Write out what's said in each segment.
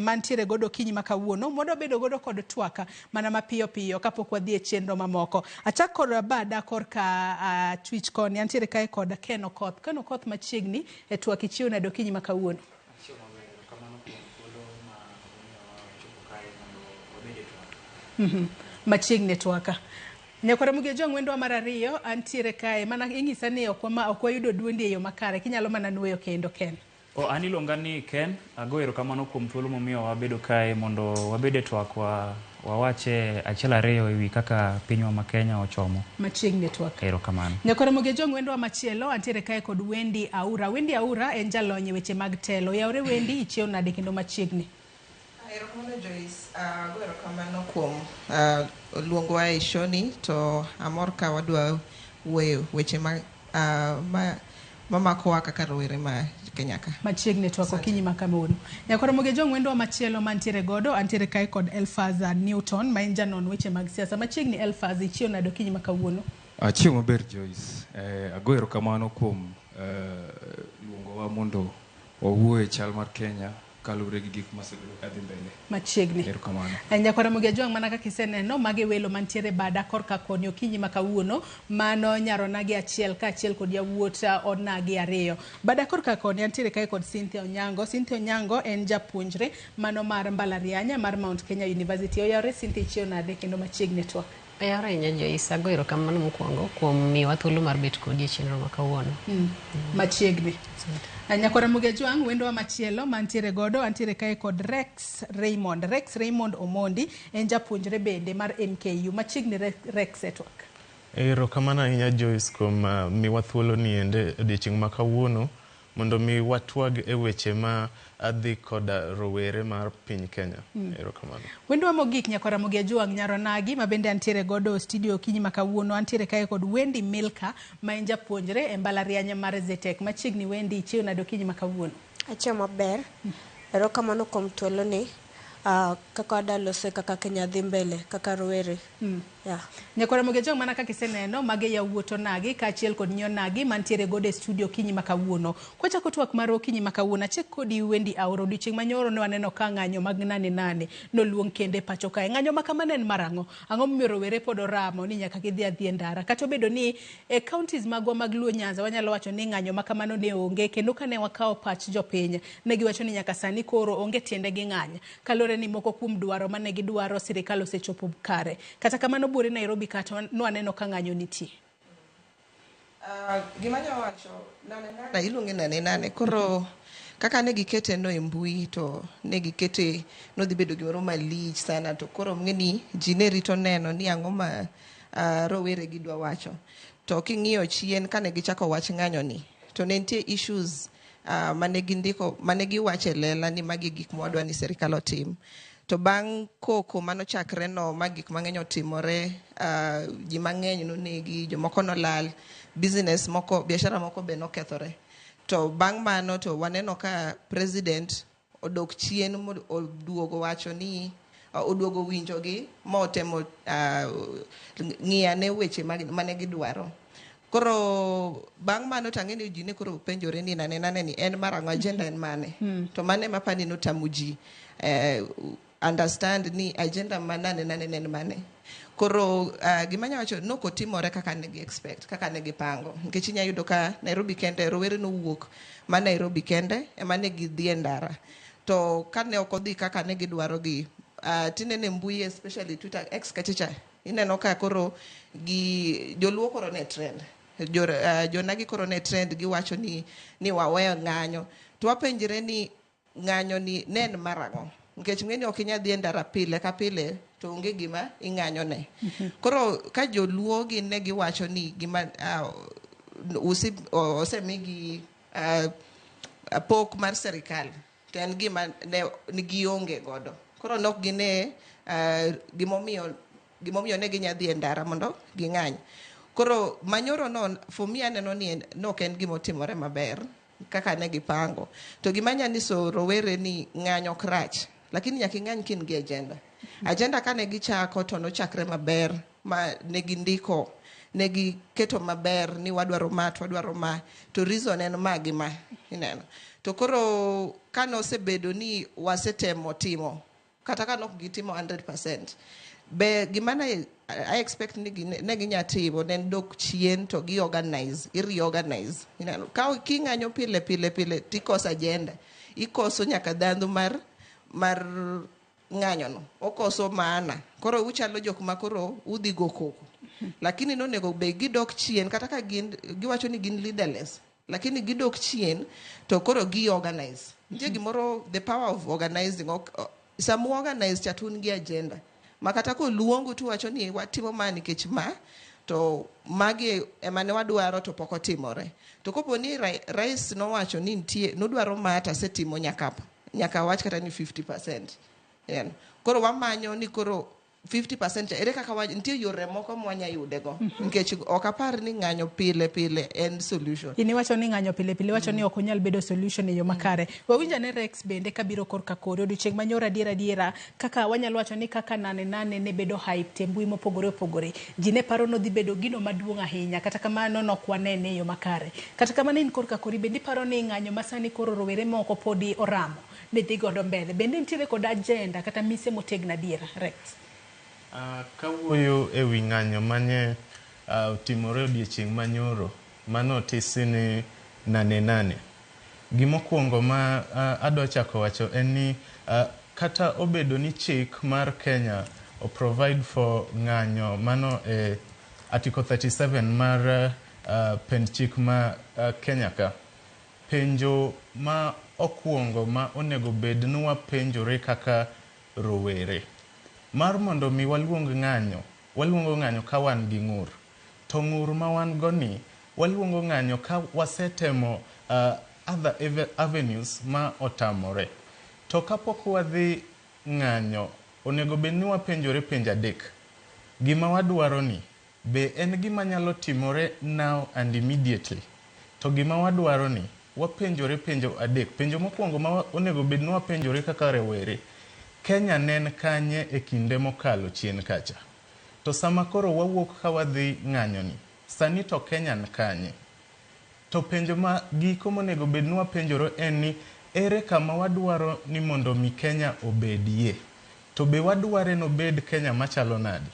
Mantiere godo okinyi ma kawuono mwadwa bedo godo kod twak mana mapiyo piyo kapok wadhi e chenro mamoko. Achak kod bada korka achwich koni antiere kae kod Ken Okoth. Ken Okoth machiegni e twak ichiew nade okinyi ma kawuono? Achiew maber, erokamano kuom thuolo ma umiyowa chopo kae mondo wabed e twak. Machiegni e twaka. Nyakwar Ramogi Ojwang' wendwa mar ariyo antiere kae mana inyisa ni ok wayudo duondi e yo makare kinyalo mana nuoyo kendo Ken. Oh, an iluonga ni Ken, ago erokamano kuom thuolo momiyowa bedo kae mondo wabed e twak wa wawache achiel ariyo ewi kaka pinywa ma Kenya ochomo. Machiegni e twak. Erokamano. Nyakwar Ramogi Ojwang' wendwa machielo antiere kae kod Wendy Aura. Wendy Aura en jalony e weche mag telo. Yaore Wendy, ichiew nade kendo machiegni? Erokamano Joyce, ago erokamano kuom luongowa e show ni to amor ka wadwa wuoyo weche ma, ma mamakowa kaka rowere ma Kenya ka. Machiegni twak okinyi ma kawuono. Nyakwar Ramogi Ojwang' wendwa machielo mantiere godo antiere kae kod Elfaz Newton ma en janon weche mag siasa. Machiegni Elfaz, ichiew nade okinyi ma kawuono? Achiew maber Joyce. Ago erokamano kuom luongowa mondo wawuo e chal mar Kenya kaluwore gi gik masebedo ka dhi mbele. Machiegni. Erokamano. Nyakwar Ramogi Ojwang' mana kaka iseneno magi welo mantiere bada korka koni okinyi ma kawuono mano nyar onagi achiel kaachiel kod yawuot onagi ariyo. Bada korka koni antiere kae kod Cynthia Onyango. Cynthia Onyango en japuonjre mano mar mbalariany mar Mount Kenya University. Oyawore Cynthia, ichiew nade kendo machiegni e twak? Oyawore ahinya Joyce, ago erokamano mokwongo kuom miyowa thuolo mar bet kodi e chenro ma kawuono. Machiegni. Nyakwar Ramogi Ojwang' wendowa machielo mantiere godo antiere kae kod Rex Raymond. Rex Raymond Omondi en japuonjre bende mar MKU. Machiegni Rex e twak. Erokamano ahinya Joyce kuom miwa thuolo ni ende odiochieng' ma kawuono mondo mi watwag e weche ma dhi koda rowere mar piny Kenya. Erokamano. Wendwa mogik Nyakwar Ramogi Ojwang' nyar onagi ma bende antiere godo studio okinyi ma kawuono antiere kae kod Wendy Milka ma en japuonjre e mbalariany mar Zetech. Machiegni Wendy, ichiew nade okinyi ma kawuono? Achiew maber. Erokamano kuom thuolo ni. Kaka wadwa loso kaka Kenya dhi mbele kaka rowere. Yeah. Nyakwar Ramogi Ojwang' mana kaka iseneno magi yawuot onagi kaachiel kod nyi onagi mantiere godo e studio okinyi ma kawuono. Kwachako twak marwa okinyi ma kawuono achek kodi Wendy Aura odiochieng' manyoro ne waneno ka ng'anyo mag nane nane noluong kendo e pacho kae. Ng'anyo ma kamano en mar ang'o? Ang'o momiyo rowere pod oramo ni nyaka gidhi adhiya e ndara? Kata obedo ni e counties magwa mag Luo Nyanza wanyalo wacho ni ng'anyo ma kamano ne onge kendo kane wakawo pach jopiny ne giwacho ni nyaka sani koro onge tiende gi ng'any kaluwore ni moko kuom dwaro mane gidwaro sirikal osechopo kare. Kata kamano buore Nairobi kata nwaneno ka ng'anyo nitie. Gima anyalo wacho, nane nane, iluonge nane nane. Koro kaka ne gikete no e mbui to ne gikete nodhi bedo gimoro malich sana to koro ng'e ni ji ne rito neno ni ang'o ma rowere gi dwa wacho. To king'iyo chien kane gichako wach ng'anyo ni to ne nitie issues mane gindiko mane giwacho e lela ni magi gik mwadwa ni sirikal otim. To bang' koko manochakre no ma gik mang'eny otimore, ji mang'eny nonegi, jomoko nolal, business moko, biashara moko be nokethore. To bang' mano to waneno ka president odok chien oduogo wacho ni oduogo winjogi ma otemo ng'iyane weche mane gidwaro. Koro bang' mano to ang'e ni ji ne koro penjore ni nane nane ni en mar ang'o, agenda en mane. To mano ema apani notamo ji understand ni agenda ma nane nane ne en mane. Koro gima anyalo wacho nok otimore kaka ne gi expect, kaka ne gipango. Nikech inya yudo ka Nairobi kende, rowere nowuok ma Nairobi kende ema ne gidhi e ndara. To kane ok odhi kaka ne gidwaro gi, tinene mbui especially Twitter, X kachacha, ineno ka koro gi joluo koro ne trend. Jonagi koro ne trend giwacho ni waweyo ng'anyo. To wapenjre ni ng'anyo ni ne en mar ang'o? Nikech ng'eni ok inyal dhi e ndara pile ka pile to onge gima ing'anyo ne. Koro ka joluo gin ne giwacho ni gima osemigi pok mar serikal to en gima ne gionge godo. Koro nok gine gimomiyo ne ginya dhi e ndara mondo ging'any. Koro manyoro no for me aneno ni nok en gima otimore maber kaka ne gipango. To gima anya nyiso rowere ni ng'anyo ok rach, lakini nyaka ing'any ka in gi agenda. Agenda kane gichako to nochakre maber ma ne gindiko Ne giketo maber ni wadwaro ma to wadwaro ma to reason en ma gi ma ineno. To koro kane osebedo ni wasetemo timo kata ka nok gitimo 100%, be gima ne I expect ni ne ginya timo ne en dok chien to gi organize, i reorganize. Ineno ka king'anyo pile pile pile tikoso agenda, ikoso nyaka dhandhu mar ng'anyo no, okoso maana. Koro uchalo jok ma koro udhi go koko. Lakini nonego be gidok chien kata ka gin giwacho ni gin leaderless, lakini gidok chien to koro gi organize. Nitie gimoro, the power of organizing. Ok, sama u organize cha to un gi agenda ma kata koluongu to wacho ni watimo ma nikech ma to magi ema ne wadwaro to pok otimore. To kopo ni rais nowacho ni nitie nodwaro ma to asetimo nyaka wach kata ni 50%. Yeah. Koro wamanyo ni koro 50% cha ere kaka nitie yore moko mwanya yudego nikech ok apar ni ng'anyo pile pile en solution. In iwacho ni ng'anyo pile pile, iwacho ni ok onyal bedo solution e yo makare. Wawinj ane Rex bende kabiro korka kori odiochieng' manyoro adiera adiera kaka wanyalo wacho ni kaka nane nane ne bedo hyped e mbui mopogore opogore. Ji ne paro nodhi bedo gino maduong' ahinya, kata kamano nok wanene e yo makare. Kata kamano in korka kori bende iparo ni ng'anyo masani koro rowere moko podi oramo ni dhi godo mbele. Bende nitiere kod agenda kata mise motegno adiera, Rex? Kawuoyo e wi ng'anyo mane otimore odiechieng' manyoro manotisi ni nane nane. Gimokwongo ma adwa chako wacho en ni kata obedo ni chik mar Kenya o provide for ng'anyo mano e Article 37 mar pend chik ma Kenya ka. Penjo ma okwongo ma onego bed ni wapenjore kaka rowere mar mondo mi waluong ng'anyo, waluongo ng'anyo ka wan gi ng'ur. To ng'ur ma wan go ni, waluongo ng'anyo ka wasetemo other avenues ma otamore. To kapok wadhi ng'anyo, onego bed ni wapenjore penjo adek. Gima wadwaro ni, be en gima nyalo timore now and immediately? To gima wadwaro ni, wapenjore penjo adek. Penjo mokwongo ma onego bed ni wapenjore kaka rowere, Kenya ne en kanye e kinde mokalo chien kacha? To sama koro wawuok ka wadhi ng'anyo ni, sani to Kenya ni kanye? To penjo ma giko monego bed ni wapenjore en ni, ere kama wadwaro ni mondo mi Kenya obedie? To be wadware nobed Kenya machalo nade?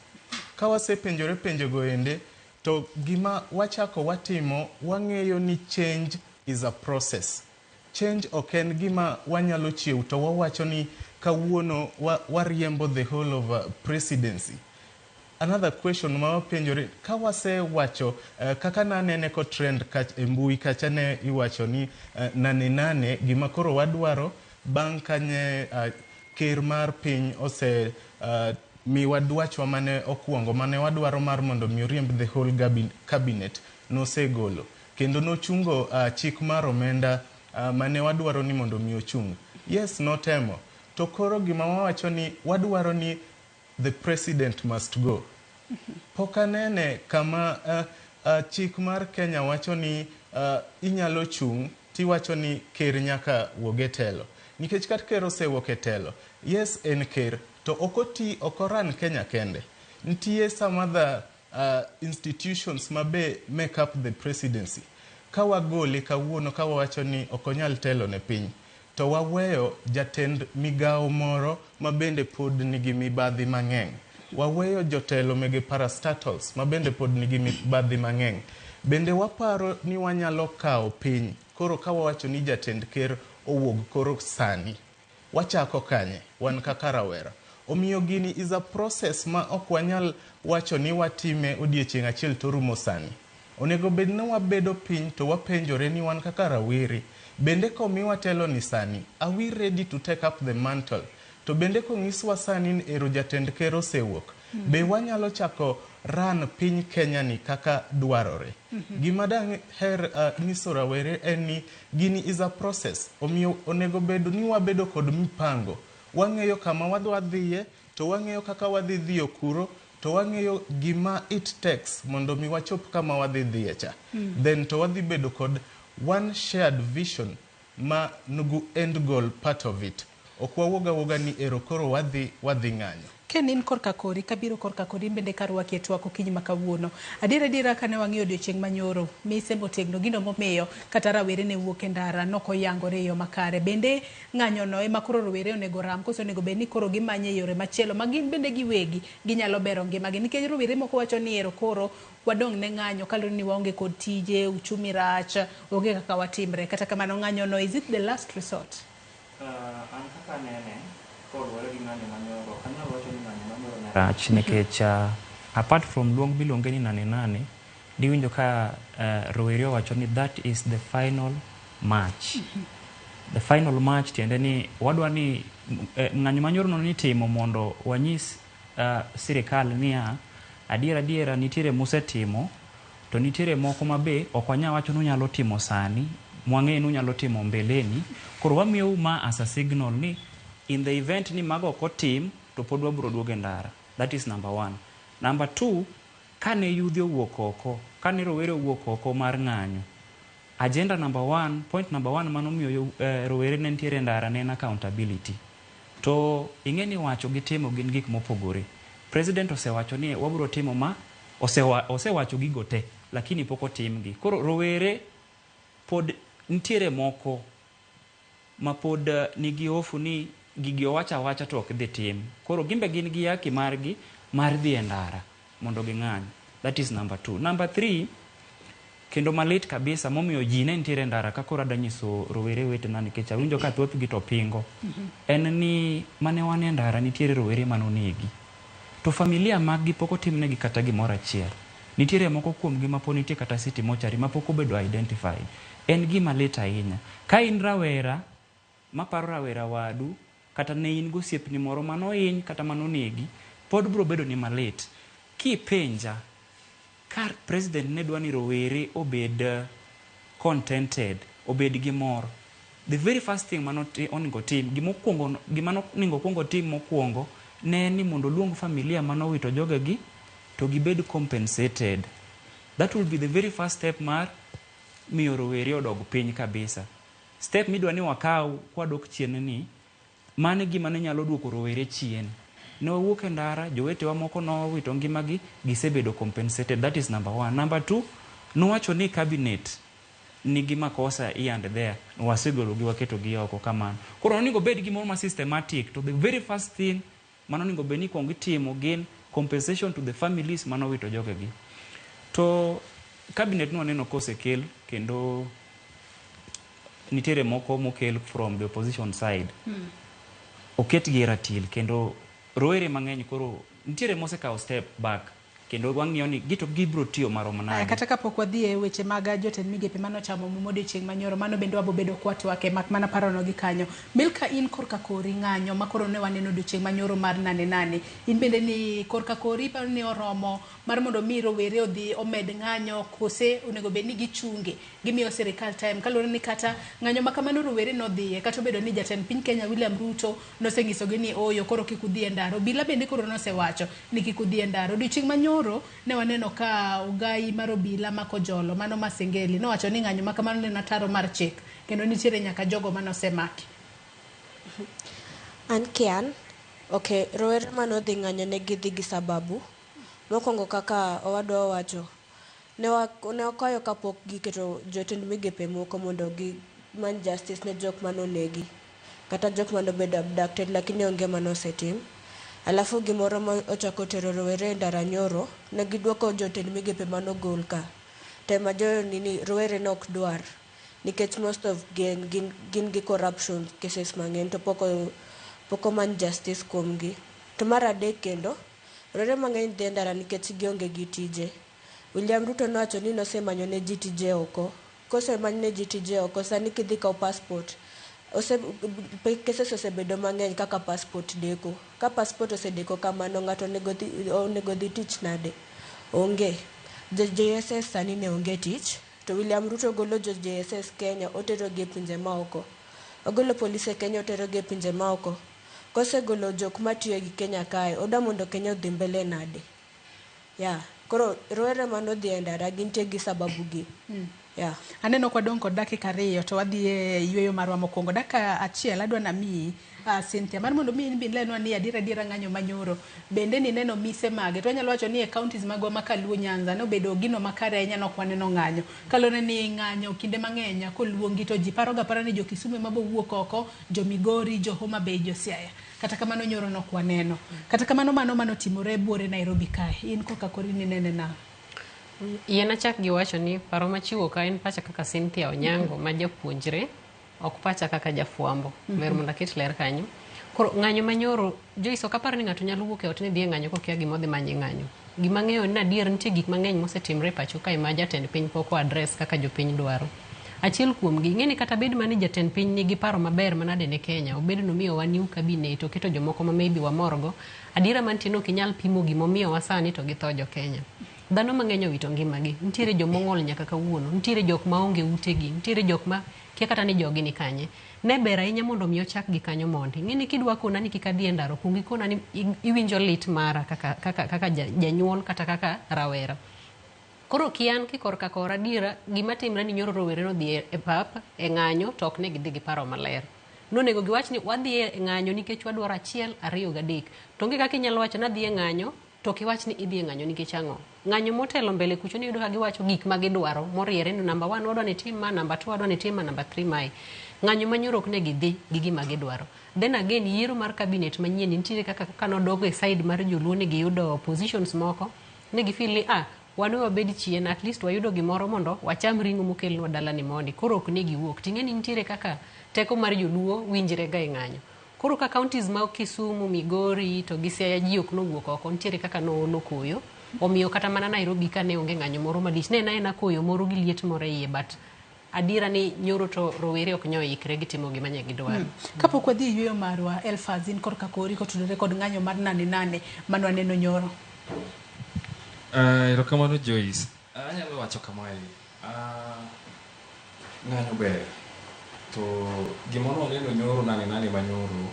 Ka wasepenjore penjo go ende, to gima wachako watimo, wang'eyo ni change is a process. Change ok en gima wanyalo chiew to wawacho ni kawuono wariembo the whole of presidency. Another question ma wapenjore, ka wasewacho kaka nanene ko trend e mbui kacha ne iwacho ni nane nane gima koro wadwaro bang' kanye ker mar piny ose miwa dwachwa mane okwongo mane wadwaro mar mondo mi oriemb the whole cabinet nosegolo kendo nochungo chik mar omenda mane wadwaro ni mondo mi ochung. Yes, notemo. To koro gima wawacho ni wadwaro ni the president must go. Pok anene kama chik mar Kenya wacho ni inyalo chung' tiwacho ni ker nyaka wuog e telo. Nikech kata ker osewuok e telo, yes en ker, to ok oti ok oran Kenya kende. Nitie some other institutions ma be make up the presidency. Ka wagole kawuono ka wawacho ni ok onyal telo ne piny, to waweyo jatend migawo moro ma bende pod nigi mibadhi mang'eny. Waweyo jotelo mege parastatals ma bende pod nigi mibadhi mang'eny. Bende waparo ni wanyalo kawo piny koro ka wawacho ni jatend ker owuog koro sani. Wachako kanye wan kaka rawera? Omiyo gini is a process ma ok wanyal wacho ni watime odiechieng' achiel to rumo sani. Onego bed ni wabedo piny to wapenjore ni wan kaka rawere, bende komiwa telo ni sani, are we ready to take up the mantle? To bende konyiswa sani ni ero jatend ker osewuok, be wanyalo chako run piny Kenya ni kaka dwarore? Gima dang' her nyiso rawere en ni gini is a process. Omiyo onego bed ni wabedo kod mipango. Wang'eyo kama wadwa dhiye, to wang'eyo kaka wadhi dhiyo kuro, to wang'eyo gima it takes mondo mi wachop kama wadhi dhiye cha. Then to wadhi bedo kod one shared vision ma nugu end goal part of it. Ok wawuog awuoga ni ero koro wadhi ng'anyo. Ken Ken, in korka kori, kabiro korka kori bende karwaki e twak okinyi ma kawuono. Adier adiera kane wang'iyo odiochieng' manyoro, mise motegno gino momiyo kata rawere ne wuok e ndara nokoyangore e yo makare. Bende ng'anyono ema koro rowere onego ram koso onego bed ni koro gimanye yore machielo ma gin bende giwegi ginyalo bero ngimagi. Nikech rowere moko wacho ni ero koro wadong' ne ng'anyo kaluwore ni waonge kod tije, uchumi rach, onge kaka watimre. Kata kamano ng'anyono, is it the last resort? An kaka anene, koluwore gi ng'anyo manyoro, ok anyal wacho ni ng'anyo manyoro ne rach nikech apart from luong miluonge ni nane nane, diwinjo ka rowere owacho ni that is the final march. The final march tiende ni wadwa ni ng'anyo manyoro no nitimo mondo wanyis sirikal niya adiera adiera nitiere musetimo to nitiere moko ma be ok wanyal wacho ni unyalo timo sani, mwang'eyo ni unyalo timo mbeleni. Koro wamiyou ma as a signal ni in the event ni mago ok otim to pod wabiro duogo e ndara. That is number one. Number two, kane yudhi owuok oko, kane rowere owuok oko mar ng'anyo, agenda number one, point number one manomiyo rowere ne nitiere e ndara ne en accountability. To ing'e ni wacho gi timo gin gik mopogore. President osewacho ni wabiro timo ma, osewacho gigo te, lakini pok otimgi. Koro rowere pod nitiere moko ma pod nigi hofu ni gigi owach awacha to ok dhi tim. Koro gimbe gin gi haki margi mar dhi e ndara mondo ging'any. That is number two. Number three, kendo malit kabisa momiyo ji ne nitiere e ndara ka koro adwa nyiso rowere wetena nikech awinjo ka thothgi to pingo. En ni mane wan e ndara nitiere rowere manonegi. To familia mag gi pok otimnegi kata gimoro achiel. Nitiere moko kuomgi ma pod nitie kata city mortuary ma pok obedo identified. En gima lit ahinya. Ka in rawera maparo rawera wadu kata ne in gosiepni moro manohiny kata manonegi, pod biro bedo ni malit. Kipenja, ka president ne dwa ni rowere obed contented, obed gi mor, the very first thing mano onego tim, gimokwongo, gima nonego okuong otim mokwongo ne en ni mondo oluong familia manowito jogegi to gibed compensated. That will be the very first step mar miyo rowere odog piny kabisa. Step midwa ni wakaw kwadok chien ni, mano e gima ne nyalo duoko rowere chien. Ne wawuok e ndara, jowetewa moko nowito ngimagi, gisebedo compensated. That is number one. Number two, nowacho ni cabinet nigi makosa here and there. Wasegologi waketogi oko kamano. Koro onego obed gimoro ma systematic to the very first thing mano onego bed ni ikuongo itimo gin compensation to the families manowito jogegi. To cabinet nwaneno kosekel kendo nitiere moko mokel from the opposition side. Oketgi e ratil kendo rowere mang'eny koro nitiere mosekawo step back kendo wang'iyo ni gito gibiro tiyo marom nade. Kata kapok wadhi e weche mag jotend migepe manochamo muma odiochieng' manyoro, mano bende wabobedo kwatwake mak mana parono gi kanyo. Milka, in korka kori ng'anyo ma koro ne waneno odiochieng' manyoro mar nane nane. In bende ni korka kori iparo ni oromo mar mondo mi rowere odhi omed ng'anyo kose onego bed ni gichunge gimiyo sirikal time kaluwore ni kata ng'anyo ma kamano rowere nodhiye kata obedo ni jatend piny Kenya William Ruto nosenyisogi ni ooyo koro kik udhi e ndara. Obila bende koro nosewacho ni kik udhi e ndara. Odiochieng' manyoro ne waneno ka ogai mar obila mako jolo mano Masengeli nowacho ni ng'anyo ma kamano ne en ataro mar chik kendo nitiere nyaka jogo manosemaki. An kian, okay, rowere manodhi ng'anyo ne gidhi gi sababu. Mokwongo kaka owadwa owacho, ne wakwayo kapok giketo jotend migepe moko mondo gimany justice ne jok manonegi kata jok manobedo abducted, lakini onge manosetim. Alafu gimoro ma ochako tero rowere e ndara nyoro, ne giduoko jotend migepe manogol ka. Tema jo nini rowere ne ok dwar nikech most of gin gi corruption cases mang'eny to pok omany justice kuomgi. To mar adek kendo, rowere mang'eny dhi e ndara nikech gionge gi tije. William Ruto nowacho ni nosemanyo ne ji tije oko. Kosemany ne ji tije oko, sani kidhi kawo passport, cases osebedo mang'eny kaka passport deko. Ka passport osedeko kamano, ng'ato onego dhi tich nade? Onge. Jo JSS sani ne onge tich, to William Ruto golo jo JSS Kenya oterogi e pinje maoko. Ogolo polise Kenya oterogi e pinje maoko. Kosegolo jok matiyo gi Kenya kae, odwa mondo Kenya odhi mbele nade? Yeah. Koro rowere manodhi e ndara gintie gi sababu gi. Yeah. Aneno kwadong' kod dakika 2 to wadhi e yueyo marwa mokwongo. Dakika 1 adwa namiyi Cynthia, mar mondo mi in be ilenwa ni adiera adiera ng'anyo manyoro bende nineno mise mage. To wanyalo wacho ni e counties magwa ma Kaluo Nyanza nobedo gino makare ahinya nok waneno ng'anyo. Kaluwore ni ng'anyo kinde mang'eny koluongi to ji paroga para ni jo Kisumu ema bowuok oko, jo Migori, jo Homa Bay, jo Siaya. Kata kamano nyoro nok waneno. Kata kamano mano manotimore buore Nairobi kae. In koka kori ninene nang'o? Yien achak gi wacho ni paro machiwo ka en pacha kaka Cynthia Onyango ma japuonjre, ok pacha kaka jafwambo. Ber mondo aket ler kanyo. Koro ng'anyo manyoro, Joyce ok apar ni ng'ato nyalo wuok e ot ni dhi e ng'anyo kokia gima odhi manyo e ng'anyo. Gima ang'eyo ni adier nitie gik mang'eny mosetimre e pacho kae ma jatend piny pok o address kaka jopiny dwaro. Achiel kuomgi, ing'e ni kata bed mana ni jatend piny nigi paro maber manade ne Kenya, obedo nomiyowa new cabinet, oketo jomoko ma maybe wamorgo, adiera mantie ni ok inyal pimo gimomiyowa sani to gi tho jo Kenya. Dhano mang'eny owito ngimagi, nitiere jomong'ol nyaka kawuono, nitiere jok maonge utegi, nitiere jok ma kia kata ni jogi ni kanye. Ne ber ahinya mondo mi ochak gi kanyo mondi. Ing'e ni kidwa kona ni kik adhi e ndara, okuong ikona ni iwinjo lit mara kaka, kaka, kaka janyuol kata kaka rawera. Koro kian kikorka kora adiera gima timre ni nyoro rowere nodhi e pap e ng'anyo to ok ne gidhi gi paro maler. Nonego giwach ni wadhi e ng'anyo nikech wadwaro 1, 2 gi 3. To onge kaka inyalo wacho ni adhi e ng'anyo to ok iwach ni idhi e ng'anyo nikech ang'o. Ng'anyo motelo mbele kucho ni iyudo ka giwacho gik ma gidwaro moriere ni namba 1 wadwa ni tim ma, namba 2 wadwa ni tim ma, namba 3 mae. Ng'anyo manyoro ok ne gidhi gi gima gidwaro. Then again yiero mar cabinet manyien nitiere kaka kanodogo e side mar joluo ni giyudo positions moko, ne gifeel ni wan we wabed chien, at least wayudo gimoro mondo wacham ring'o mokelnwa dala ni mondi. Koro ok ne giwuok. Ting'e ni nitiere kaka teko mar joluo winjre ga e ng'anyo. Koro ka counties ma Kisumu, Migori to gi Siaya ji ok nowuok oko, nitiere kaka noolo koyo. Omiyo kata mana Nairobi ka ne onge ng'anyo moro malich, ne en aena koyo moro gi liet moro e iye, but adiera ni nyoro to rowere ok nyo ikre gitimo gima nye gidwaro. Kapok wadhi e yueyo marwa, Elfaz, in korka kori kotudore kod ng'anyo mar nane nane manwaneno nyoro. Erokamano Joyce. Anyalo wacho kamae. Ng'anyo ber. To gima nwaneno nyoro nane nane manyoro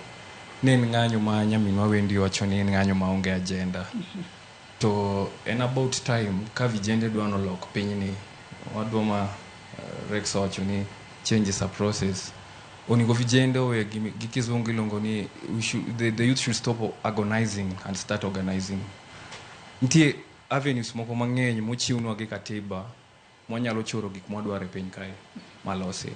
ne en ng'anyo ma nyaminwa Wendy wacho ni en ng'anyo maonge agenda. To en about time ka vijende dwa nolok pinyni. Wadwa ma Rex owacho ni change is a process. Onego vijende owe gi kizungu iluongo ni the youth should stop agonizing and start organizing. Nitie avenues moko mang'eny mochiwnwa gi katiba mwanyalo choro gik mwadwaro e piny kae malosi.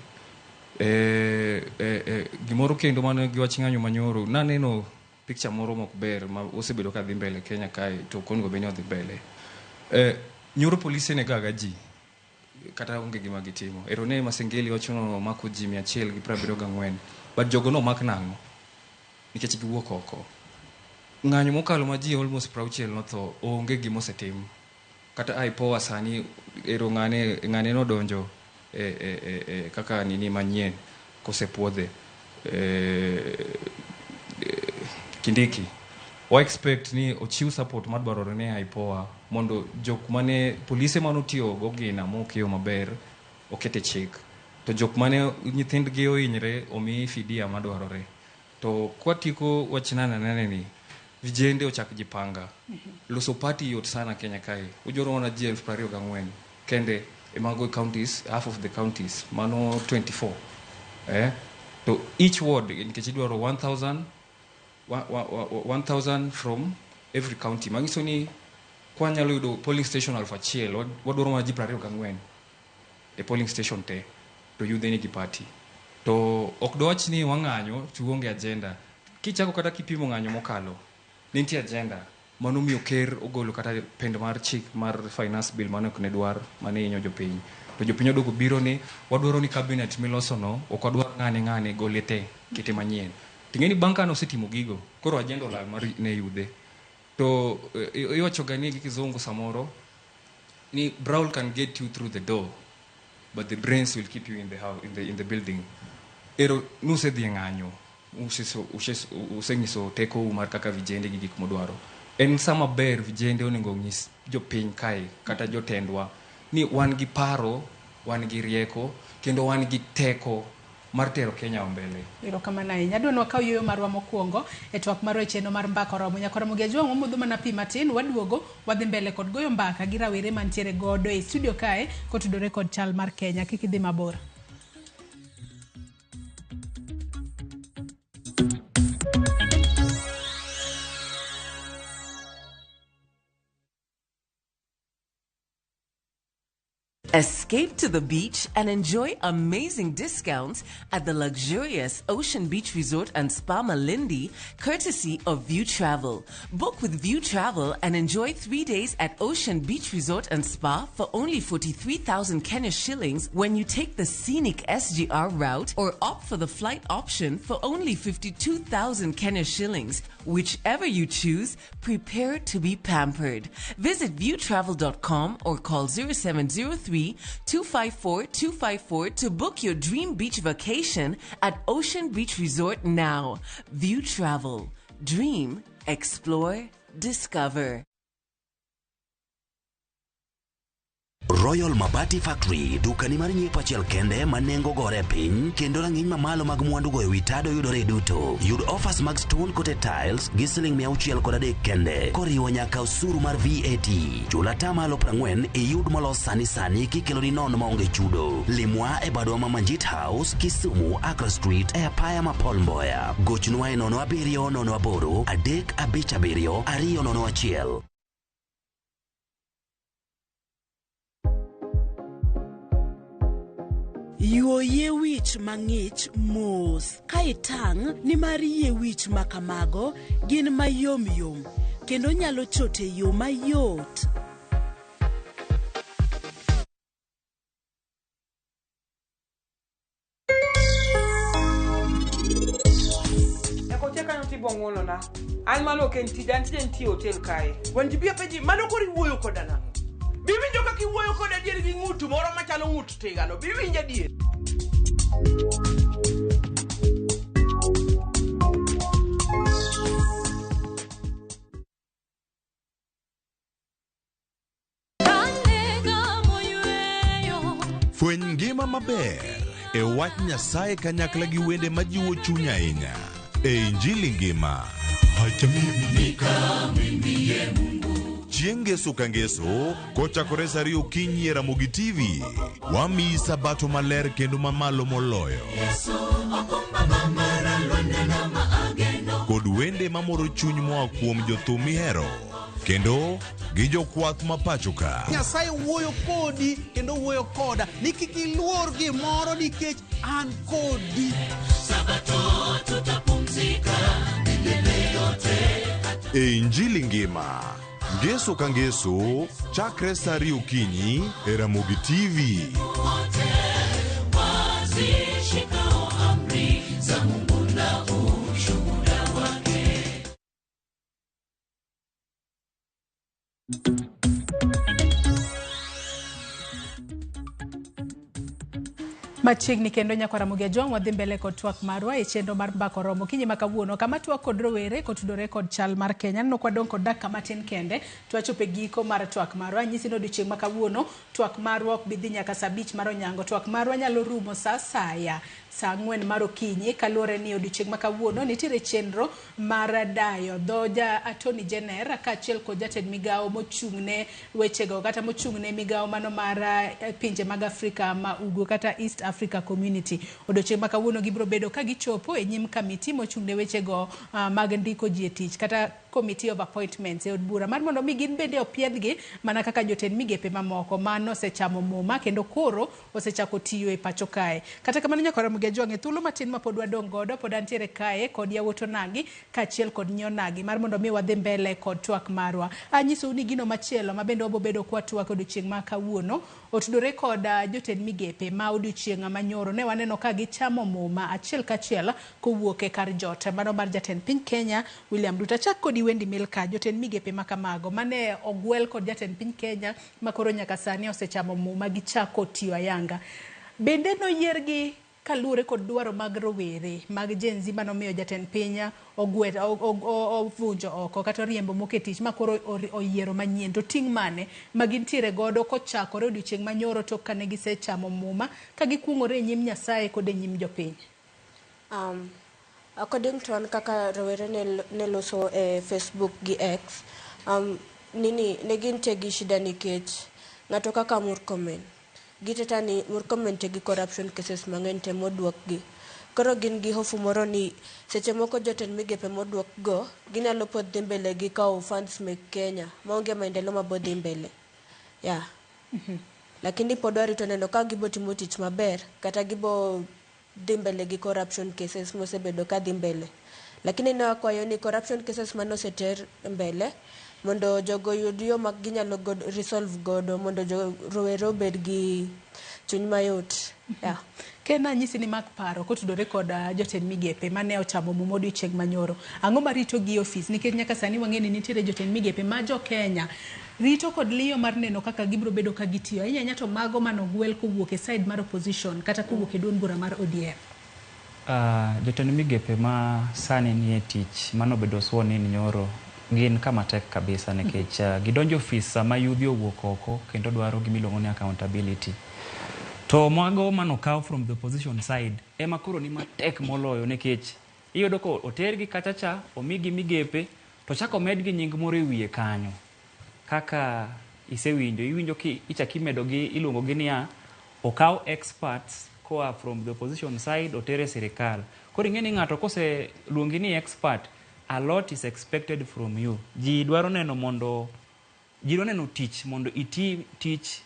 Gimoro kendo mane gi wach ng'anyo manyoro, naneno picture moro mok ber ma osebedo ka dhi mbele Kenya kae to ok onego bed ni odhi mbele. Nyoro polise ne gaga ji kata onge gima gitimo. Ero ne Masengeli wacho ni omako ji 174, but jogo nomak nang'o? Nikech giwuok oko. Ng'anyo mokalo ma ji almost 60 notho, onge gima osetim. Kata IPOA sani ero ng'ane nodonjo e kaka nini manyien kosepuodhe. Kindiki. Wa expect ni ochiw support madwarore ne IPOA mondo jok mane polise manotiyo go gina mokeyo maber okete chik. To jok mane nyithindgi ohinyre omi fidia madwarore. To kwatieko wach nane nane ni, vijende ochak jipanga. Loso party yot sana Kenya kae. Ujoro mana ji 24,000 kende e mago counties, half of the counties, mano 24. To each ward nikech idwaro 1,000 from every county. Manyiso ni kwanyalo yudo polling station 1,000, wadwaro mana ji 24 e polling station te to yudhe nigi party. To ok dwach ni wang'anyo to onge agenda. Kichako kata kipimo ng'anyo mokalo, ne nitie agenda manomiyo ker ogolo kata pend mar chik mar finance bill mane ok ne dwar, mane hinyo jopiny. To jopiny oduogo biro ni wadwaro ni cabinet miloso no ok wadwar ng'ane ng'ane gole te kete manyien. Ting'e ni bang' kane osetimo gigo, koro agenda olal mar ne yudhe. To iwacho ga ni gi kizungu samoro ni Brawl can get you through the door, but the brains will keep you in the house, in the building. Ero nusedhi e ng'anyo, usenyiso tekou mar kaka vijende gi gik modwaro. En sama ber vijende onego onyis jopiny kae kata jotendwa ni wan gi paro, wan gi rieko, kendo wan gi teko. mar tero Kenya mbele. Erokamano ahinya. Adwa ni wakaw yueyo marwa mokwongo e twak marwa e chenro mar Mbaka Oromo. Nyaka Ramogi Ajwang' wamodho mana pi matin, waduogo wadhi mbele kod goyo mbaka gi rawere mantiere godo e studio kae kotudore kod chal mar Kenya. Kik idhi mabor. Escape to the beach and enjoy amazing discounts at the luxurious Ocean Beach Resort and Spa Malindi, courtesy of View Travel. Book with View Travel and enjoy 3 days at Ocean Beach Resort and Spa for only 43,000 Kenya shillings when you take the scenic SGR route or opt for the flight option for only 52,000 Kenya shillings. Whichever you choose, prepare to be pampered. Visit viewtravel.com or call 0703 254 254 to book your dream beach vacation at Ocean Beach Resort now. View Travel. Dream, explore, discover. Royal Mabati Factory, dukani mar nyiepo achiel kende ma nengo gore piny kendo rang'iny mamalo mag mwandu goyo wi tado yudore duto. Yud offers mag stone coated tiles gi siling 603 kende koriwo nyaka osuru mar VAT. Chul atamalo 40 iyud molos sani sani kikeloni nono maonge chudo. Limwa e badwa ma Manjit House, Kisumu, Accra Street e apaya ma Paul Mboya. Gochnwa e 07 08 357 201. Yuo yie wich mang'ich mos ka itang' nimar yie wich ma kamago gin mayom yom kendo nyalo chot e yo mayot. Nyaka kanyo tibo ng'uonona. An mano ok en tija, an tija nitie e hotel kae. Wanji bi apenji, mano koro iwuoyo koda nang'o? Biwinjo kaka iwuoyo koda adier gi ng'ut moro machalo ng'ut tigano. Biwinjo adier. Fweny ngima maber e wach Nyasaye kanyakla gi wende majiwo chuny ahinya e Injili ngima. Chieng' ngeso ka ngeso kochakore sa 2 okinyi e Ramogi TV, wamiyi sabato maler kendo mamalo moloyo kod wende mamoro chuny moa kuom jothum mihero kendo gi jokwath ma pacho ka. Nyasaye wuoyo kodi kendo wuoyo koda ni kik iluor gimoro nikech an kodi. E Injili ngima, ngeso ka ngeso, chakre sa 2 okinyi e Ramogi TV. Machiegni kendo nyakwa Ramogi Ajwang' wadhi mbele kod twak marwa e chenro mar Mbaka Oromo okinyi ma kawuono kama twak kod rowere kotudore kod chal mar Kenya. Aneno kwadong' kod dakika matin kende to wachopo e giko mar twak marwa. Anyisi ni odiochieng' ma kawuono twak marwa ok bi dhi nyaka saa 5 mar onyango. Twak marwa nyalo rumo saa asaya saa 4 mar okinyi kaluwore ni odiochieng' ma kawuono nitiere chenro mar dayo dho ja Attorney General kaachiel kod jatend migawo mochung'ne wechego kata mochung'ne migawo mano mar pinje mag Afrika ma Ugwe kata East Africa Community. Odiochieng' ma kawuono gibiro bedo ka gichopo e nyim kamiti mochung'ne wechego mag ndiko ji e tich kata Committee of Appointments e od bura mar mondo mi gin bende opiedhgi mana kaka jotend migepe mamoko mano osechamo muma kendo koro osechako tiyo e pacho kae. Kata kamano nyaka Ramogi Ajwang' e thuolo matin ma pod wadong' godo pod antiere kae kod yawuot onagi kaachiel kod nyi onagi mar mondo mi wadhi mbele kod twak marwa. Anyisou ni gino machielo ma bende wabobedo kwa twak odiochieng' ma kawuono otudore kod jotend migepe ma odiochieng' manyoro ne waneno ka gichamo muma achiel kachiel kowuok e kar jot mano mar jatend piny Kenya William Ruto. Achak kodi Wendy Milka, jotend migepe ma kamago mane ogwel kod jatend piny Kenya ma koro nyaka sani osechamo muma gichako tiyo ayanga. Bende noyiergi Kaluwore kod dwaro mag rowere mag Gen Z manomiyo jatend piny ovunjo oko kata oriembo moko e tich ma koro oyiero manyien, to ting' mane ma gintiere godo kochakore odiochieng' manyoro tok kane gisechamo muma ka gikuong'ore e nyim Nyasaye kod e nyim jopiny? According to an kaka rowere ne loso e Facebook gi X, nini ne gintie gi shida nikech ng'ato kaka Murkomen giteta ni Murkomen nitie gi corruption cases mang'eny te moduokgi. Koro gin gi hofu moro ni seche moko jotend migepe moduok go ginyalo pod dhi mbele gi kawo funds mek Kenya maonge maendeleo mabodhi mbele. Yeah. Lakini pod warito neno ka gibo timo tich maber kata gibo dhi mbele gi corruption cases mosebedo ka dhi mbele. Lakini ne wakwayo ni corruption cases manoseter mbele mondo jogo oyud yo ma ginyalo godo resolve godo mondo jo rowere obed gi chuny mayot. Yeah. Ken anyisi ni mak paro kotudore kod jotend migepe mane ochamo muma odiochieng' manyoro. Ang'o marito gi e ofis? Nikech nyaka sani wang'e ni nitiere jotend migepe ma jo Kenya rito kod liyo mar neno kaka gibiro bedo ka gitiyo. Ahinya ahinya to mago manogwel kowuok e side mar opposition kata kowuok e duond bura mar ODM. Jotend migepe ma sani nie tich manobedo sworn in nyoro gin kama tek kabisa nikech gidonjo ofis sama yudhi owuok oko kendo dwaro gimiluongo ni accountability. To mago manokaw from the opposition side ema koro ni matek moloyo nikech iyudo ko otergi kacha cha omigi migepe to chak omedgi nying moro e wiye kanyo kaka isewinjo iwinjo ki ichak imedo gi iluongo gi niya okaw experts koa from the opposition side otere sirikal. Koro ing'e ni ng'ato kose luongi ni expert, a lot is expected from you. Ji dwaro neno mondo ji dwaro neno tich mondo iti tich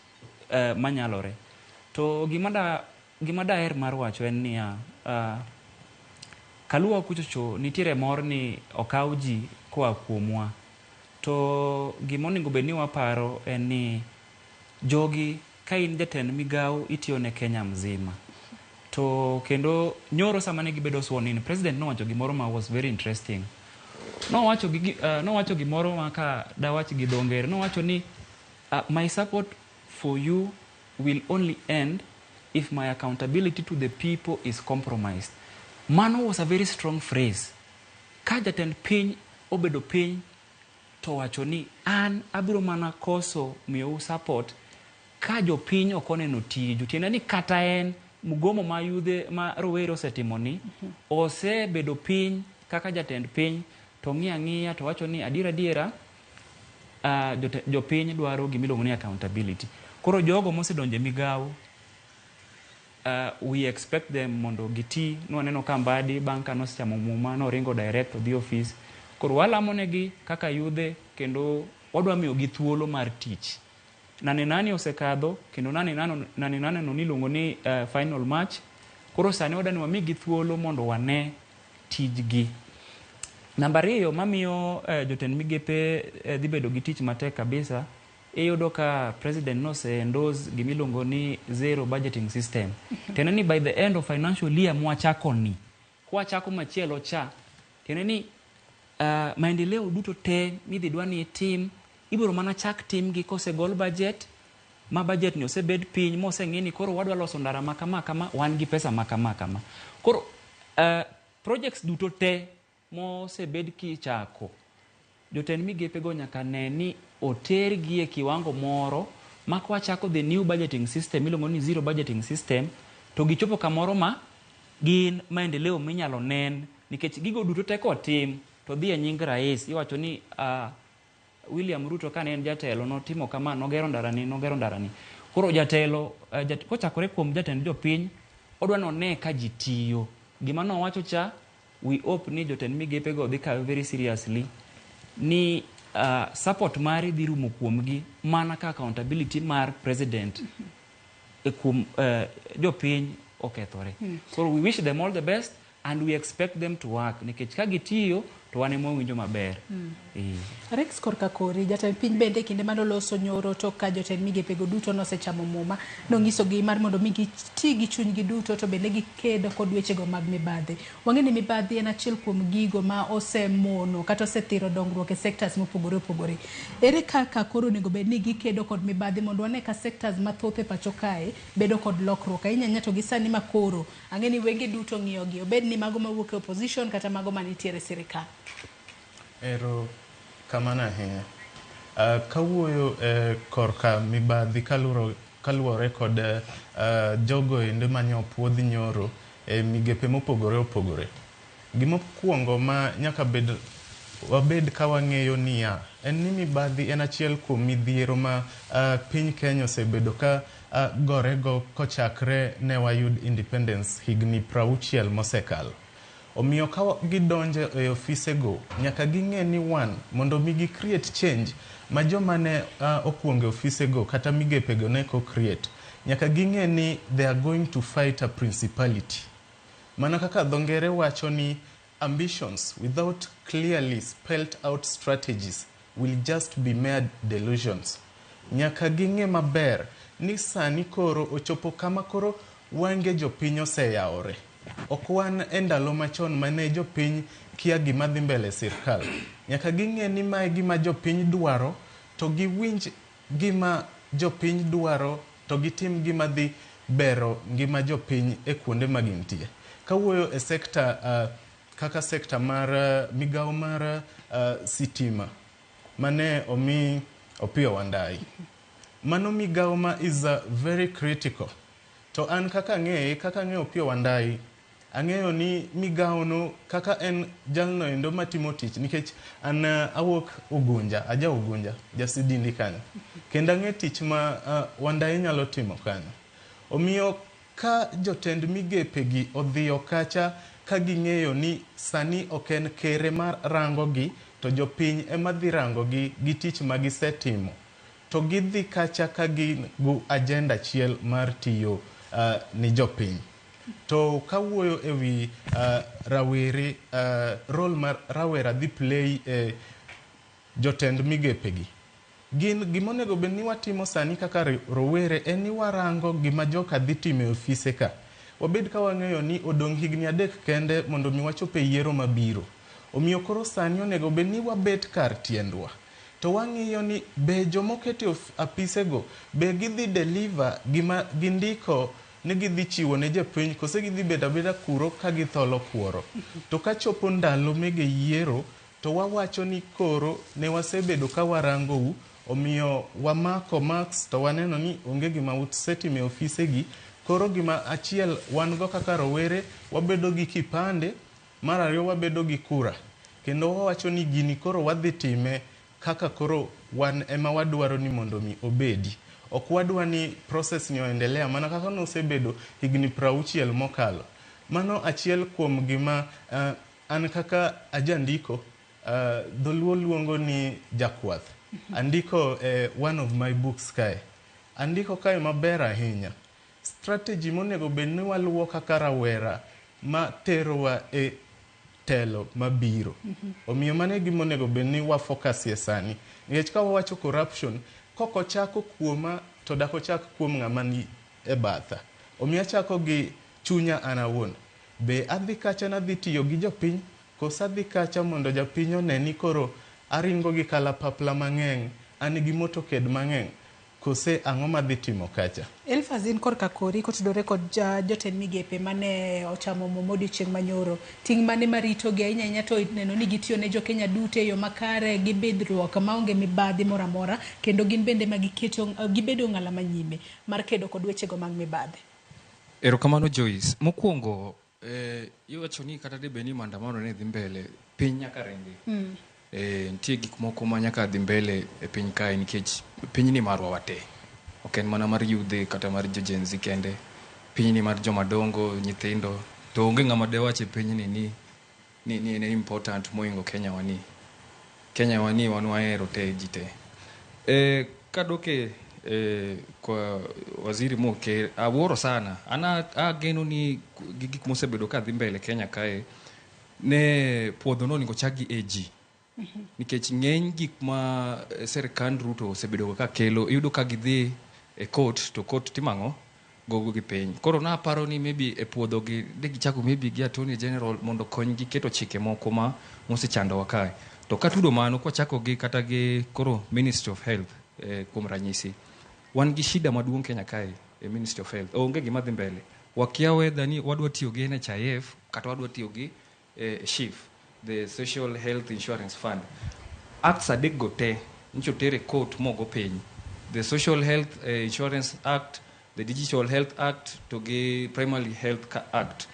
manyalore. To gima daher mar wacho en niya, kaluwa kuchocho nitiere mor ni okaw ji koa kuomwa. To gima onego bed ni waparo en ni jogi ka in jatend migawo itiyo ne Kenya mzima. To kendo nyoro sama ne gibedo sworn in, president nowacho gimoro ma was very interesting. Nowacho gimoro ma ka dawach gi dho ngere, nowacho ni my support for you will only end if my accountability to the people is compromised. Mano was a very strong phrase. Ka jatend piny obedo piny to wacho ni an abiro mana koso miyou support ka jopiny ok oneno tiju. Tiende ni kata en mgomo ma yudhe ma rowere osetimo ni osebedo piny kaka jatend piny to ng'iyo ang'iya to wacho ni adiera adiera jopiny dwaro gimiluongo ni accountability. Koro jogo mosedonjo e migawo we expect them mondo giti. Nwaneno ka Mbadi bang' ka nosechamo muma noringo direct odhi ofis. Koro walamo negi kaka yudhe kendo wadwa miyogi thuolo mar tich. Nane nane osekadho kendo nane nane nane nane no niluongo ni final match. Koro sani wadwa ni wamigi thuolo mondo wane tijgi. Namba ariyo mamiyo jotend migepe dhi bedo gi tich matek kabisa, iyudo ka president nose endorse gimiluongo ni zero budgeting system. Tiende ni by the end of financial year mwachako ni, kwachako machielo cha, tiende ni maendeleo duto te midhi dwa ni itim, ibiro mana chak timgi kosegol budget, ma budget ni osebed piny moseng'i ni koro wadwa loso ndara ma kama kama, wan gi pesa ma kama kama. Koro projects duto te mosebed kichako, jotend migepe go nyaka ne ni otergi e kiwango moro ma kwachako the new budgeting system miluongo ni zero budgeting system to gichopo kamoro ma gin maendeleo minyalo nen nikech gigo duto te kotim to dhi e nying rais iwacho ni William Ruto kane en jatelo notimo kama, nogero ndarani, nogero ndarani. Koro jatelo kochakore kuom jatend jopiny odwa none ka ji tiyo. Gima nowacho cha we hope ni jotend migepe go dhi kawe very seriously ni support mari dhi rumo kuomgi mana ka accountability mar president e kuom jopiny okethore. Koro we wish them all the best and we expect them to work nikech ka gitiyo to wan ema wawinjo maber. Rex korka kori, jatend piny bende kinde mane oloso nyoro tok ka jotend migepego duto nosechamo muma, nonyisogi mar mondo mi giti gi chunygi duto to bende gikedo kod wechego mag mibadhi. Wang'e ni mibadhi en achiel kuom gigo ma osemono kata osethiro dongruok e sectors mopogore opogore. Ere kaka koro onego bed ni gikedo kod mibadhi mondo wane ka sectors mathoth e pacho kae bedo kod lokruok ahinya ahinya to gi sani ma koro ang'e ni wenge duto ng'iyogi, obed ni mago mawuok e opposition kata mago manitiere e sirikal. Ero kamano ahinya. Kawuoyo korka mibadhi kaluwore kod jogo endo mane opuodh nyoro e migepe mopogore opogore. Gimokwongo ma nyaka bed wabed ka wang'eyo niya, en ni mibadhi en achiel kuom midhiero ma piny Kenya osebedo ka gorego kochakre ne wayud independence higni 60 mosekalo. Omiyo ka gidonjo e ofisego, nyaka ging'e ni one, mondo mi gi create change ma joma ne okuongo e ofisego kata migepego ne ko create, nyaka ging'e ni they are going to fight a principality. Mana kaka dho ngere wacho ni ambitions without clearly spelt out strategies will just be mere delusions. Nyaka ging'e maber ni sani koro ochopo kama koro wange jopiny oseyawore. Ok wan e ndalo machon mane jopiny kia gima dhi mbele e sirkal. Nyaka ging'e ni mae gima jopiny dwaro to giwinj gima jopiny dwaro to gitim gima dhi bero ngima jopiny e kuonde ma gintie. Kawuoyo e sekta kaka sekta mar migawo mar sitima mane omi Opiyo Wandayi. Mano migawo ma is very critical. To an kaka ang'eye, kaka ang'eyo Opiyo Wandayi, ang'eyo ni migawo no kaka en jalno endo matimo tich nikech an awuok Ugunja, aja Ugunja, ja Sidindi kanyo. Kendo ang'e tich ma Wandayi nyalo timo kanyo. Omiyo ka jotend migepe gi odhiyo kacha ka ging'eyo ni sani ok en kere mar rango gi to jopiny ema dhi rango gi gi tich ma gisetimo. To gidhi kacha ka gin gu agenda achiel mar tiyo ni jopiny. To kawuoyo e wi rawere, role mar rawera dhi play e jotend migepe gi. Gin gimonego bed ni watimo sani kaka rowere en ni warango gima joka dhi timo e ofise ka. Wabed ka wang'eyo ni odong' higni 3 kende mondo mi wachop e yiero mabiro. Omiyo koro sani onego bed ni wabet kar tiendwa. To wang'iyo ni be jomokete apisego be gidhi deliver gima gindiko ni gidhi chiwo ne jopiny kose gidhi bedo abeda kuro ka githolo kuoro. To kachopo ndalo mege yiero to wawacho ni koro ne wasebedo ka warangou, omiyo wamako marks to waneno ni onge gima usetimo e ofisegi. Koro gima achiel wan go kaka rowere, wabedo gi kipande, mar ariyo wabedo gi kura. Kendo wawacho ni gini koro wadhi time kaka koro wan ema wadwaro ni mondo mi obedi. Ok wadwa ni process ni oendelea mana kaka nosebedo higni 60 mokalo. Mano achiel kuom gima an kaka ajandiko, dholuo luongo ni jakwath. Andiko one of my books kae. Andiko kae maber ahinya. Strategy monego bed ni waluwo kaka rawera ma terowa e telo mabiro. Omiyo mano e gima onego bed ni wa focus e sani. Nikech ka wawacho corruption, kok ochako kuoma to dak ochak kuom ng'ama ni e batha. Omiyo achako gi chunya an awuon. Be adhi kacha nadhi tiyo gi jopiny, koso adhi kacha mondo japiny one ni koro aringo gi kalapapla mang'eny, an gi motorcade mang'eny, kose ang'o madhi timo kacha? Elfaz, in korka kori kotudore kod jotend migepe mane ochamo muma odiochieng' manyoro. Ting' mane maritogi ahinya ahinya to neno ni gitiyo ne jokenya duto e yo makare gi bidhruok maonge mibadhi moro amora, kendo gin bende ma giketo gibedo ng'ala manyime mar kedo kod wechego mag mibadhi. Erokamano Joyce. Mokwongo iwacho ni kata debed ni maandamano ne dhi mbele, piny nyaka ringi. Nitie gik moko ma nyaka dhi mbele e piny kae nikech pinyni marwa wate. Ok en mana mar yudhe kata mar jo Gen Z kende. Pinyni mar joma dongo, nyithindo. To onge ng'ama dewach e pinyni ni en important mohingo Kenya wani. Kenya wani wan wahero te ji te. Kadok e kwa waziri moke, awuoro sana. An ageno ni gi gik mosebedo ka dhi mbele Kenya kae, Ne puodho no onego chak gi AG. Nikech ng'eny gik ma serikand Ruto osebedo ka kelo, iyudo ka gidhi e court to court timo ang'o? Gogo gi piny. Koro naparo ni maybe e puodho gi de gichako maybe gi Attorney General mondo okonygi keto chike moko ma mosechandowa kae. To katudo mano kwachako gi kata gi koro Ministry of Health kuom ranyisi. Wan gi shida maduong' Kenya kae e Ministry of Health. Onge gima dhi mbele. Wakia whether ni wadwa tiyo gi NHIF kata wadwa tiyo gi SHIF, the Social Health Insurance Fund. Acts adek go te nyocha oter e court mogo piny. The Social Health Insurance Act, the Digital Health Act to gi Primary Health Act.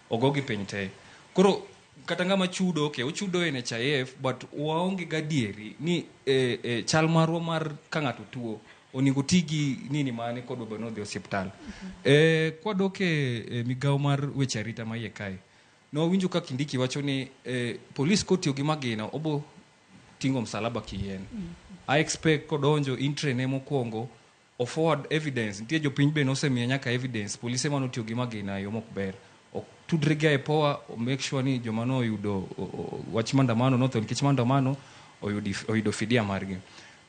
Ogogi piny te. Koro kata ng'ama chudo, okay, ochudo NHIF but waonge gadieri ni chal marwa mar ka ng'ato tuo onego ti gi nini mane kodwa bed ni odhi osiptal. Kwadok e migawo mar weche arita ma iye kae, nowinjo ka Kindiki wacho ni polis kotiyo gi magina obo ting'o msalaba kiyien. I expect kodonjo entry ne mokwongo o forward evidence. Nitie jopiny be nosemiye nyaka evidence. Polise manotiyo gi magina e yo mok ber. Otudre gi IPOA, o make sure ni joma noyudo wach maandamano notho nikech maandamano oyudo fidia margi.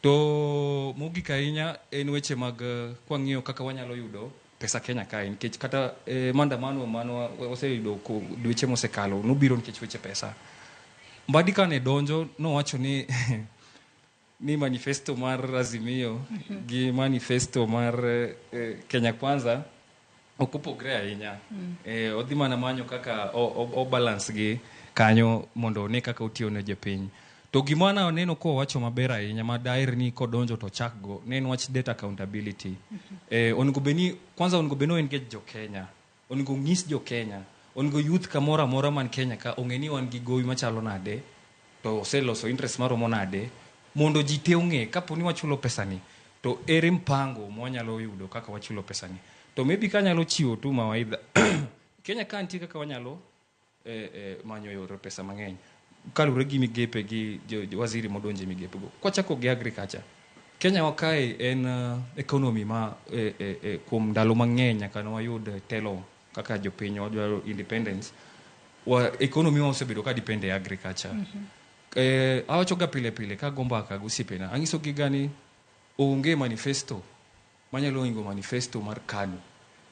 To mogik ahinya en weche mag kwang'iyo kaka wanyalo yudo pesa Kenya kae nikech kata maandamano mano waseyudo dweche mosekalo nobiro nikech weche pesa. Mbadi kane donjo nowacho ni ni manifesto mar Azimio gi manifesto mar Kenya Kwanza ok opogre ahinya. Odhi mana manyo kaka o balance gi kanyo mondo one kaka otiyo ne jopiny. To gima naneno kowacho maber ahinya ma daher ni kodonjo to chak go ne en wach debt accountability. Onego bed ni kwanza onego bed ni engage jo Kenya. Onego onyis jo Kenya. Onego youth kamoro amora man Kenya ka ong'e ni wan gi gowi machalo nade to oseloso interest maromo nade mondo ji te ong'e kapo ni wachulo pesani to ere mpango mwanyalo yudo kaka wachulo pesani. To maybe kanyalo chiwo tu mawaidha Kenya ka nitie kaka wanyalo manyo yore pesa mang'eny kaluwore gi migepe gi waziri modonje migepe go. Kwachako gi agriculture, Kenya wa kae en economy ma kuom ndalo mang'eny nyaka ne wayud telo kaka jopiny wadwaro independence, wa economy wa osebedo ka depend e agriculture. Awacho ga pile pile ka ago mbaka gi osiepena, ang'iso gi ga ni onge manifesto manyalo ingo manifesto mar KANU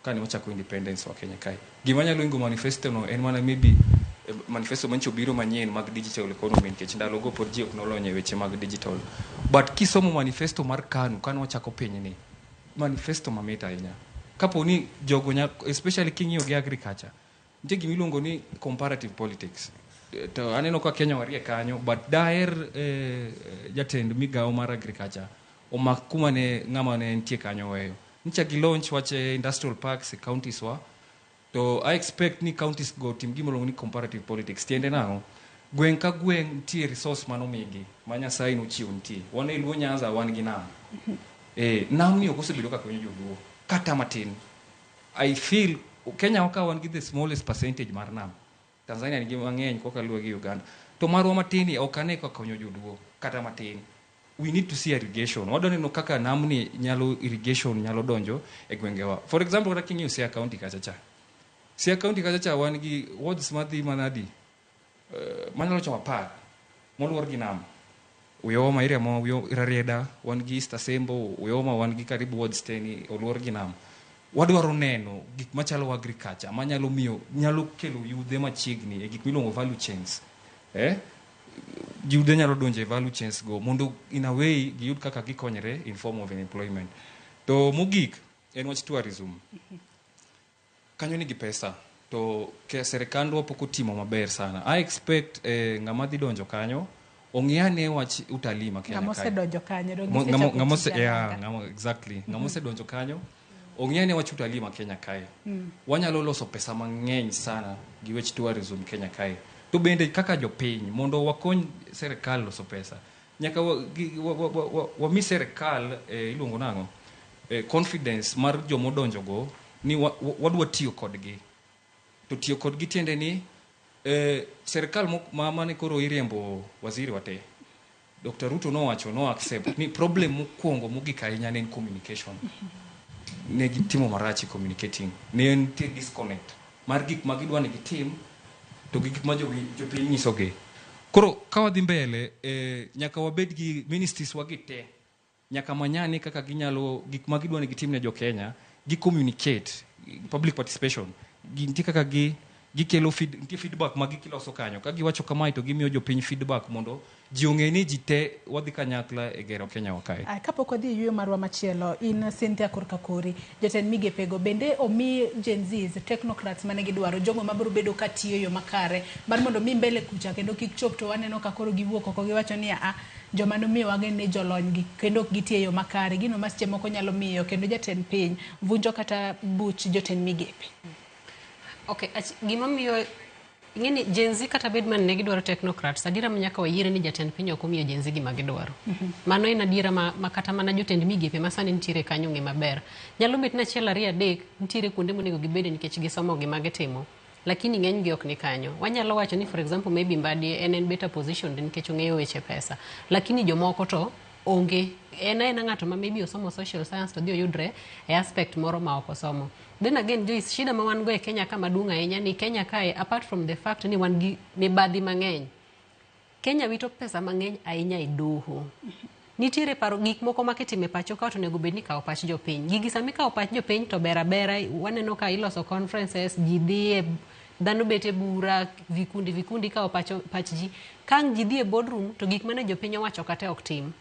kane wachako independence wa Kenya kae. Gima nyalo ingo manifesto no en mana maybe manifesto manyicho biro manyien mag digital economy nikech ndalogo pod ji ok nolony e weche mag digital. But kisomo manifesto mar KANU kane wachako pinyni, manifesto mamit ahinya. Kapo ni jogo especially king'iyo gi agriculture, nitie gima iluongo ni comparative politics. To aneno ka Kenya warie kanyo, but daher jatend migawo mar agriculture omak kuma ne ng'ama ne nitie kanyo weyo. Nyicha gi launch wach industrial parks e counties wa, to I expect ni counties go tim gima iluongo ni comparative politics. Tiende nang'o? Gweng' ka gweng' nitie resource manomigi ma Nyasaye nochiwo nitie. Wan e Luo Nyanza wan gi nam. Nam ni ok osebedo ka konyo joluo kata matin. I feel Kenya ka wan gi the smallest percentage mar nam. Tanzania nigi mang'eny koka luwe gi Uganda. To marwa matin ni ok ane ka konyo joluo kata matin. We need to see irrigation. Wadwa neno kaka namni nyalo irrigation nyalo donjo e gwengewa. For example, kata king'iyo Siaya County kacha cha. Siaya County kacha cha wan gi wards madhi manadi manyalo chomo 10 moluor gi nam. Uyoma area mo Rarieda, wan gi East Asembo, Uyoma wan gi karibu wards te ni oluor gi nam. Wadwaro neno gik machalo agriculture manyalo miyo nyalo kelo yudhe machiegni e gik miluongo value chains. Yudhe nyalo donjo e value chains go mondo in a way giyud kaka gikonyre in form of employment. To mogik en wach tourism. Kanyo nigi pesa to serikandwa pok otimo maber sana. I expect ng'ama dhi donjo kanyo ong'i ane wach utalii ma Kenya Ng'ama kae. osedonjo kanyo, donge gisechako tich ayanga. Exactly. Ng'ama osedonjo kanyo ong'i ane wach utalii ma Kenya kae. Wanyalo loso pesa mang'eny sana gi wech tourism Kenya kae. To bende kaka jopiny mondo wakony serikal loso pesa nyaka wami serikal iluongo nang'o confidence mar jomodonjo go ni wadwa tiyo kodgi. To tiyo kodgi tiende ni serikal mane koro iriembo waziri wate Dr. Ruto nowacho no accept ni problem mokwongo mogik ahinya ne en communication. Ne gitimo marach e communicating. Ne nitie disconnect mar gik ma gidwa ni gitim to gi gik ma jopiny nyisogi. Koro ka wadhi mbele, nyaka wabed gi ministries wagi te. Nyaka manyane kaka ginyalo gik ma gidwa ni gitim ne jo Kenya, gi communicate, public participation. Nitie kaka gi gikelo feed, nitie feedback ma giloso kanyo. Ka giwacho kamae to gimiyo jopiny feedback mondo ji ong'e ni ji te wadhi kanyakla e gero Kenya wa kae. Kapok wadhi e yueyo marwa machielo, in Cynthia korka kori, jatend migepego bende omi Gen Zs, technocrats mane gidwaro, jogo mabiro bedo ka tiyo e yo makare mar mondo mi mbele kucha kendo kik chop to waneno ka koro giwuok oko giwacho ni a joma nomiyowa gin ni jolony gi kendo ok gitiyo e yo makare, gino ma seche moko nyalo miyo kendo jatend piny vunjo kata buch jotend migepe. Okay, gima miyo ing'eni Gen Z kata bed man ne gidwaro technocrats, adiera ma nyaka wayiere ni jatend piny ok omiyo Gen Z gima gidwaro. Mano en adiera ma kata mana jotend migepe ma sani nitiere kanyo ong'e maber. Nyalo bet ni achiel ariyo adek nitiere kuonde monego gibede nikech gisomo gima gitimo. Lakini ng'eny gi ok ni kanyo. Wanyalo wacho ni for example maybe Mbadi en better positioned nikech ong'eyo weche pesa. Lakini jomoko to onge. En aena ng'ato ma maybe osomo social science to dhi oyudre e aspect moro ma ok osomo. Then again Joyce, shida ma wan go e Kenya ka maduong' ahinya ni Kenya kae apart from the fact ni wan gi mibadhi mang'eny, Kenya wito pesa mang'eny ahinya e doho. Nitiere paro gik moko ma kitimo e pacho ka to onego bed ni ikawo pach jopiny. Gigi sama ikawo pach jopiny to ber abera, waneno ka iloso conferences, ji dhiye, dhano bet e bura, vikundi vikundi ikawo pach ji. Ka ang' ji dhi e boardroom to gik mane jopiny owacho kata ok tim.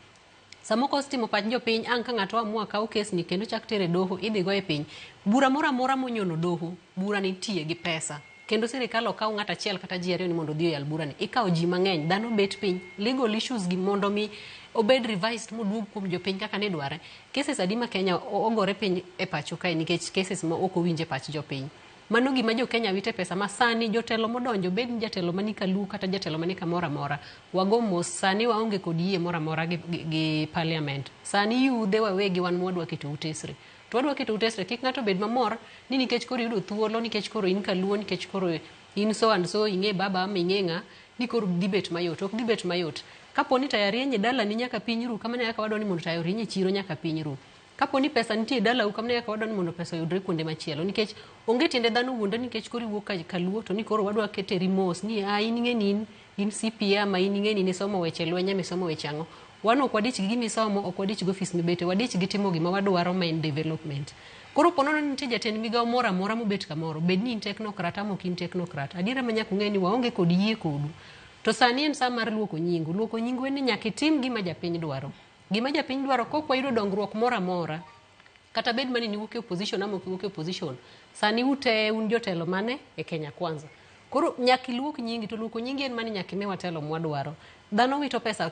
Samoko osetimo pach jopiny, ang' ka ng'ato amua kawo kes ni kendo chak tere doho, idhi goye piny. Bura moro amora monyono doho, bura nitie gi pesa. Kendo sirikal ok kaw ng'ato achiel kata ji ariyo ni mondo odhi oyal burani. Ikawo ji mang'eny, dhano bet piny, legal issues gi mondo mi obed revised moduog kuom jopiny kaka nidware. Cases adi ma Kenya ogore piny e pacho kae nikech cases ma ok owinj e pach jopiny. Mano gima jo Kenya wite pesa ma sani jotelo modonjo, bed ni jatelo mani Kaluo kata jatelo mani kamoro amora, wago mos sani waonge kod yie moro amora gi parliament. Sani yudhe wawegi wan mwadwa keto utesre. To wadwa keto utesre, kik ng'ato bed mamor ni nikech koro iyudo thuolo, nikech koro in Kaluo, nikech koro in so and so, ing'e baba ama ing'e ng'a, ni koro dhi bet mayot. Ok dhi bet mayot. Kapo ni taya rieny e dalani nyaka piny ru, kamano e kaka wadwa ni mondo taya orieny e chiro nyaka piny ru. Kapo ni pesa nitie e dalau, kamano e kaka wadwa ni mondo pesa oyudre kuonde machielo. Nikech onge tiende dhano wuondre nikech koro iwuok Kaluo to ni koro wadwa keteri mos ni a in ing'e ni in CPA ama in ing'e ni nisomo weche lweny ama isomo weche ang'o. Wan ok wadich gi gima isomo, ok wadich gi ofis mibete, wadich gi timo gima wadwaro ma en development. Koro po nono ni nitie jatend migawo moro amora mobet kamoro, bed ni in technocrat ama ok in technocrat, adiera ma nyaka ung'e ni waonge kod yie kodu. To sani en sa mar luoko nyingu. Luoko nyingu en ni nyaka itim gima japiny dwaro. Gima japiny dwaro kok wayudo dongruok moro amora, kata bed mani niwuok e opposition ama ok iwuok e opposition, sani ute un jotelo mane e Kenya Kwanza. Koro nyaka iluok nyingi, to luoko nyingi en mani nyaka imiwa telo mwadwaro. Dhano wito pesa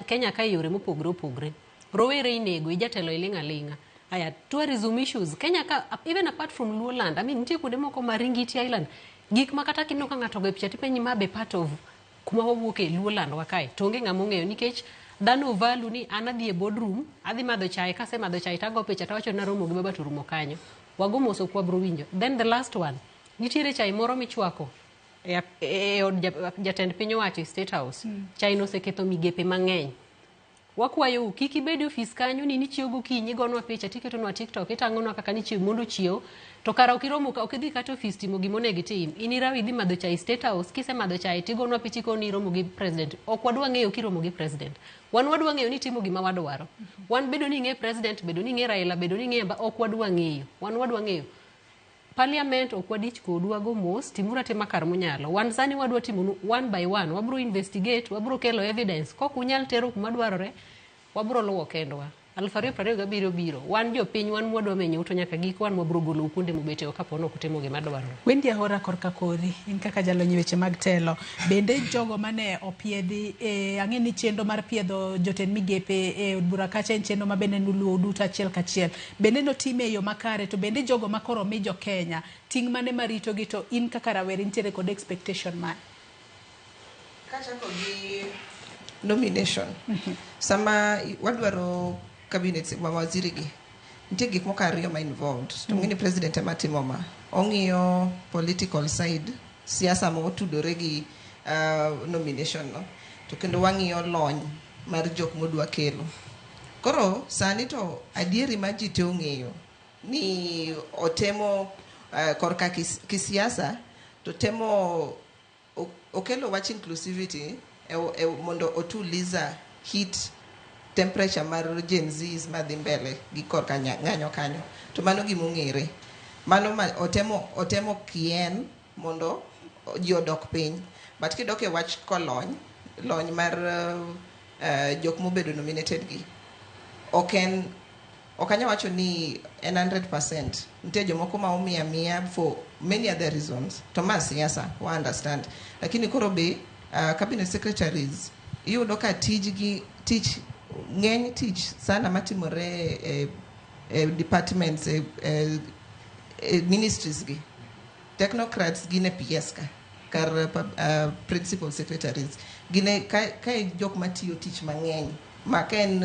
Kenya ka e yore mopogre opogre. Rowere inego, ijatelo iling' aling'a. Aya, tourism issues. Kenya ka, even apart from Luo land, I mean, nitie kuonde moko ma Ringiti Island, gik ma kata kineno ka ng'ato ogoyo picha tipenji ma be part of kuma wawuoke Luo land wa kae, to onge ng'ama ong'eyo nikech dhano value ni an adhi e boardroom, adhi madho chae, kasemadho chae tago picha tawacho ni naromo gi baba to rumo kanyo. Wago mos ok wabro winjo. Then the last one, nitiere chai moro michwako e od jatend piny owacho e State House. Chai no oseketho migepe mang'eny. Wakwayou kik ibed e ofis kanyo ni nichiew gokinyi igonwa picha tiketonwa TikTok itang'onwa kaka nichiew mondo ochiew to kara ok iromo ok idhi kata ofis timo gima onego itim. In irawo idhi madho chai State House, kisemadho chai tigonwa picha ikoni ni iromo gi president. Ok wadwa ng'eyo kiromo gi president. Wan wadwa ng'eyo ni itimo gima wadwaro. Wan bedo ni ing'e president, bedo ni ing'e Raila, bedo ni ing'e ok wadwa ng'eyo. Wan wadwa ng'eyo. Parliament ok wadich kodu, wago mos, timuru atima kar munyalo. Wan sani wadwa timonu one by one, wabro investigate, wabro kelo evidence. Kok unyal tero kuma dwarore, wabro luwo kendwa. 2027 biro. Wan jopiny, wan mwadwa menyo to nyaka giko wan wabro golou kuonde mubete kapo ni ok utimo gima dwarore. Wendy Ahora korka kori, in kaka jalony e weche mag telo, bende jogo mane opiedhi ang'e ni chenro mar piedho jotend migepe e od bura kacha en chenro ma bende nuluwo duto achiel kachiel. Bende notime e yo makare to bende jogo ma koro omi jo Kenya ting' mane maritogi to in kaka rawere intiere kod expectation mane? Kachako gi nomination, sama wadwaro cabinet ma waziri gi, nitie gik moko ariyo ma involved. To ng'e ni president ema timo ma. Ong'iyo political side, siasa ma otudore gi nomination no. To kendo wang'iyo lony mar jok modwa kelo. Koro sani to adieri ma ji te ong'eyo ni otemo korka kisiasa to temo Okelo wach inclusivity e mondo otuliza heat temperature mar Gen Zs madhi mbele gi korka ng'anyo kanyo. To mano gimong'ere. Mano ma otemo kien mondo ji odok piny. But kidok e wach kolony, lony mar jok mobedo nominated gi, ok en ok anya wacho ni en 100%. Nitie jomoko ma omiyo amiya for many other reasons. To ma siasa, wa understand. Lakini koro be cabinet secretaries iyudo ka tijgi tich ng'eny tich sana matimore e departments e ministries gi technocrats gin e PS ka kar principal secretaries gin e ka e jok matiyo tich mang'eny ma ka en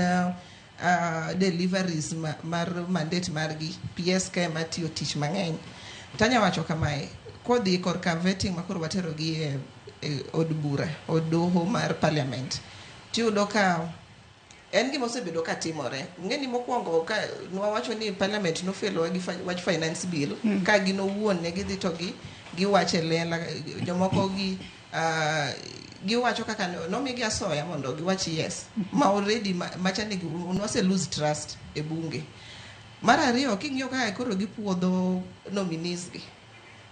deliveries mar mandate margi PS ka ema tiyo tich mang'eny. Tanya wacho kamae kodhi korka vetting ma koro watero gi e od bura od doho mar parliament tiyudo ka en gima osebedo ka timore. Ng'e ni mokwongo ka nwawacho ni parliament nofelowa gi wach finance bill ka gin owuon ne gidhi to gi giwacho e lela jomoko gi giwacho kaka nomigi asoya mondo giwach yes ma already macha ni nwase lose trust e bunge. Mar ariyo king'iyo kaka koro gipuodho nominees gi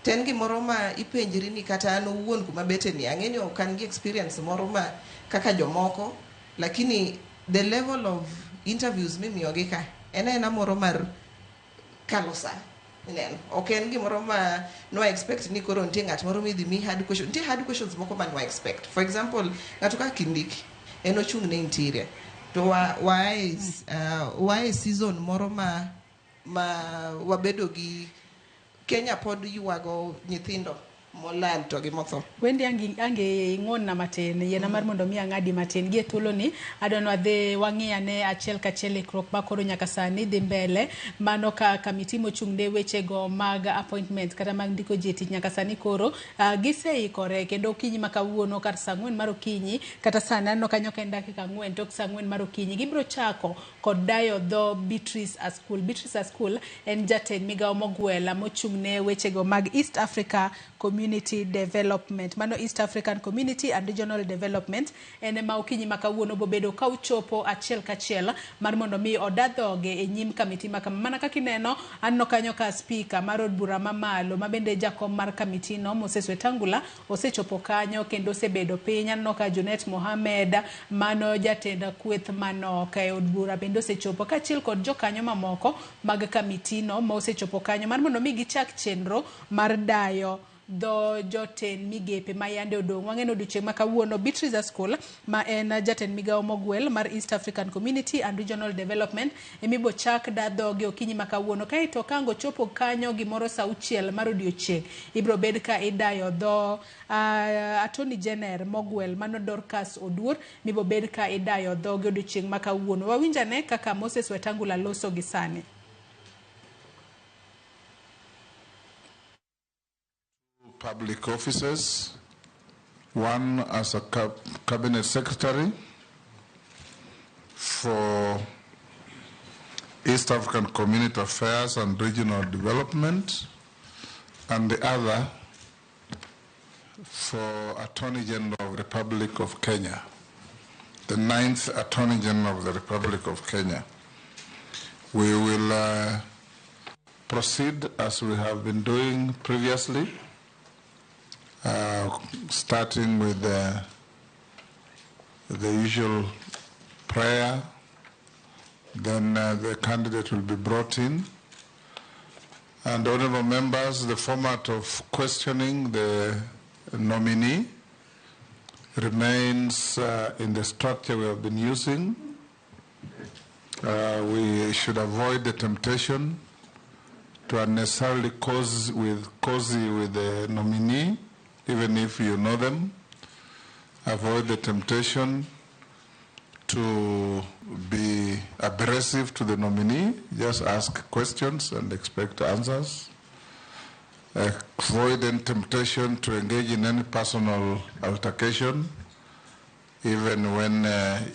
to en gimoro ma ipenjri ni kata an owuon kuma bete ni ang'e ni ok an gi experience moro ma kaka jomoko lakini the level of interviews mimiyogi ka en aena moro mar kalo sa ineno ok en gimoro ma nwa expect ni koro nitie ng'at moro midhi mi hard question. Nitie hard questions moko ma nwa expect. For example, ng'ato kaka Kindiki en ochung' ne interior to wa e season moro ma wabedo gi Kenya pod ywago nyithindo molal to gi motho. Wendi ange ing'won na matin, yiena mar mondo mi ang'adi matin. Gi e thuolo ni adwa ni wadhi wang'i ane achiel kachiel ikruok ma koro nyaka sani dhi mbele. Mano ka kamiti mochung' ne wechego mag appointment kata mag ndiko ji e tich nyaka sani koro giseikore kendo okinyi ma kawuono kar saa 4 mar okinyi kata sani aneno kanyo ka en dakika 4 tok saa 4 mar okinyi gibiro chako kod dayo dho Beatrice Askul. Beatrice Askul en jatend migawo mogwela mochung' ne wechego mag East Africa Community Development. Mano East African Community and Regional Development en ema okinyi ma kawuono bobedo ka uchopo achiel kachiel mar mondo mi oda dhoge e nyim kamiti ma kama. Mana kaka ineno aneno kanyo ka speaker mar od bura mamalo ma bende jakom mar kamiti no Moses Wetangula osechopo kanyo kendo osebedo piny. Aneno ka Junet Mohamed mano jatend kweth manok e od bura bende osechopo kaachiel kod jokanyo mamoko mag kamiti no ma osechopo kanyo mar mondo mi gichak chenro mar dayo dho jotend migepe ma yande odong'. Wang'e ni odiochieng' ma kawuono Beatrice Askul ma en jatend migawo mogwel mar East African Community and Regional Development emibo chak da dhoge okinyi ma kawuono. Kaeto ka ang' ochopo kanyo gimoro saa 6 mar odiochieng' ibiro bed ka idayo dho Attorney General mogwel mano Dorcas Oduor mibo bed ka idayo dhoge odiochieng' ma kawuono. Wawinj ane kaka Moses Wetangula loso gi sani. Public offices, one as a cabinet secretary for East African Community Affairs and Regional Development, and the other for Attorney General of the Republic of Kenya, the 9th Attorney General of the Republic of Kenya. We will proceed as we have been doing previously, starting with the usual prayer. Then the candidate will be brought in. And honorable members, the format of questioning the nominee remains in the structure we have been using. We should avoid the temptation to unnecessarily cozy with the nominee, even if you know them. Avoid the temptation to be abrasive to the nominee. Just ask questions and expect answers. Avoid the temptation to engage in any personal altercation, even when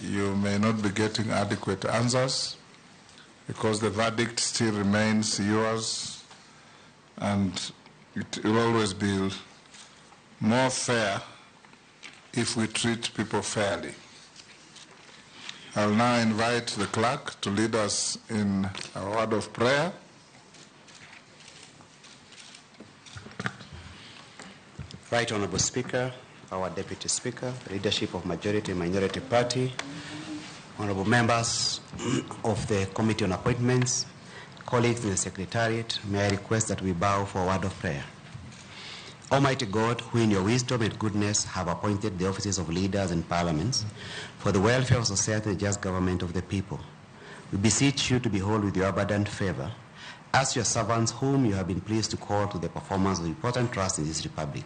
you may not be getting adequate answers, because the verdict still remains yours, and it will always be more fair if we treat people fairly. I'll now invite the clerk to lead us in a word of prayer. Right Honorable Speaker, our Deputy Speaker, the leadership of Majority and Minority Party, honorable members of the Committee on Appointments, colleagues in the Secretariat, may I request that we bow for a word of prayer. Almighty God, who in your wisdom and goodness have appointed the offices of leaders and parliaments for the welfare of society and the just government of the people, we beseech you to behold with your abundant favor as your servants whom you have been pleased to call to the performance of important trust in this republic.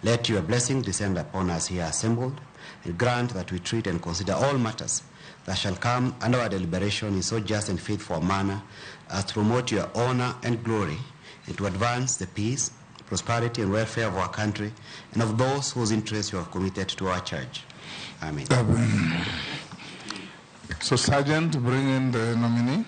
Let your blessing descend upon us here assembled, and grant that we treat and consider all matters that shall come under our deliberation in so just and faithful a manner as to promote your honor and glory, and to advance the peace, prosperity, and welfare of our country, and of those whose interests you have committed to our charge. Amen. Amen. So, Sergeant, bring in the nominee.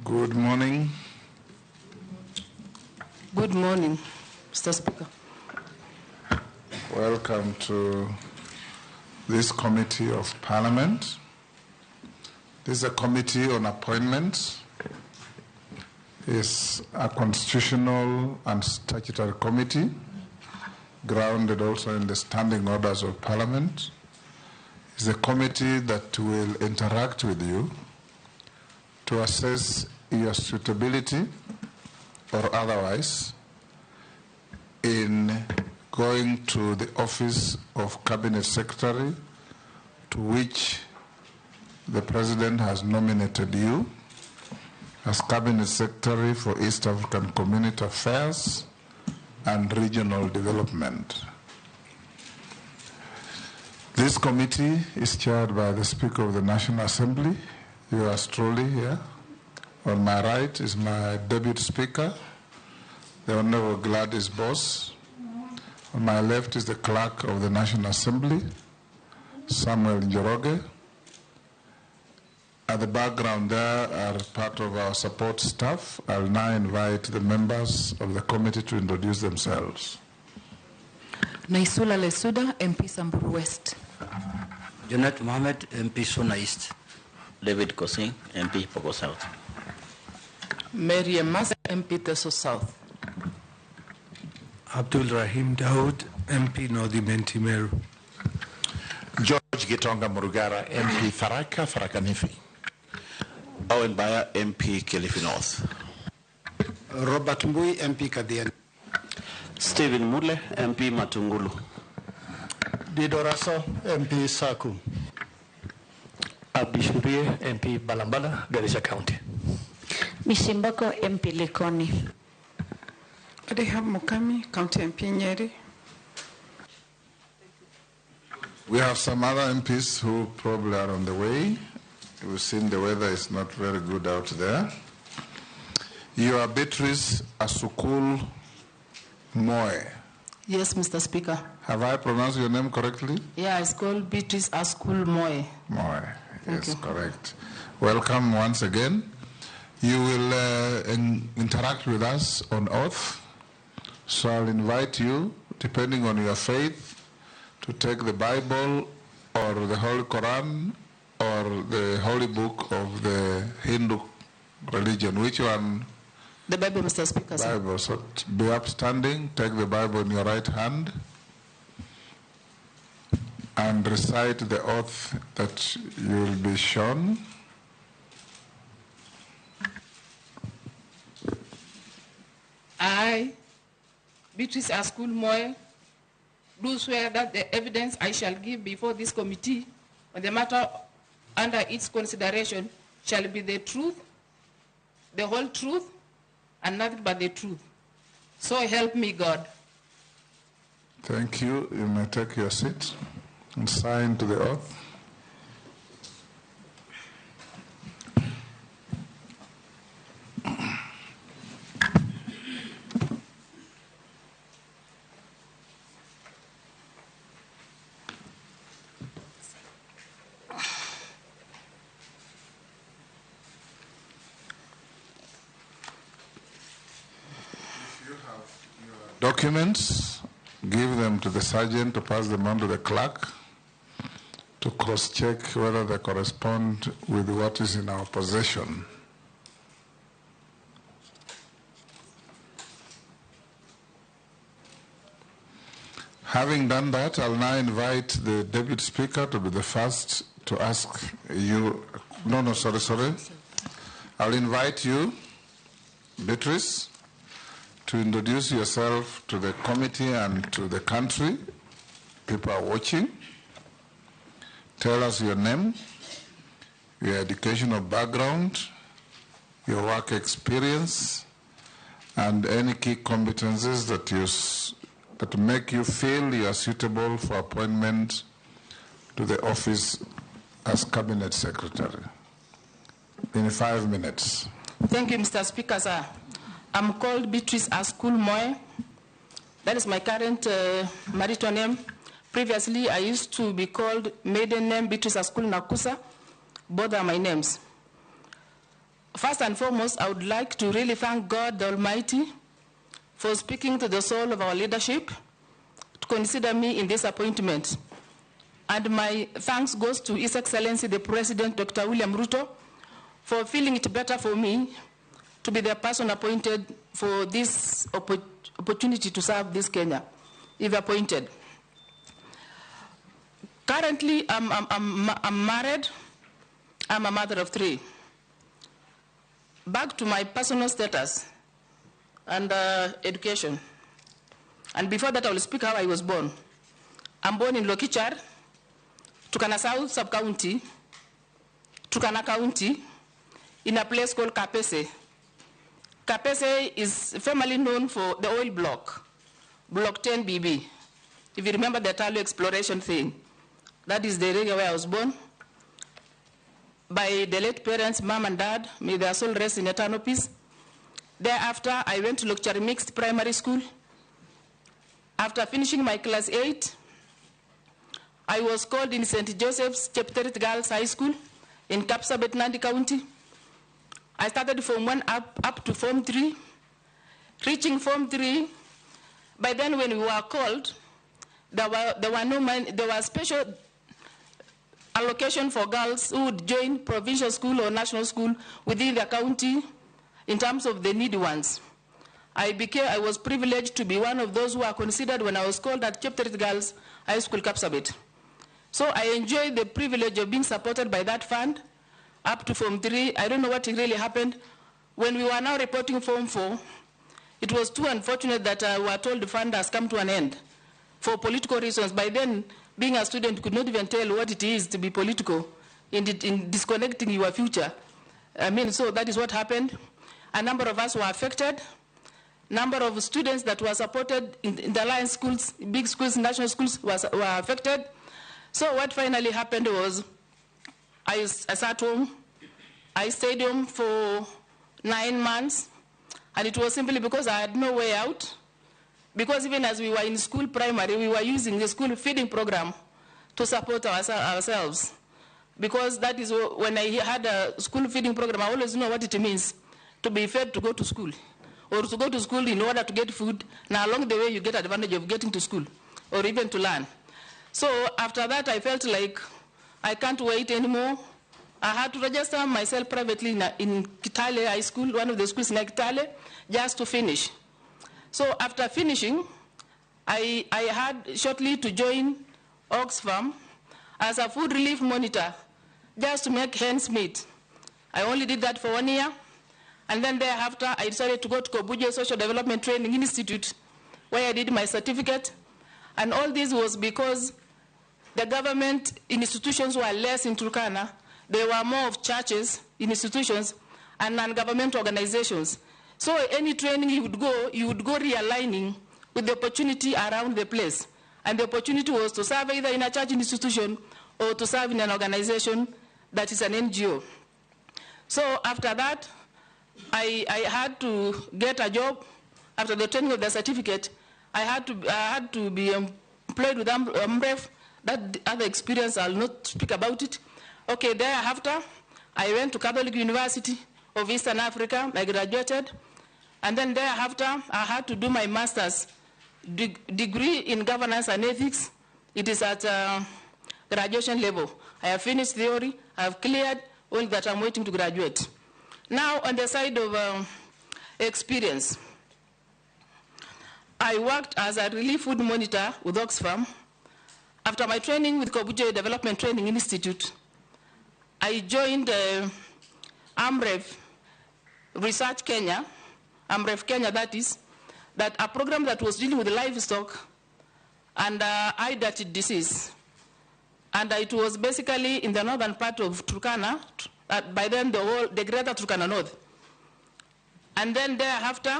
Good morning. Good morning, Mr. Speaker. Welcome to this Committee of Parliament. This is a committee on appointments. It's a constitutional and statutory committee, grounded also in the standing orders of Parliament. It's a committee that will interact with you to assess your suitability or otherwise in going to the office of Cabinet Secretary, to which the President has nominated you as Cabinet Secretary for East African Community Affairs and Regional Development. This committee is chaired by the Speaker of the National Assembly. You are truly here. On my right is my Deputy Speaker, the Honorable Gladys Boss. On my left is the Clerk of the National Assembly, Samuel Njoroge. At the background there are part of our support staff. I'll now invite the members of the committee to introduce themselves. Naisula Lesuda, MP Samburu West. Junet Mohammed, MP Suna East. David Kosing, MP Pokot South. Mary Emas, MP Teso South. Abdul Rahim Daud, MP North Imenti Meru. George Gitonga Murugara, MP Tharaka, Tharaka Nithi. Owen Baya, MP Kilifi North. Robert Mbui, MP Kathiani. Stephen Mule, MP Matungulu. Dido Raso, MP Saku. Abdi Shurie, MP Balambala, Garissa County. Misimbako, MP Likoni. Rehab Mukami, County MP Nyeri. We have some other MPs who probably are on the way. We've seen the weather is not very good out there. You are Beatrice Asukul Moe. Yes, Mr. Speaker. Have I pronounced your name correctly? Yeah, it's called Beatrice Askul Moe. Moe, Thank yes, you. Correct. Welcome once again. You will interact with us on oath. So I'll invite you, depending on your faith, to take the Bible or the Holy Quran or the holy book of the Hindu religion? Which one? The Bible, Mr. Speaker. Sir. Bible. So be upstanding, take the Bible in your right hand, and recite the oath that you will be shown. I, Beatrice Askul Moy, do swear that the evidence I shall give before this committee on the matter under its consideration shall be the truth, the whole truth, and nothing but the truth. So help me God. Thank you. You may take your seat and sign to the oath. Documents, give them to the sergeant to pass them on to the clerk to cross-check whether they correspond with what is in our possession. Having done that, I'll now invite the Deputy Speaker to be the first to ask you. No, sorry. I'll invite you, Beatrice, to introduce yourself to the committee and to the country. People are watching. Tell us your name, your educational background, your work experience, and any key competencies that make you feel you are suitable for appointment to the office as Cabinet Secretary. In 5 minutes. Thank you, Mr. Speaker, sir. I'm called Beatrice Askul Moy. That is my current marital name. Previously, I used to be called maiden name Beatrice Askul Nakusa. Both are my names. First and foremost, I would like to really thank God the Almighty for speaking to the soul of our leadership to consider me in this appointment. And my thanks goes to His Excellency the President, Dr. William Ruto, for feeling it better for me to be the person appointed for this opportunity to serve this Kenya, if appointed. Currently, I'm married. I'm a mother of 3. Back to my personal status and education. And before that, I will speak how I was born. I'm born in Lokichar, Turkana South Sub-County, Turkana County, in a place called Kapese. Kapese is formerly known for the oil block, Block 10 BB. If you remember the Talo exploration thing, that is the area where I was born. By the late parents, mom and dad, may their soul rest in eternal peace. Thereafter, I went to Lokchari Mixed Primary School. After finishing my class 8, I was called in St. Joseph's Chepterit Girls High School in Kapsabet, Nandi County. I started from 1 up to Form 3. Reaching Form 3, by then when we were called, there were no money, there was special allocation for girls who would join provincial school or national school within the county in terms of the needy ones. I was privileged to be one of those who are considered when I was called at Chepterit Girls High School, Kapsabet. So I enjoyed the privilege of being supported by that fund up to Form 3. I don't know what really happened. When we were now reporting Form 4, it was too unfortunate that we were told the fund has come to an end for political reasons. By then, being a student could not even tell what it is to be political in disconnecting your future. I mean, so that is what happened. A number of us were affected. Number of students that were supported in the alliance schools, big schools, national schools were affected. So what finally happened was I sat home. I stayed home for 9 months, and it was simply because I had no way out. Because even as we were in school primary, we were using the school feeding program to support ourselves. Because that is when I had a school feeding program, I always know what it means to be fed to go to school, or to go to school in order to get food. Now along the way, you get advantage of getting to school or even to learn. So after that, I felt like I can't wait anymore. I had to register myself privately in Kitale High School, one of the schools in Kitale, just to finish. So after finishing, I had shortly to join Oxfam as a food relief monitor, just to make ends meet. I only did that for 1 year. And then thereafter, I decided to go to Kobuje Social Development Training Institute, where I did my certificate. And all this was because the government institutions were less in Turkana. There were more of churches, institutions, and non-government organizations. So any training you would go realigning with the opportunity around the place. And the opportunity was to serve either in a church institution or to serve in an organization that is an NGO. So after that, I had to get a job. After the training of the certificate, I had to be employed with AMREF. That other experience, I'll not speak about it. Okay, thereafter, I went to Catholic University of Eastern Africa. I graduated. And then thereafter, I had to do my master's degree in governance and ethics. It is at graduation level. I have finished theory. I have cleared all that. I'm waiting to graduate. Now, on the side of experience, I worked as a relief food monitor with Oxfam. After my training with Kobuje Development Training Institute, I joined AMREF Research Kenya, AMREF Kenya that is, that a program that was dealing with livestock and eye-dotted disease. And it was basically in the northern part of Turkana, by then the greater Turkana North. And then thereafter,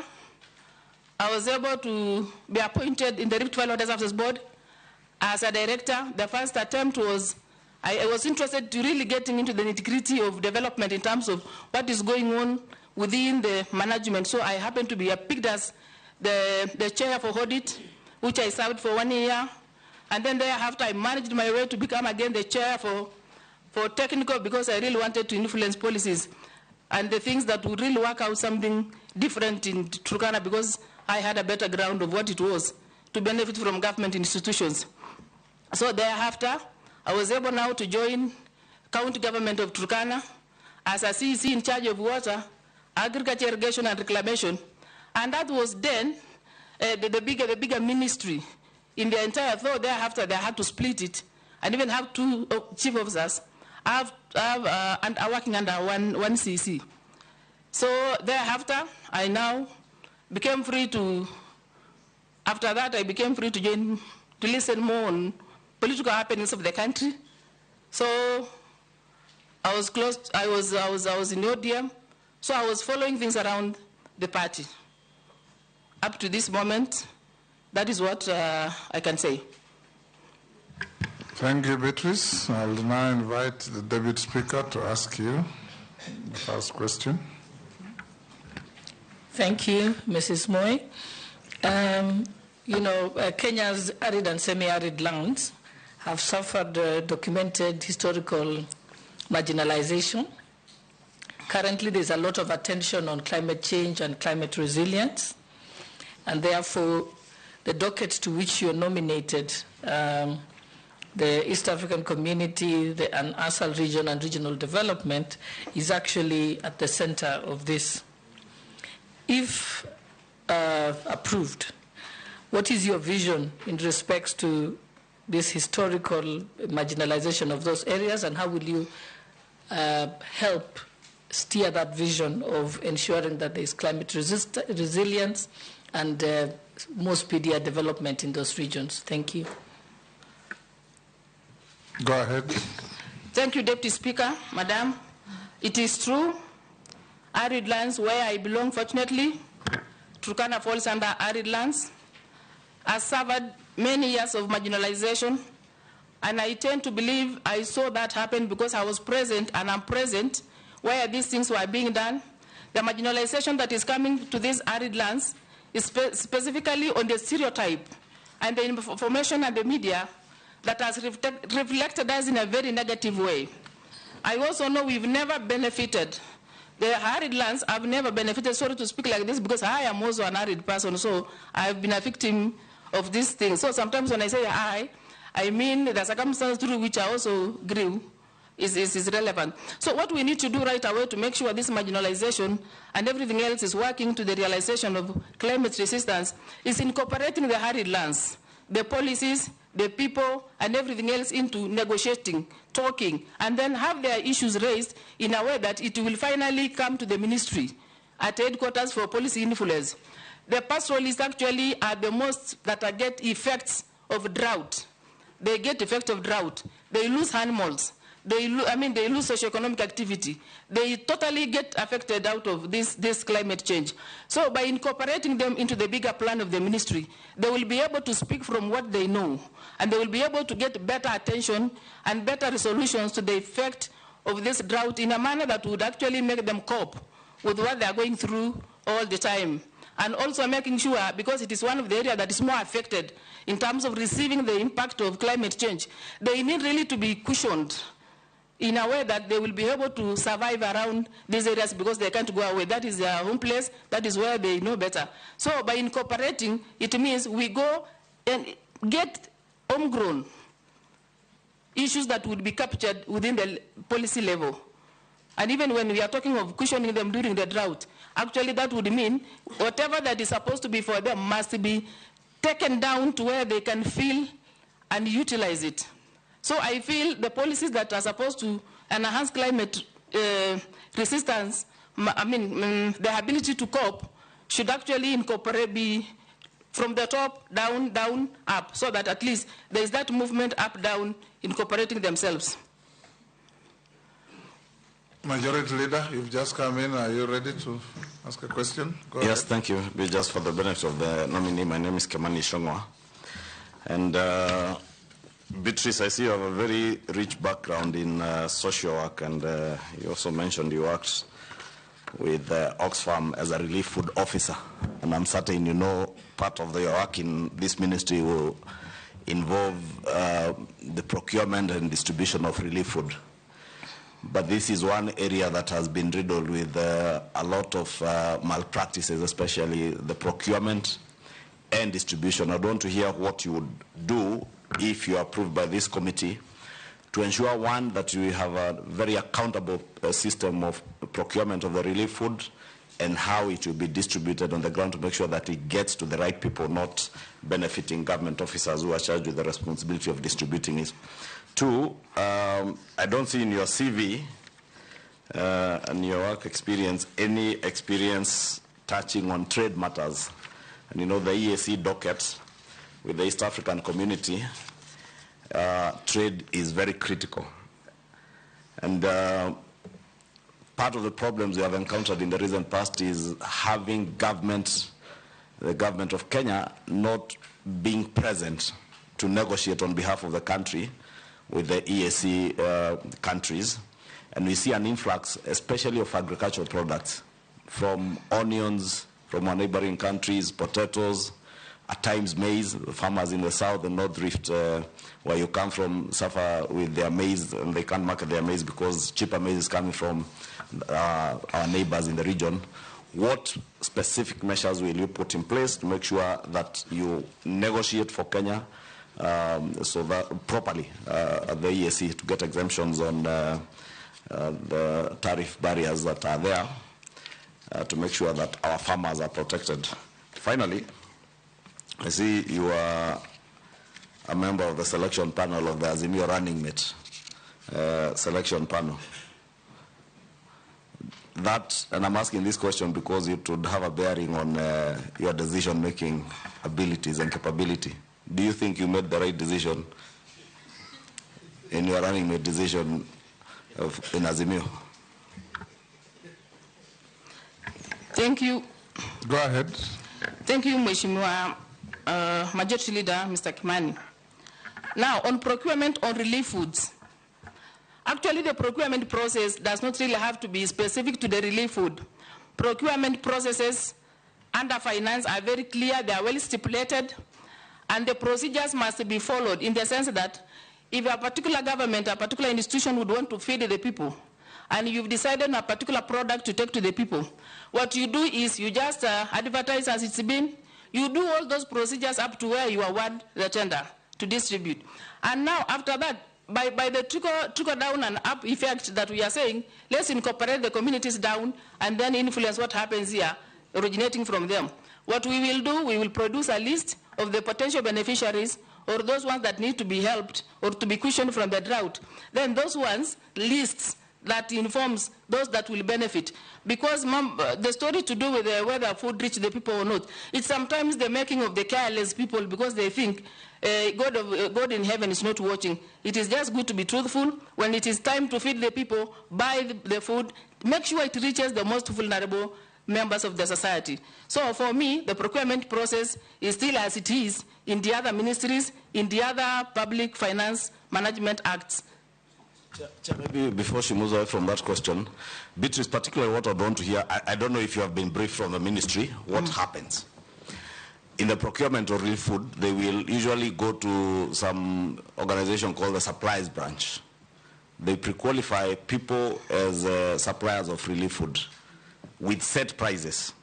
I was able to be appointed in the Rift Valley Water Services Board as a director. The first attempt was, I was interested to really getting into the nitty-gritty of development in terms of what is going on within the management. So I happened to be picked as the chair for audit, which I served for 1 year. And then thereafter, I managed my way to become again the chair for technical, because I really wanted to influence policies and the things that would really work out something different in Turkana, because I had a better ground of what it was to benefit from government institutions. So thereafter, I was able now to join county government of Turkana as a CEC in charge of water, agriculture, irrigation, and reclamation. And that was then the bigger ministry in the entire, though thereafter they had to split it and even have two chief officers and are working under one CEC. So thereafter, I now became free to, after that I became free to join, to listen more on political happenings of the country. So I was close, I was in ODM, so I was following things around the party. Up to this moment, that is what I can say. Thank you, Beatrice. I'll now invite the Deputy Speaker to ask you the first question. Thank you, Mrs. Moi. You know, Kenya's arid and semi-arid lands have suffered documented historical marginalization. Currently, there's a lot of attention on climate change and climate resilience, and therefore, the docket to which you're nominated, the East African Community, the ASAL region, and regional development, is actually at the center of this. If approved, what is your vision in respect to this historical marginalization of those areas, and how will you help steer that vision of ensuring that there is climate resilience and more speedier development in those regions? Thank you. Go ahead. Thank you, Deputy Speaker, Madam. It is true, arid lands where I belong, fortunately, Turkana falls under arid lands, has suffered many years of marginalization, and I tend to believe I saw that happen because I was present, and I'm present where these things were being done. The marginalization that is coming to these arid lands is specifically on the stereotype and the information and the media that has reflected us in a very negative way. I also know we've never benefited. The arid lands have never benefited, sorry to speak like this, because I am also an arid person, so I've been a victim of this thing. So sometimes when I say I I mean the circumstance through which I also grew is relevant. So what we need to do right away to make sure this marginalization and everything else is working to the realization of climate resistance is incorporating the arid lands, the policies, the people, and everything else into negotiating, talking, and then have their issues raised in a way that it will finally come to the ministry at headquarters for policy influence. The pastoralists actually are the most that get effects of drought. They get effect of drought. They lose animals. They lose socioeconomic activity. They totally get affected out of this climate change. So by incorporating them into the bigger plan of the ministry, they will be able to speak from what they know, and they will be able to get better attention and better resolutions to the effect of this drought in a manner that would actually make them cope with what they are going through all the time. And also making sure, because it is one of the areas that is more affected in terms of receiving the impact of climate change, they need really to be cushioned in a way that they will be able to survive around these areas because they can't go away. That is their home place. That is where they know better. So by incorporating, it means we go and get homegrown issues that would be captured within the policy level. And even when we are talking of cushioning them during the drought, actually that would mean whatever that is supposed to be for them must be taken down to where they can feel and utilize it. So I feel the policies that are supposed to enhance climate resistance, the ability to cope, should actually incorporate, be from the top, down, down, up, so that at least there is that movement up, down, incorporating themselves. Majority Leader, you've just come in. Are you ready to ask a question? Go yes, ahead. Thank you. Just for the benefit of the nominee, my name is Kimani Ichung'wah. And Beatrice, I see you have a very rich background in social work, and you also mentioned you worked with Oxfam as a relief food officer. And I'm certain you know part of your work in this ministry will involve the procurement and distribution of relief food. But this is one area that has been riddled with a lot of malpractices, especially the procurement and distribution. I'd want to hear what you would do if you are approved by this committee to ensure, one, that we have a very accountable system of procurement of the relief food and how it will be distributed on the ground to make sure that it gets to the right people, not benefiting government officers who are charged with the responsibility of distributing it. Two, I don't see in your CV and your work experience any experience touching on trade matters. And you know, the EAC docket with the East African community, trade is very critical. And part of the problems we have encountered in the recent past is having government, the government of Kenya, not being present to negotiate on behalf of the country with the EAC countries. And we see an influx, especially of agricultural products, from onions, from our neighboring countries, potatoes, at times maize. The farmers in the south and north Rift, where you come from, suffer with their maize, and they can't market their maize because cheaper maize is coming from our neighbors in the region. What specific measures will you put in place to make sure that you negotiate for Kenya so that properly at the EAC to get exemptions on the tariff barriers that are there to make sure that our farmers are protected? Finally, I see you are a member of the selection panel of the Azimio running mate selection panel. That, and I'm asking this question because it would have a bearing on your decision-making abilities and capability. Do you think you made the right decision in your running mate decision in Azimio? Thank you. Go ahead. Thank you, Mheshimiwa Majority Leader, Mr. Kimani. Now, on procurement on relief foods, actually the procurement process does not really have to be specific to the relief food. Procurement processes under finance are very clear, they are well stipulated, and the procedures must be followed in the sense that if a particular government, a particular institution would want to feed the people, and you've decided on a particular product to take to the people, what you do is you just advertise as it's been. You do all those procedures up to where you award the tender to distribute. And now after that, by the trickle down and up effect that we are saying, let's incorporate the communities down and then influence what happens here, originating from them. What we will do, we will produce a list of the potential beneficiaries or those ones that need to be helped or to be cushioned from the drought. Then those ones, lists that informs those that will benefit. Because the story to do with whether food reaches the people or not, it's sometimes the making of the careless people because they think God in heaven is not watching. It is just good to be truthful. When it is time to feed the people, buy the food, make sure it reaches the most vulnerable members of the society. So for me, the procurement process is still as it is in the other ministries, in the other public finance management acts. Chair, maybe before she moves away from that question, Beatrice, particularly what I want to hear, I don't know if you have been briefed from the ministry, what happens. In the procurement of relief food, they will usually go to some organization called the supplies branch. They pre-qualify people as suppliers of relief food with set prices.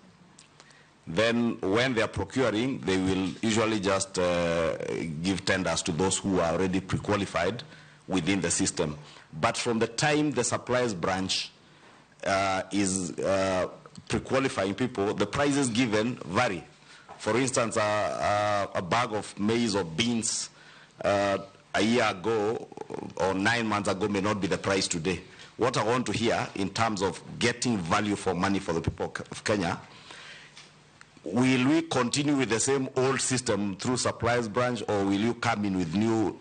Then when they are procuring, they will usually just give tenders to those who are already pre-qualified within the system. But from the time the suppliers branch is pre-qualifying people, the prices given vary. For instance, a bag of maize or beans a year ago or 9 months ago may not be the price today. What I want to hear in terms of getting value for money for the people of Kenya, will we continue with the same old system through suppliers branch, or will you come in with new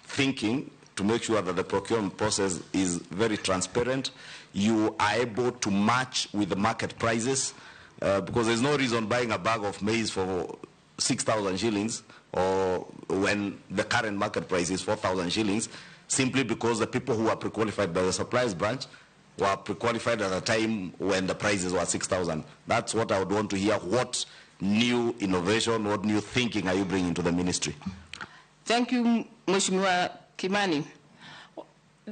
thinking to make sure that the procurement process is very transparent, you are able to match with the market prices, because there's no reason buying a bag of maize for 6,000 shillings or when the current market price is 4,000 shillings, simply because the people who are pre-qualified by the suppliers branch were pre-qualified at a time when the prices were 6,000. That's what I would want to hear. What new innovation, what new thinking are you bringing to the ministry? Thank you, Mheshimiwa Kimani.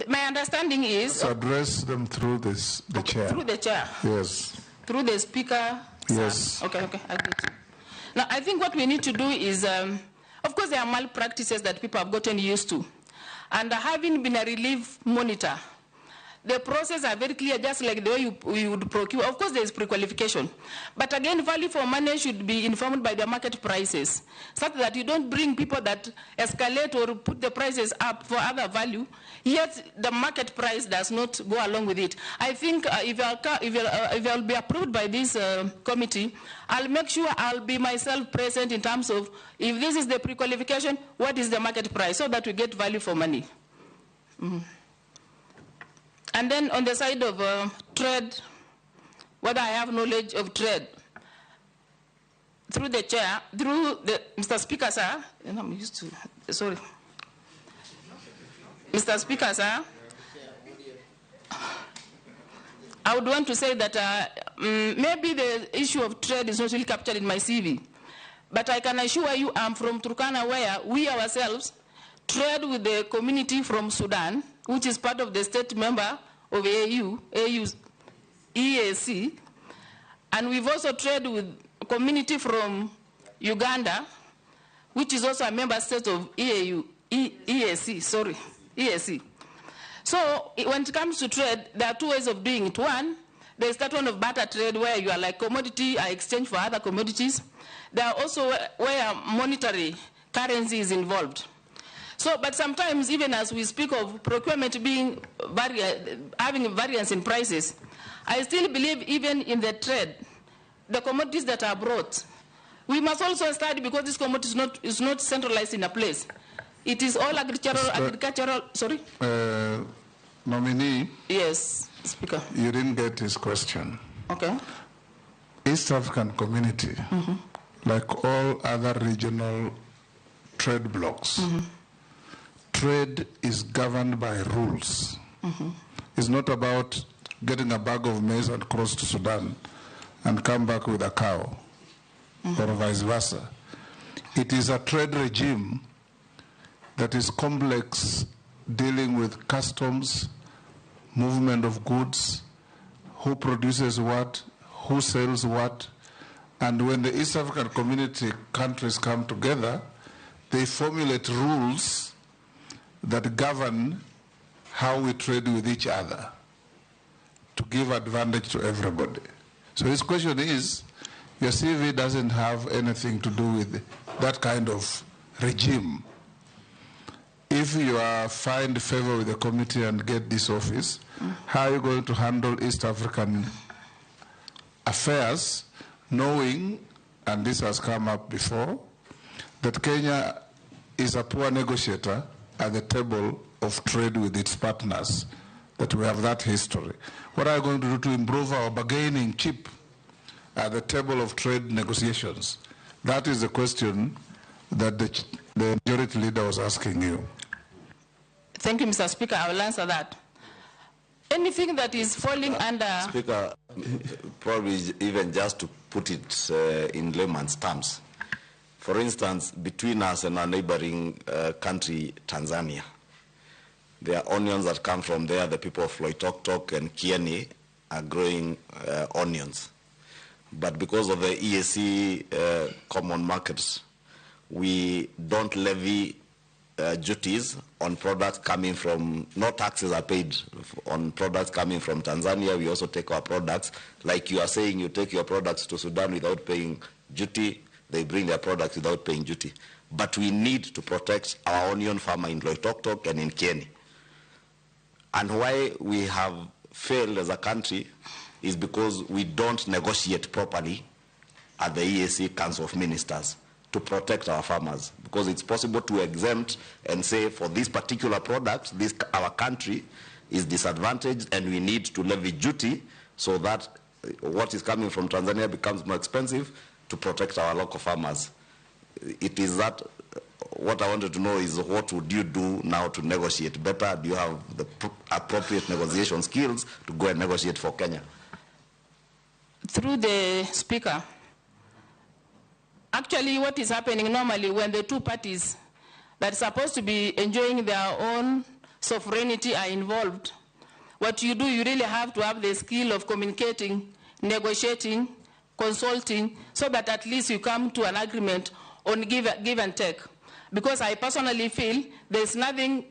My understanding is... Address them through this, the chair. Through the chair. Yes. Through the speaker. Yes. Okay, okay, I get you. Now, I think what we need to do is, of course, there are malpractices that people have gotten used to. And having been a relief monitor, the process are very clear, just like the way you would procure. Of course, there is pre-qualification. But again, value for money should be informed by the market prices, such that you don't bring people that escalate or put the prices up for other value, yet the market price does not go along with it. I think if I'll be approved by this committee, I'll make sure I'll be myself present in terms of, if this is the pre-qualification, what is the market price, so that we get value for money. Mm-hmm. And then on the side of trade, whether I have knowledge of trade, through the chair, through the, Mr. Speaker, sir, and I'm used to, sorry. Mr. Speaker, sir, I would want to say that maybe the issue of trade is not really captured in my CV, but I can assure you I'm from Turkana, where we ourselves trade with the community from Sudan, which is part of the state member of AU, EAC, and we've also traded with a community from Uganda, which is also a member state of EAC. So when it comes to trade, there are two ways of doing it. One, there's that one of barter trade where you are like commodity, I exchange for other commodities. There are also where monetary currency is involved. So, but sometimes, even as we speak of procurement being having variance in prices, I still believe even in the trade, the commodities that are brought, we must also study, because this commodity is not centralized in a place. It is all agricultural, sorry? Nominee. Yes, Speaker. You didn't get his question. Okay. East African Community, like all other regional trade blocs, trade is governed by rules. It's not about getting a bag of maize and cross to Sudan and come back with a cow, or vice versa. It is a trade regime that is complex, dealing with customs, movement of goods, who produces what, who sells what. And when the East African Community countries come together, They formulate rules that govern how we trade with each other to give advantage to everybody. So his question is, your CV doesn't have anything to do with that kind of regime. If you are find favor with the committee and get this office, how are you going to handle East African affairs, knowing, and this has come up before, that Kenya is a poor negotiator at the table of trade with its partners, that we have that history. What are you going to do to improve our bargaining chip at the table of trade negotiations? That is the question that the majority leader was asking you. Thank you, Mr. Speaker. I will answer that. Anything that is falling under... Speaker, probably even just to put it in layman's terms. For instance, between us and our neighboring country, Tanzania, there are onions that come from there. The people of Loitoktok and Kieni are growing onions. But because of the EAC common markets, we don't levy duties on products coming from, no taxes are paid on products coming from Tanzania. We also take our products. Like you are saying, you take your products to Sudan without paying duty. They bring their products without paying duty. But we need to protect our onion farmer in Loitoktok and in Kieni. And why we have failed as a country is because we don't negotiate properly at the EAC Council of Ministers to protect our farmers. Because it's possible to exempt and say for this particular product, this our country is disadvantaged and we need to levy duty so that what is coming from Tanzania becomes more expensive to protect our local farmers. It is that, what I wanted to know is what would you do now to negotiate better? Do you have the appropriate negotiation skills to go and negotiate for Kenya? Through the Speaker, actually what is happening normally when the two parties that are supposed to be enjoying their own sovereignty are involved, what you do, you really have to have the skill of communicating, negotiating, consulting, so that at least you come to an agreement on give and take. Because I personally feel there's nothing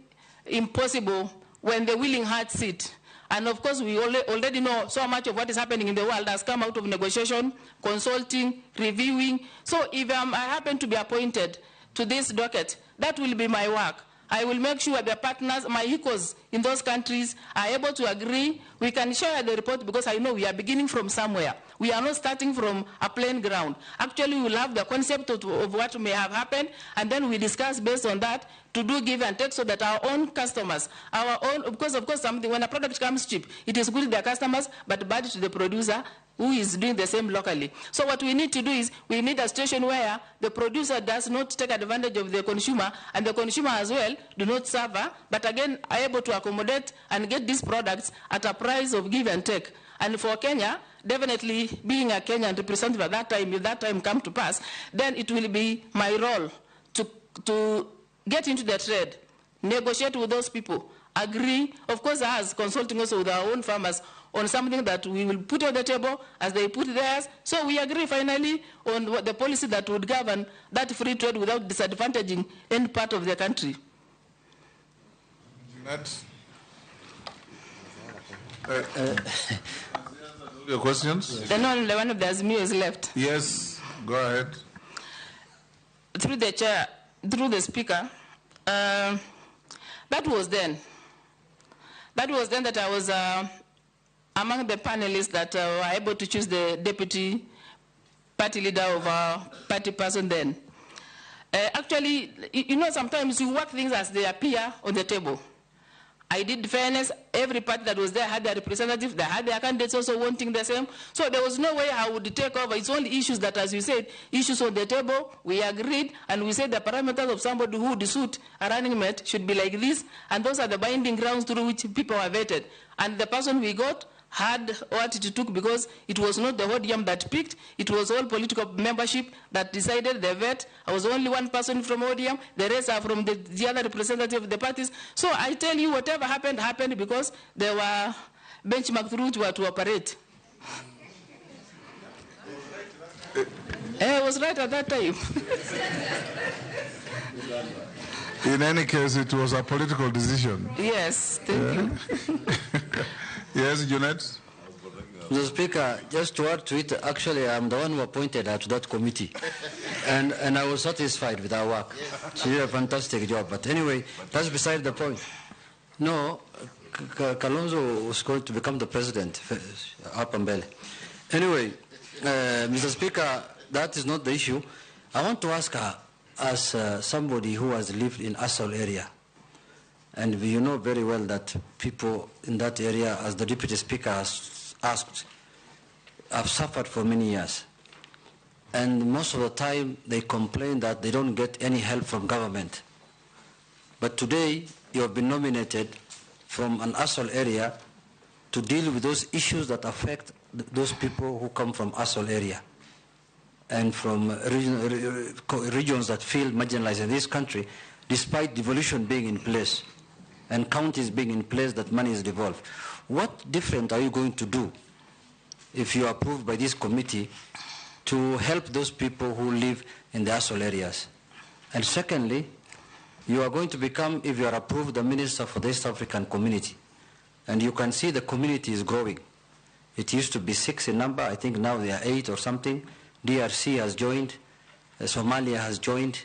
impossible when the willing heart sit. And of course, we already know so much of what is happening in the world has come out of negotiation, consulting, reviewing. So if I happen to be appointed to this docket, that will be my work. I will make sure the partners, my equals in those countries are able to agree. We can share the report because I know we are beginning from somewhere. We are not starting from a plain ground. Actually, we will have the concept of what may have happened, and then we discuss based on that to do give and take so that our own customers, our own, because of course something, when a product comes cheap, it is good to their customers, but bad to the producer who is doing the same locally. So what we need to do is we need a situation where the producer does not take advantage of the consumer, and the consumer as well do not suffer, but again are able to accommodate and get these products at a price of give and take. And for Kenya, definitely being a Kenyan representative at that time, if that time come to pass, then it will be my role to get into the trade, negotiate with those people, agree, of course us consulting also with our own farmers on something that we will put on the table as they put theirs. So we agree finally on what the policy that would govern that free trade without disadvantaging any part of the country. Your questions? Then only one of the Azimio is left. Yes, go ahead. Through the chair, through the Speaker, that was then. That was then that I was among the panelists that were able to choose the deputy party leader of our party person then. Actually, you know, sometimes you work things as they appear on the table. I did fairness. Every party that was there had their representative. They had their candidates also wanting the same. So there was no way I would take over. It's only issues that, as you said, issues on the table. We agreed, and we said the parameters of somebody who would suit a running mate should be like this, and those are the binding grounds through which people are vetted. And the person we got had what it took, because it was not the ODM that picked, it was all political membership that decided the vet. I was only one person from ODM, the rest are from the other representative of the parties. So I tell you, whatever happened, happened because there were benchmark through to operate. I was right at that time. In any case, it was a political decision. Yes, thank you. Yes, Junet? Mr. Speaker, just to add to it, actually, I'm the one who appointed her to that committee. And I was satisfied with her work. She did a fantastic job. But anyway, that's beside the point. No, Kalonzo was going to become the president, up and belly. Anyway, Mr. Speaker, that is not the issue. I want to ask her, as somebody who has lived in Asol area, and you know very well that people in that area, as the Deputy Speaker has asked, have suffered for many years. And most of the time they complain that they don't get any help from government. But today you have been nominated from an ASOL area to deal with those issues that affect those people who come from ASOL area and from regions that feel marginalized in this country, despite devolution being in place and counties being in place that money is devolved. What different are you going to do if you are approved by this committee to help those people who live in the ASOL areas? And secondly, you are going to become, if you are approved, the minister for the East African community. And you can see the community is growing. It used to be 6 in number. I think now they are 8 or something. DRC has joined. Somalia has joined.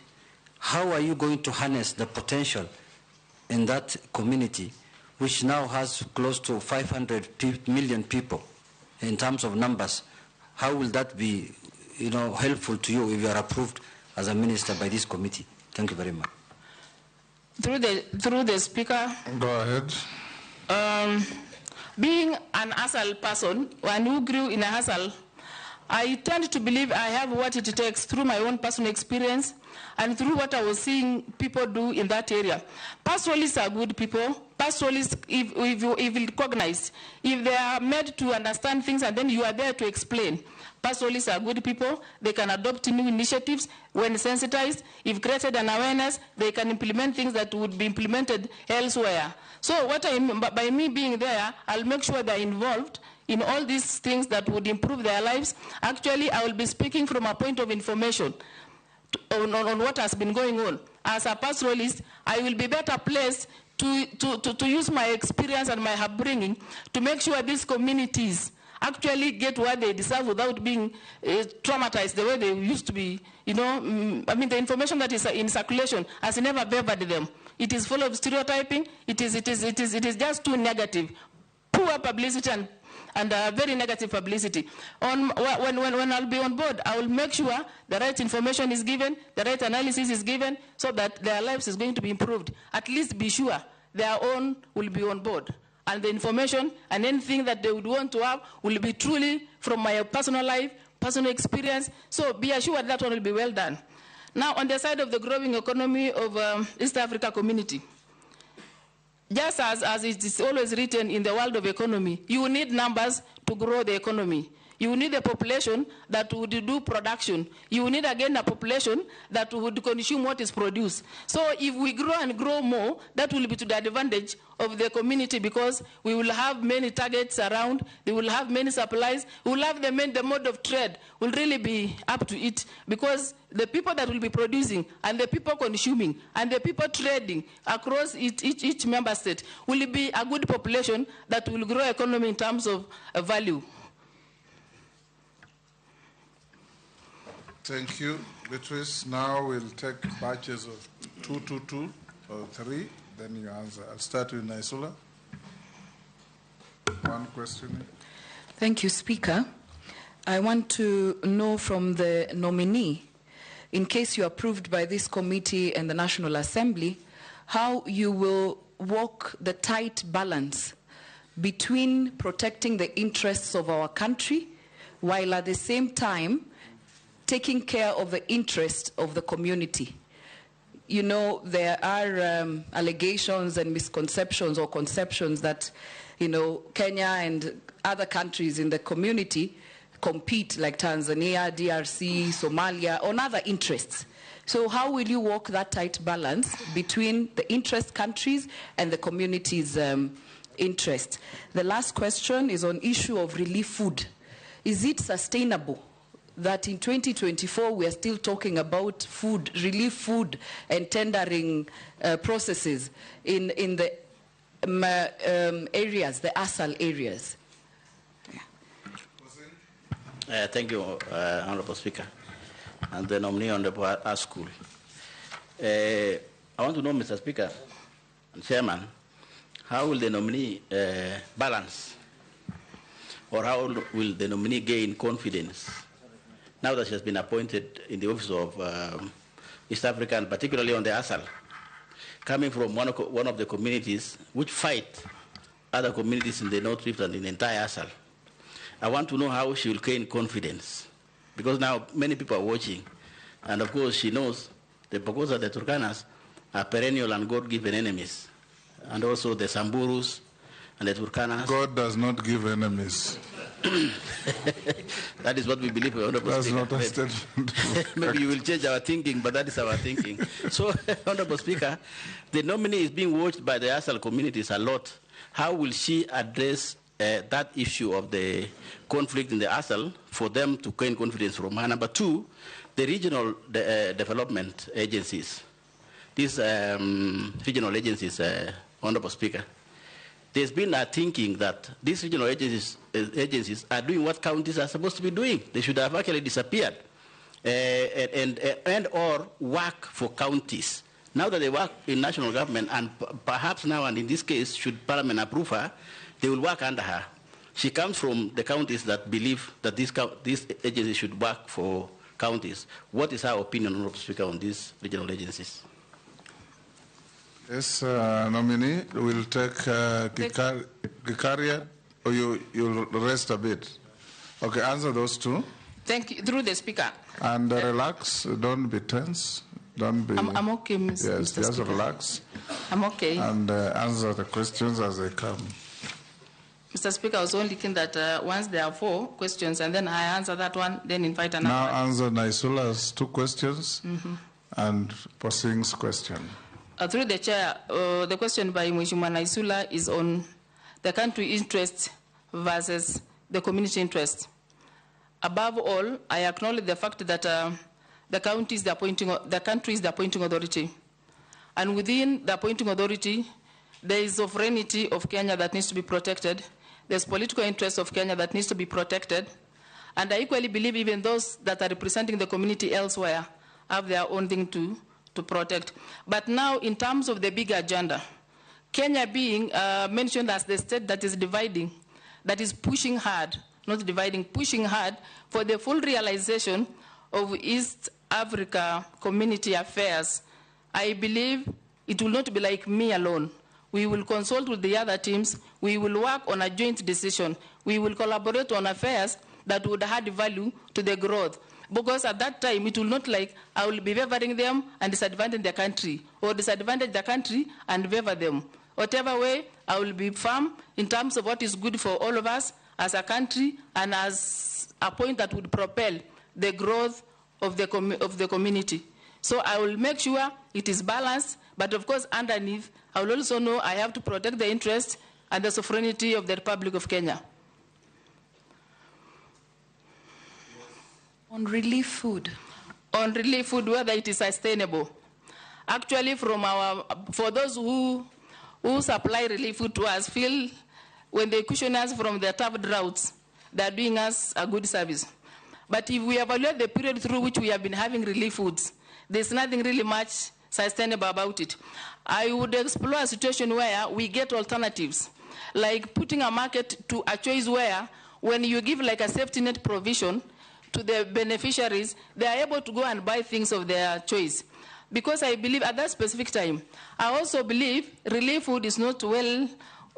How are you going to harness the potential in that community, which now has close to 500 million people in terms of numbers? How will that be, you know, helpful to you if you are approved as a minister by this committee? Thank you very much. Through the Speaker. Go ahead. Being an ASAL person, one who grew in a ASAL, I tend to believe I have what it takes through my own personal experience and through what I was seeing people do in that area. Pastoralists are good people. Pastoralists, if recognized, if they are made to understand things and then you are there to explain. Pastoralists are good people. They can adopt new initiatives when sensitized. If created an awareness, they can implement things that would be implemented elsewhere. So what I mean, by me being there, I'll make sure they're involved in all these things that would improve their lives. Actually, I will be speaking from a point of information on what has been going on. As a pastoralist, I will be better placed to use my experience and my upbringing to make sure these communities actually get what they deserve without being traumatized the way they used to be. You know, I mean, the information that is in circulation has never favored them. It is full of stereotyping. It is just too negative. Poor publicity and very negative publicity. When I'll be on board, I will make sure the right information is given, the right analysis is given, so that their lives is going to be improved. At least be sure their own will be on board. And the information and anything that they would want to have will be truly from my personal life, personal experience. So be assured that one will be well done. Now, on the side of the growing economy of East Africa community, just as it is always written in the world of economy, you need numbers to grow the economy. You need a population that would do production. You need, again, a population that would consume what is produced. So if we grow and grow more, that will be to the advantage of the community because we will have many targets around, they will have many supplies, we will have the mode of trade will really be up to it because the people that will be producing and the people consuming and the people trading across each member state will be a good population that will grow economy in terms of value. Thank you, Beatrice. Now we'll take batches of 2, 2, 2, or 3, then you answer. I'll start with Naisula. One question. Thank you, Speaker. I want to know from the nominee, in case you are approved by this committee and the National Assembly, how you will walk the tight balance between protecting the interests of our country while at the same time taking care of the interest of the community. You know, there are allegations and misconceptions or conceptions that, you know, Kenya and other countries in the community compete, like Tanzania, DRC, Somalia, on other interests. So how will you walk that tight balance between the interest countries and the community's interest? The last question is on issue of relief food. Is it sustainable that in 2024 we are still talking about food, relief food and tendering processes in the areas, the ASAL areas? Yeah. Thank you, Honorable Speaker, and the nominee Honorable Askul. I want to know, Mr. Speaker and Chairman, how will the nominee balance, or how will the nominee gain confidence now that she has been appointed in the office of East Africa, and particularly on the ASAL, coming from one of the communities which fight other communities in the North Rift and in the entire ASAL? I want to know how she will gain confidence, because now many people are watching, and of course she knows the Pokot and the Turkanas are perennial and God-given enemies, and also the Samburus and the Turkanas. God does not give enemies. That is what we believe, Honorable That's Speaker. not a statement. Maybe you will change our thinking, but that is our thinking. So, Honorable Speaker, the nominee is being watched by the ASAL communities a lot. How will she address that issue of the conflict in the ASAL for them to gain confidence from her? Number two, the regional development agencies. These regional agencies, Honorable Speaker, there's been a thinking that these regional agencies are doing what counties are supposed to be doing. They should have actually disappeared and or work for counties. Now that they work in national government, and perhaps now, and in this case, should Parliament approve her, they will work under her. She comes from the counties that believe that these agencies should work for counties. What is her opinion, Honorable Speaker, on these regional agencies? Yes, nominee, we'll take Gikaria, or you'll rest a bit. Okay, answer those two. Thank you, through the Speaker. And relax, don't be tense. Don't be. I'm okay, Mr. Yes, Mr. just Speaker. Relax. I'm okay. And answer the questions as they come. Mr. Speaker, I was only thinking that once there are four questions, and then I answer that one, then invite another Now one. answer Naisula's two questions and Posing's question. Through the chair, the question by Mheshimiwa Naisula is on the country interest versus the community interest. Above all, I acknowledge the fact that the county is the appointing, the country is the appointing authority. And within the appointing authority, there is sovereignty of Kenya that needs to be protected. There's political interest of Kenya that needs to be protected. And I equally believe even those that are representing the community elsewhere have their own thing to protect. But now, in terms of the big agenda, Kenya being mentioned as the state that is dividing, that is pushing hard, not dividing, pushing hard for the full realization of East Africa community affairs, I believe it will not be like me alone. We will consult with the other teams. We will work on a joint decision. We will collaborate on affairs that would add value to the growth. Because at that time, it will not like I will be favoring them and disadvantage the country, or disadvantage the country and favor them. Whatever way, I will be firm in terms of what is good for all of us as a country and as a point that would propel the growth of the community. So I will make sure it is balanced, but of course underneath, I will also know I have to protect the interest and the sovereignty of the Republic of Kenya. On relief food. On relief food, whether it is sustainable. Actually, for those who supply relief food to us, feel when they cushion us from the tough droughts, they are doing us a good service. But if we evaluate the period through which we have been having relief foods, there's nothing really much sustainable about it. I would explore a situation where we get alternatives, like putting a market to a choice where when you give like a safety net provision to the beneficiaries, they are able to go and buy things of their choice. Because I believe at that specific time, I also believe relief food is not well,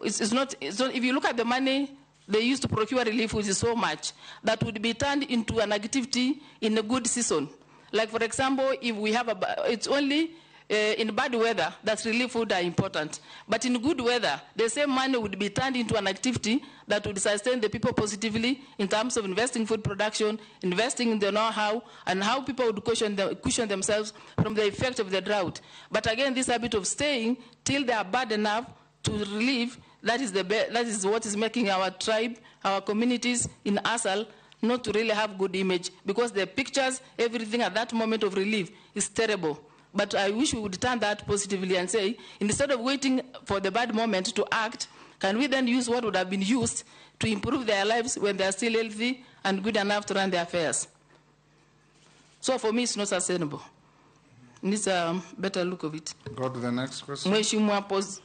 it's not, if you look at the money they used to procure relief food is so much that would be turned into an activity in a good season. Like for example, if we have it's only in bad weather that relief food are important. But in good weather, the same money would be turned into an activity that would sustain the people positively in terms of investing food production, investing in the know-how, and how people would cushion themselves from the effect of the drought. But again, this habit of staying till they are bad enough to relieve, that is what is making our tribe, our communities in ASAL not to really have good image, because the pictures, everything at that moment of relief is terrible. But I wish we would turn that positively and say, instead of waiting for the bad moment to act, can we then use what would have been used to improve their lives when they are still healthy and good enough to run their affairs? So for me, it's not sustainable. Needs a better look of it. Go to the next question. Mheshimiwa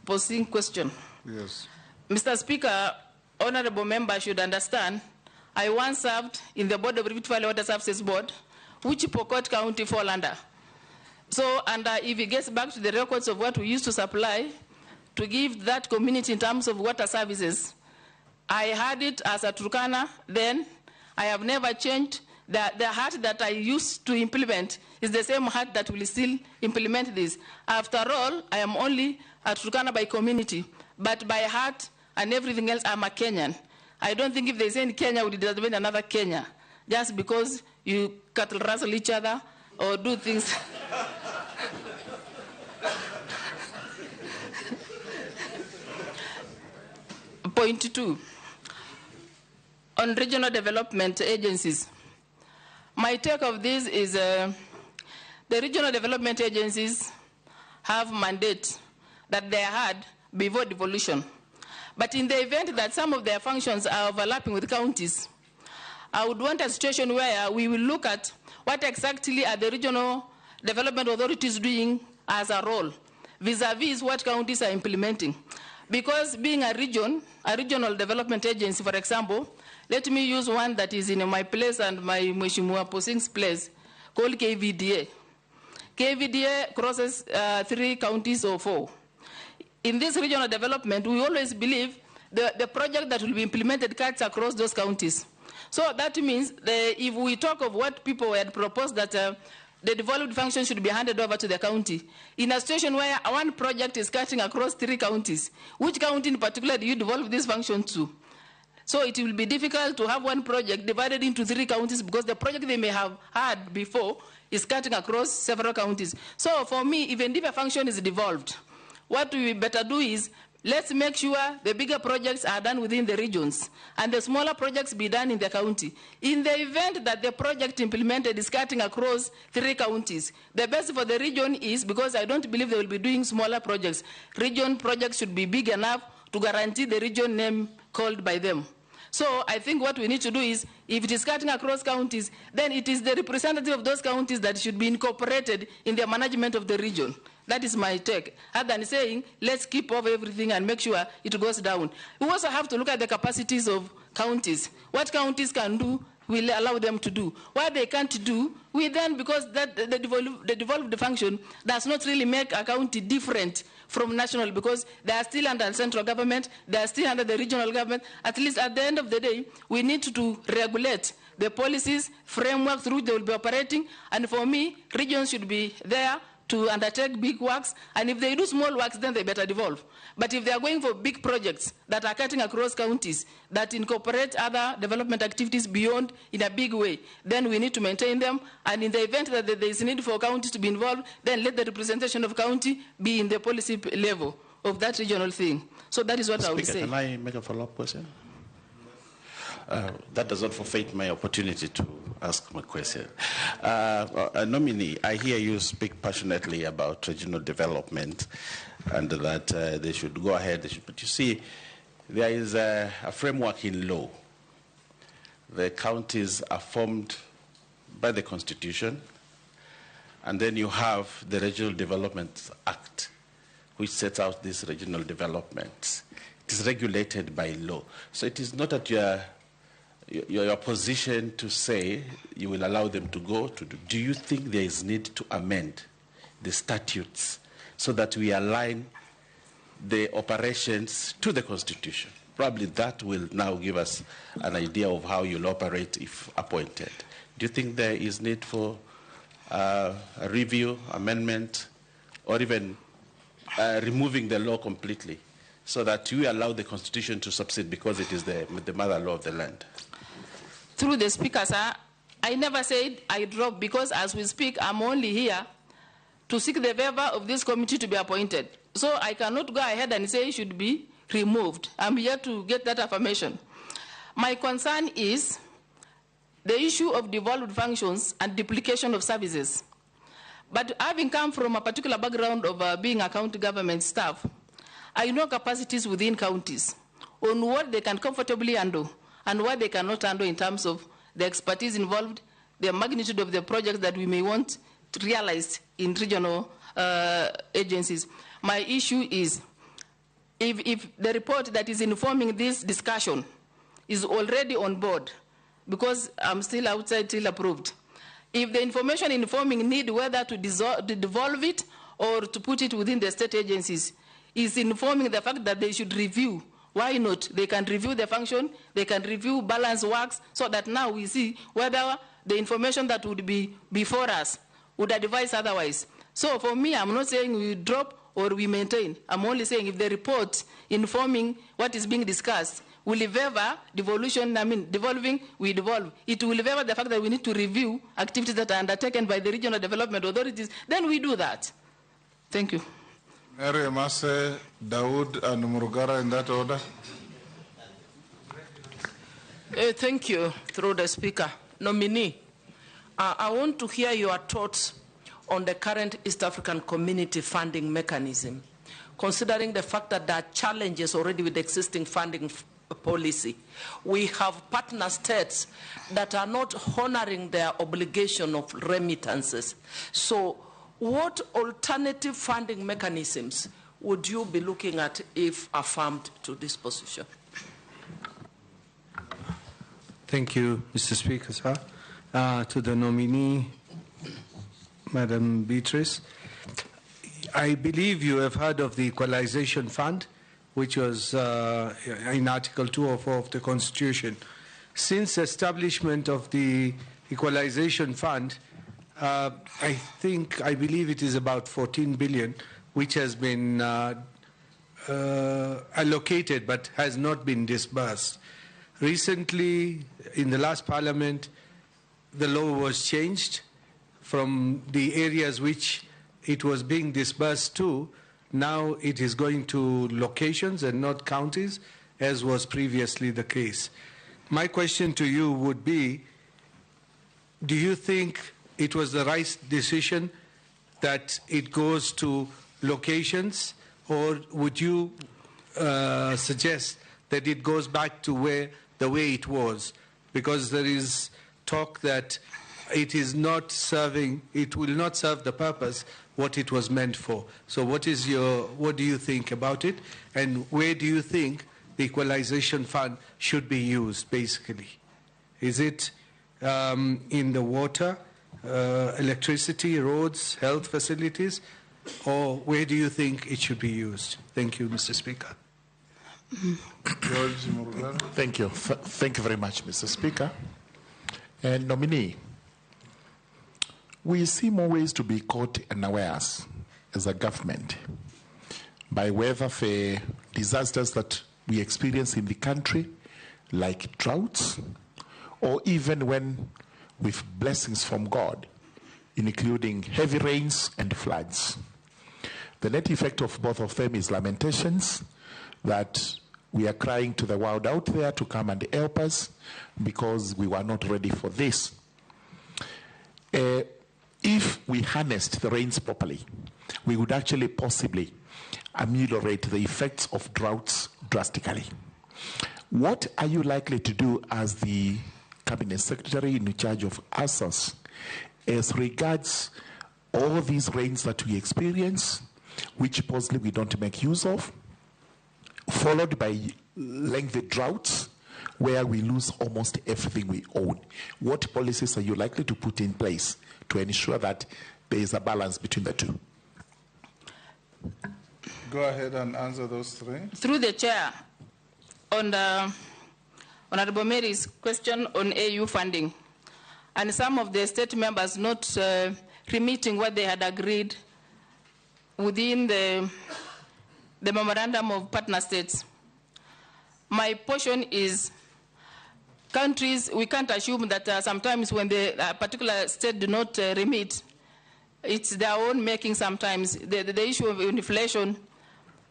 posing question. Yes. Mr. Speaker, honorable member should understand, I once served in the board of Rift Valley Water Services Board, which Pokot County fall under. So, and if it gets back to the records of what we used to supply to give that community in terms of water services, I had it as a Turkana then. I have never changed. The heart that I used to implement is the same heart that will still implement this. After all, I am only a Turkana by community, but by heart and everything else, I'm a Kenyan. I don't think if there's any Kenya, we would determine another Kenya, just because you cattle rustle each other or do things. Point 2, on regional development agencies. My take of this is the regional development agencies have mandate that they had before devolution. But in the event that some of their functions are overlapping with counties, I would want a situation where we will look at what exactly are the regional development authorities doing as a role vis-a-vis what counties are implementing. Because being a region, a regional development agency, for example, let me use one that is in my place and my Mheshimiwa Posing's place, called KVDA. KVDA crosses 3 counties or 4. In this regional development, we always believe the project that will be implemented cuts across those counties. So that means if we talk of what people had proposed that the devolved function should be handed over to the county, in a situation where one project is cutting across 3 counties, which county in particular do you devolve this function to? So it will be difficult to have one project divided into 3 counties because the project they may have had before is cutting across several counties. So for me, even if a function is devolved, what we better do is let's make sure the bigger projects are done within the regions and the smaller projects be done in the county. In the event that the project implemented is cutting across 3 counties, the best for the region is, because I don't believe they will be doing smaller projects, region projects should be big enough to guarantee the region name called by them. So I think what we need to do is, if it is cutting across counties, then it is the representative of those counties that should be incorporated in the management of the region. That is my take. Other than saying, let's keep over everything and make sure it goes down. We also have to look at the capacities of counties. What counties can do, we'll allow them to do. What they can't do, we then, because that the devolved function does not really make a county different from national, because they are still under central government, they are still under the regional government. At least at the end of the day, we need to regulate the policies, framework through which they will be operating. And for me, regions should be there to undertake big works, and if they do small works, then they better devolve. But if they are going for big projects that are cutting across counties, that incorporate other development activities beyond in a big way, then we need to maintain them. And in the event that there is need for counties to be involved, then let the representation of county be in the policy level of that regional thing. So that is what I would say. Can I make a follow-up question? That does not forfeit my opportunity to ask my question. Nominee, I hear you speak passionately about regional development and that they should go ahead. But you see, there is a framework in law. The counties are formed by the Constitution, and then you have the Regional Development Act, which sets out this regional development. It is regulated by law. So it is not at your position to say you will allow them to go to do. Do you think there is need to amend the statutes so that we align the operations to the Constitution? Probably that will now give us an idea of how you'll operate if appointed. Do you think there is need for a review, amendment, or even removing the law completely so that you allow the Constitution to subsist, because it is the mother law of the land? Through the Speaker, sir, I never said I dropped, because as we speak, I'm only here to seek the favor of this committee to be appointed. So I cannot go ahead and say it should be removed. I'm here to get that affirmation. My concern is the issue of devolved functions and duplication of services. But having come from a particular background of being a county government staff, I know capacities within counties on what they can comfortably handle and what they cannot handle in terms of the expertise involved, the magnitude of the projects that we may want to realize in regional agencies. My issue is, if the report that is informing this discussion is already on board, because I'm still outside till approved, if the information informing need whether to devolve it or to put it within the state agencies is informing the fact that they should review. Why not? They can review the function, they can review balance works, so that now we see whether the information that would be before us would advise otherwise. So for me, I'm not saying we drop or we maintain. I'm only saying if the report informing what is being discussed will favor devolution, I mean, devolving, we devolve. It will favor the fact that we need to review activities that are undertaken by the regional development authorities. Then we do that. Thank you. Mary Emase, Daud, and Murugara in that order. Thank you, through the Speaker. Nominee, I want to hear your thoughts on the current East African Community funding mechanism, considering the fact that there are challenges already with existing funding policy. We have partner states that are not honoring their obligation of remittances. So what alternative funding mechanisms would you be looking at if affirmed to this position? Thank you, Mr. Speaker, sir. To the nominee, Madam Beatrice, I believe you have heard of the Equalization Fund, which was in Article 204 of the Constitution. Since establishment of the Equalization Fund, I believe it is about 14 billion, which has been allocated but has not been disbursed. Recently, in the last parliament, the law was changed from the areas which it was being disbursed to. Now it is going to locations and not counties, as was previously the case. My question to you would be, do you think it was the right decision that it goes to locations, or would you suggest that it goes back to where the way it was? Because there is talk that it is not serving, it will not serve the purpose what it was meant for. So what do you think about it, and where do you think the Equalization Fund should be used, basically? Is it in the water, electricity, roads, health facilities, or where do you think it should be used? Thank you, Mr. Speaker. George Murugara. Thank you. Thank you very much, Mr. Speaker. And nominee, we see more ways to be caught unawares as a government by weather for disasters that we experience in the country, like droughts, or even when with blessings from God, including heavy rains and floods. The net effect of both of them is lamentations that we are crying to the world out there to come and help us because we were not ready for this. If we harnessed the rains properly, we would actually possibly ameliorate the effects of droughts drastically. What are you likely to do as the Cabinet Secretary in charge of ASAS as regards all these rains that we experience, which possibly we don't make use of, followed by lengthy droughts where we lose almost everything we own? What policies are you likely to put in place to ensure that there is a balance between the two? Go ahead and answer those three. Through the chair, on the Honorable Mary's question on AU funding, and some of the state members not remitting what they had agreed within the memorandum of partner states. My portion is countries, we can't assume that sometimes when the particular state do not remit, it's their own making sometimes. The issue of inflation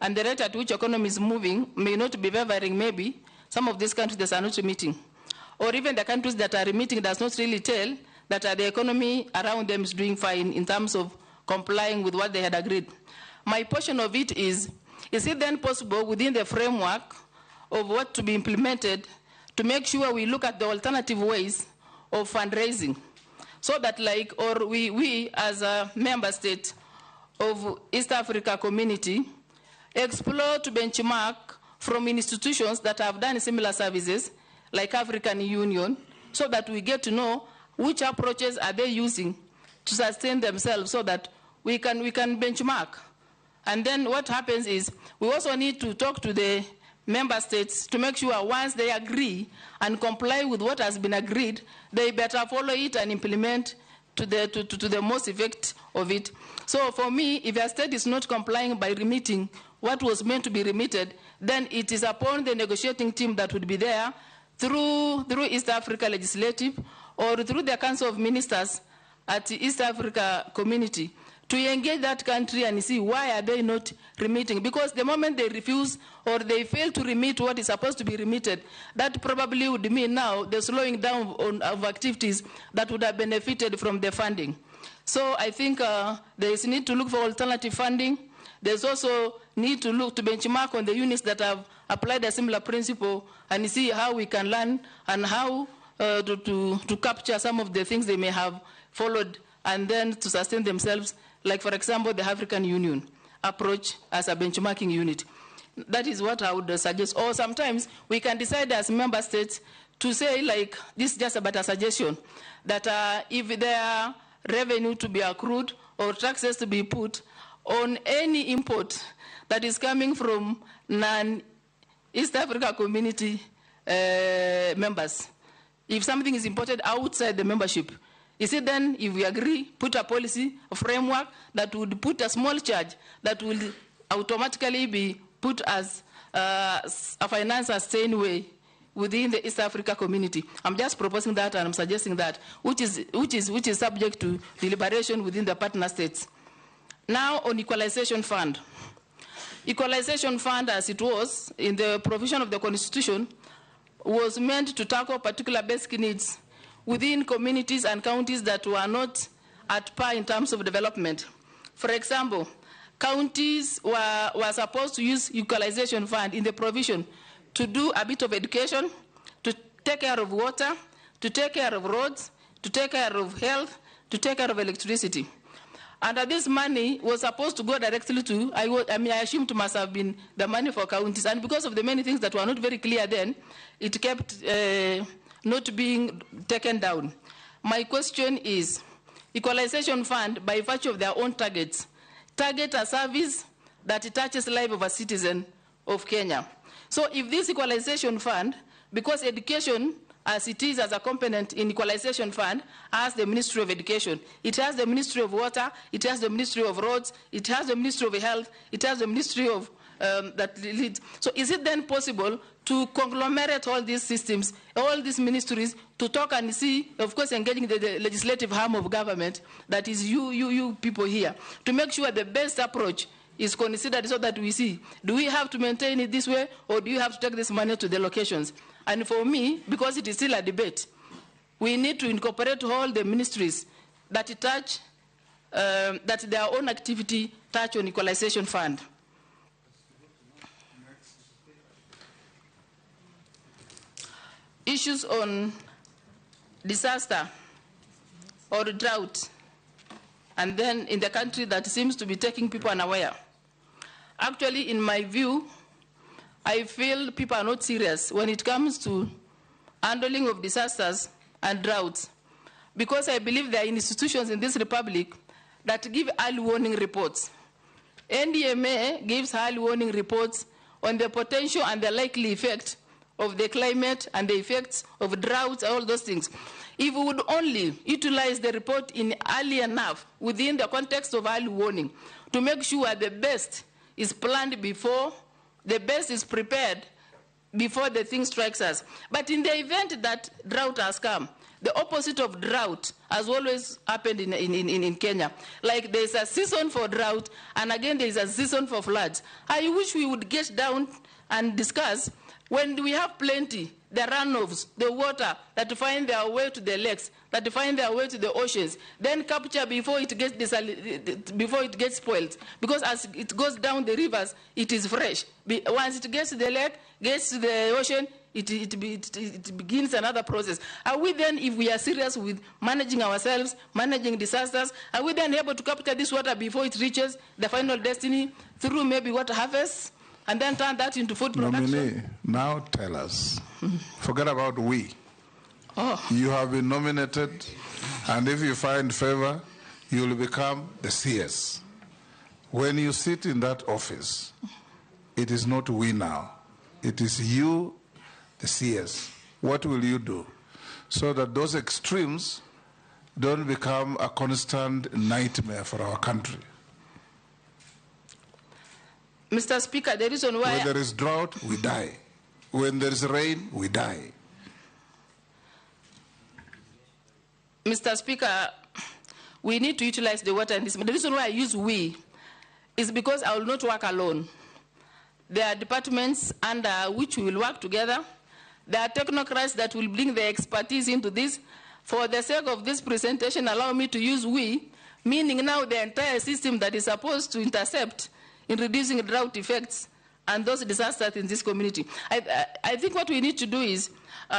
and the rate at which economy is moving may not be favoring maybe Some of these countries that are not remitting. Or even the countries that are remitting does not really tell that the economy around them is doing fine in terms of complying with what they had agreed. My portion of it is it then possible within the framework of what to be implemented to make sure we look at the alternative ways of fundraising, so that like, or we as a member state of East Africa community, explore to benchmark from institutions that have done similar services, like African Union, so that we get to know which approaches are they using to sustain themselves, so that we can benchmark. And then what happens is we also need to talk to the member states to make sure once they agree and comply with what has been agreed, they better follow it and implement to the most effect of it. So for me, if a state is not complying by remitting what was meant to be remitted, then it is upon the negotiating team that would be there through East Africa Legislative or through the Council of Ministers at the East Africa Community to engage that country and see why are they not remitting. Because the moment they refuse or they fail to remit what is supposed to be remitted, that probably would mean now the slowing down of activities that would have benefited from the funding. So I think there is need to look for alternative funding. There's also need to look to benchmark on the units that have applied a similar principle and see how we can learn and how to capture some of the things they may have followed and then to sustain themselves, like, for example, the African Union approach as a benchmarking unit. That is what I would suggest. Or sometimes we can decide as member states to say, like, this is just about a suggestion, that if there are revenue to be accrued or taxes to be put on any import that is coming from non-East Africa community members. If something is imported outside the membership, is it then, if we agree, put a policy, a framework that would put a small charge that will automatically be put as a finance sustained way within the East Africa community. I'm just proposing that and I'm suggesting that, which is subject to deliberation within the partner states. Now on equalization fund. Equalization fund, as it was in the provision of the Constitution, was meant to tackle particular basic needs within communities and counties that were not at par in terms of development. For example, counties were supposed to use equalization fund in the provision to do a bit of education, to take care of water, to take care of roads, to take care of health, to take care of electricity. And this money was supposed to go directly to, I assumed it must have been the money for counties. And because of the many things that were not very clear then, it kept not being taken down. My question is, equalization fund, by virtue of their own targets, target a service that touches the life of a citizen of Kenya. So if this equalization fund, because education as it is as a component in equalization fund, has the Ministry of Education, it has the Ministry of Water, it has the Ministry of Roads, it has the Ministry of Health, it has the Ministry of that leads. So is it then possible to conglomerate all these systems, all these ministries, to talk and see, of course, engaging the legislative arm of government, that is you people here, to make sure the best approach is considered so that we see, do we have to maintain it this way, or do you have to take this money to the locations? And for me, because it is still a debate, we need to incorporate all the ministries that touch, that their own activity touch on equalization fund. Issues on disaster or drought, and then in the country that seems to be taking people unaware. Actually, in my view, I feel people are not serious when it comes to handling of disasters and droughts, because I believe there are institutions in this republic that give early warning reports. NDMA gives early warning reports on the potential and the likely effect of the climate and the effects of droughts, all those things. If we would only utilize the report in early enough, within the context of early warning, to make sure the best is planned before, the best is prepared before the thing strikes us. But in the event that drought has come, the opposite of drought has always happened in Kenya. Like there's a season for drought, and again there's a season for floods. I wish we would get down and discuss When we have plenty, the runoffs, the water that find their way to the lakes, that find their way to the oceans, then capture before it gets spoiled. Because as it goes down the rivers, it is fresh. Once it gets to the lake, gets to the ocean, it begins another process. Are we then, if we are serious with managing ourselves, managing disasters, are we then able to capture this water before it reaches the final destiny through maybe water harvests? And then turn that into food production. Nominee, now tell us. Forget about we. Oh. You have been nominated, and if you find favor, you will become the CS. When you sit in that office, it is not we now. It is you, the CS. What will you do? So that those extremes don't become a constant nightmare for our country. Mr. Speaker, the reason why... When there is drought, we die. When there is rain, we die. Mr. Speaker, we need to utilize the water in this. The reason why I use we is because I will not work alone. There are departments under which we will work together. There are technocrats that will bring their expertise into this. For the sake of this presentation, allow me to use we, meaning now the entire system that is supposed to intercept in reducing drought effects and those disasters in this community. I think what we need to do is,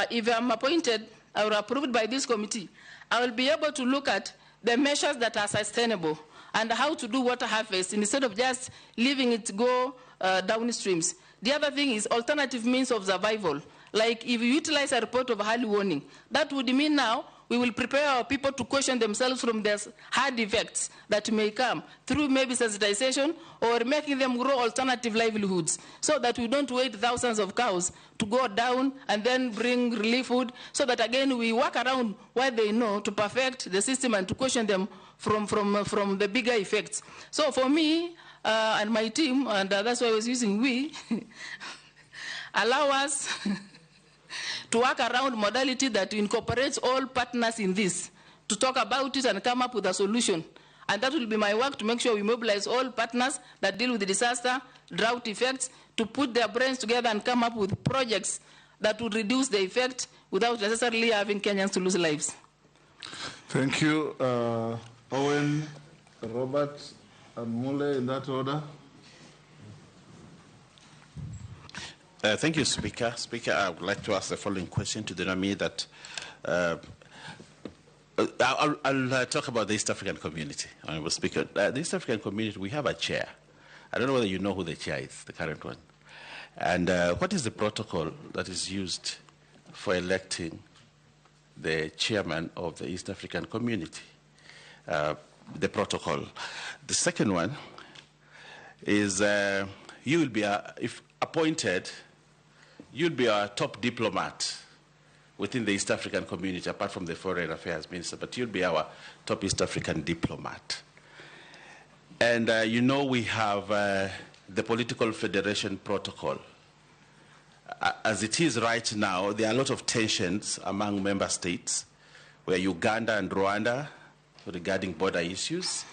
if I'm appointed or approved by this committee, I will be able to look at the measures that are sustainable and how to do water harvest instead of just leaving it go downstreams. The other thing is alternative means of survival. Like if you utilize a report of early warning, that would mean now we will prepare our people to caution themselves from the hard effects that may come through maybe sensitization or making them grow alternative livelihoods so that we don't wait thousands of cows to go down and then bring relief food, so that again we work around what they know to perfect the system and to caution them from the bigger effects. So for me and my team, and that's why I was using we, allow us to work around modality that incorporates all partners in this, to talk about it and come up with a solution. And that will be my work, to make sure we mobilize all partners that deal with the disaster, drought effects, to put their brains together and come up with projects that would reduce the effect without necessarily having Kenyans to lose lives. Thank you, Owen, Robert, and Mule, in that order. Thank you, Speaker. Speaker, I would like to ask the following question to the nominee that I'll talk about the East African community. Honorable Speaker, the East African community, we have a chair. I don't know whether you know who the chair is, the current one. And what is the protocol that is used for electing the chairman of the East African community? The protocol. The second one is you will be, if appointed, you'll be our top diplomat within the East African community, apart from the Foreign Affairs Minister, but you'll be our top East African diplomat. And you know we have the Political Federation Protocol. As it is right now, there are a lot of tensions among member states, where Uganda and Rwanda regarding border issues.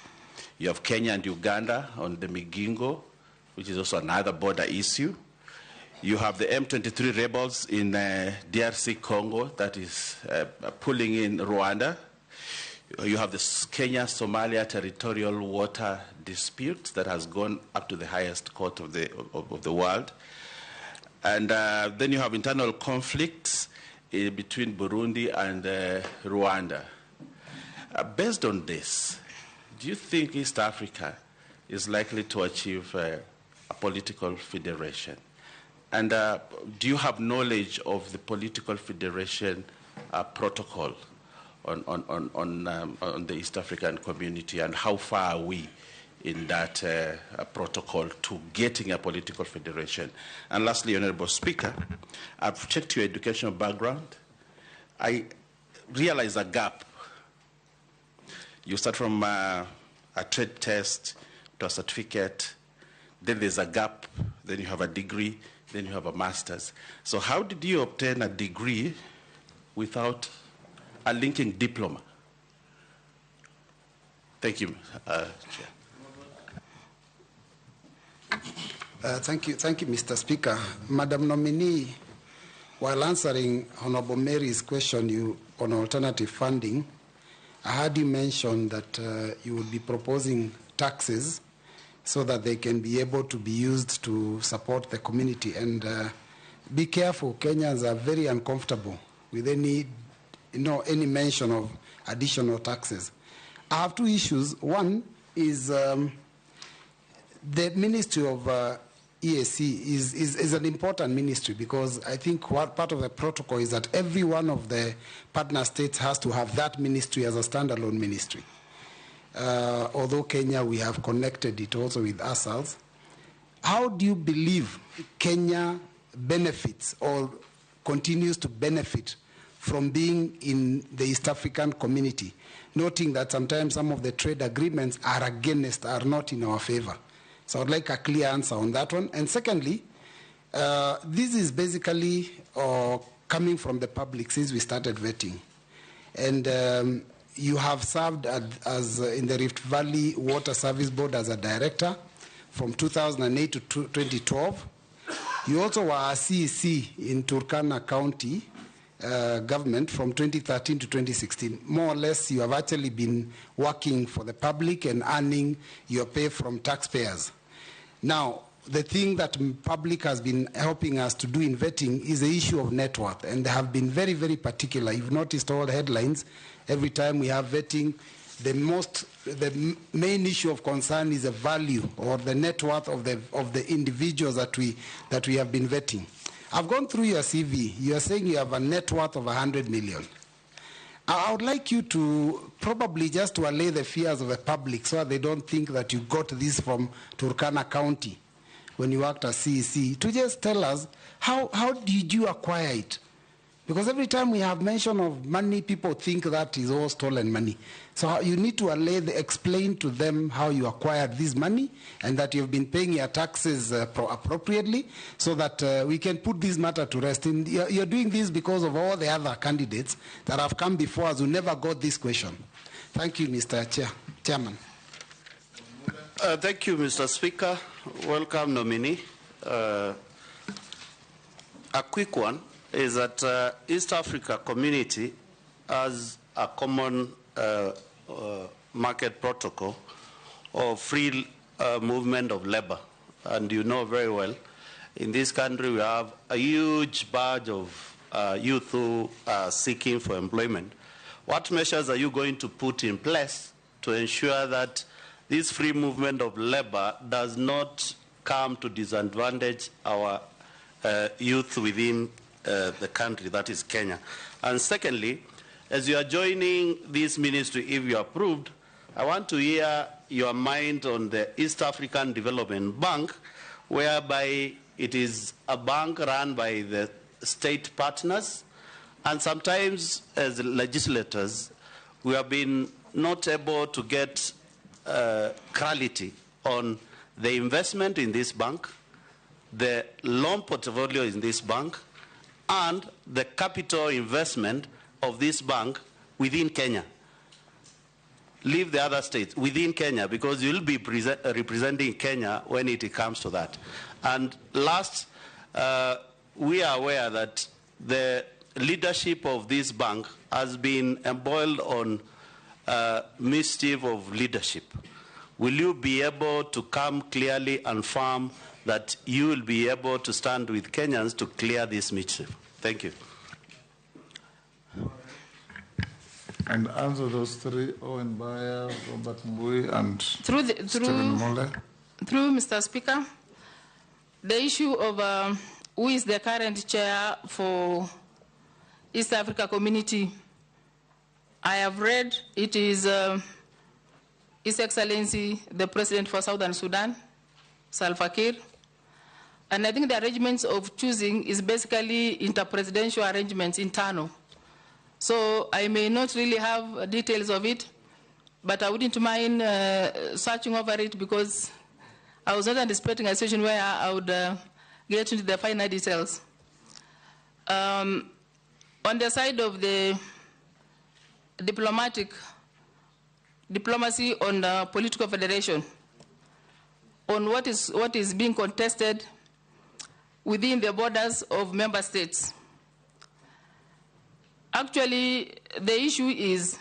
You have Kenya and Uganda on the Migingo, which is also another border issue. You have the M23 rebels in DRC Congo that is pulling in Rwanda. You have the Kenya-Somalia territorial water dispute that has gone up to the highest court of the world. And then you have internal conflicts between Burundi and Rwanda. Based on this, do you think East Africa is likely to achieve a political federation? And do you have knowledge of the political federation protocol on the East African community, and how far are we in that protocol to getting a political federation? And lastly, Honorable Speaker, I've checked your educational background. I realize a gap. You start from a trade test to a certificate, then there's a gap, then you have a degree, then you have a master's. So how did you obtain a degree without a linking diploma? Thank you, Chair. Thank you, Mr. Speaker. Madam Nominee, While answering Honorable Mary's question on alternative funding, I heard you mention that you would be proposing taxes so that they can be able to be used to support the community. And be careful, Kenyans are very uncomfortable with any mention of additional taxes. I have two issues. One is the Ministry of EAC is an important ministry, because I think what part of the protocol is that every one of the partner states has to have that ministry as a standalone ministry. Although Kenya, we have connected it also with ourselves. How do you believe Kenya benefits or continues to benefit from being in the East African community, noting that sometimes some of the trade agreements are not in our favor? So I'd like a clear answer on that one. And secondly, this is basically coming from the public since we started vetting. And you have served as in the Rift Valley Water Service Board as a director from 2008 to 2012. You also were a CEC in Turkana County government from 2013 to 2016. More or less, you have actually been working for the public and earning your pay from taxpayers. Now, the thing that public has been helping us to do in vetting is the issue of net worth, and they have been very, very particular. You've noticed all the headlines. Every time we have vetting, the main issue of concern is the value or the net worth of the individuals that we have been vetting. I've gone through your CV. You are saying you have a net worth of 100 million. I would like you to probably just to allay the fears of the public so that they don't think that you got this from Turkana County when you worked as CEC, to just tell us how did you acquire it? Because every time we have mention of money, people think that is all stolen money. So you need to explain to them how you acquired this money and that you've been paying your taxes appropriately, so that we can put this matter to rest. And you're doing this because of all the other candidates that have come before us who never got this question. Thank you, Mr. Chairman. Thank you, Mr. Speaker. Welcome, nominee. A quick one is that East Africa Community has a common market protocol of free movement of labor. And you know very well, in this country we have a huge barge of youth who are seeking for employment. What measures are you going to put in place to ensure that this free movement of labor does not come to disadvantage our youth within the country, that is Kenya? And secondly, as you are joining this ministry, if you are approved, I want to hear your mind on the East African Development Bank, whereby it is a bank run by the state partners. And sometimes, as legislators, we have been not able to get clarity on the investment in this bank, the loan portfolio in this bank, and the capital investment of this bank within Kenya. Leave the other states, within Kenya, because you'll be representing Kenya when it comes to that. And last, we are aware that the leadership of this bank has been embroiled on mischief of leadership. Will you be able to come clearly and firm that you will be able to stand with Kenyans to clear this mischief? Thank you. And answer those three, Owen Baya, Robert Mbui, and Stephen Mole. Through Mr. Speaker, the issue of who is the current chair for East Africa Community, I have read it is His Excellency, the President for Southern Sudan, Salva Kiir. And I think the arrangements of choosing is basically interpresidential arrangements, internal. So I may not really have details of it, but I wouldn't mind searching over it, because I was not anticipating a situation where I would get into the finer details. On the side of the diplomacy on the political federation, on what is being contested within the borders of member states. Actually, the issue is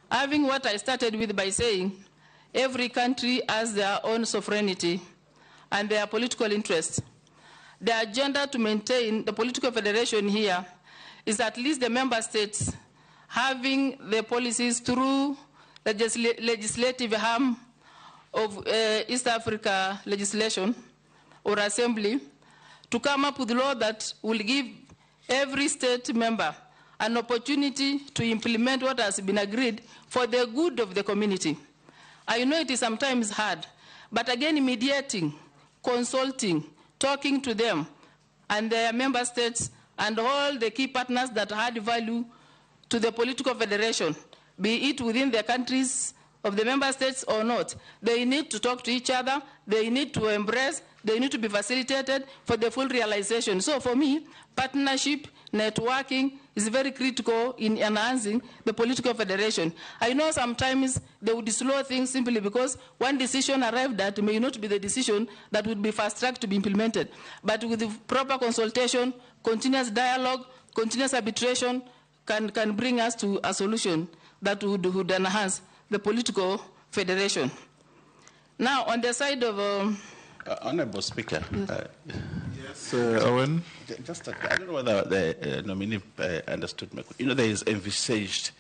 having what I started with by saying every country has their own sovereignty and their political interests. The agenda to maintain the political federation here is at least the member states having the policies through legislative arm of East Africa legislation or assembly to come up with law that will give every state member an opportunity to implement what has been agreed for the good of the community. I know it is sometimes hard, but again, mediating, consulting, talking to them and their member states and all the key partners that add value to the political federation, be it within the countries of the member states or not. They need to talk to each other, they need to embrace, they need to be facilitated for the full realization. So for me, partnership, networking is very critical in enhancing the political federation. I know sometimes they would slow things simply because one decision arrived at may not be the decision that would be fast-tracked to be implemented. But with the proper consultation, continuous dialogue, continuous arbitration can bring us to a solution that would enhance the political federation. Now, on the side of... Honorable Speaker. Yes, Owen. Just, I don't know whether the nominee understood my question. You know, there is envisaged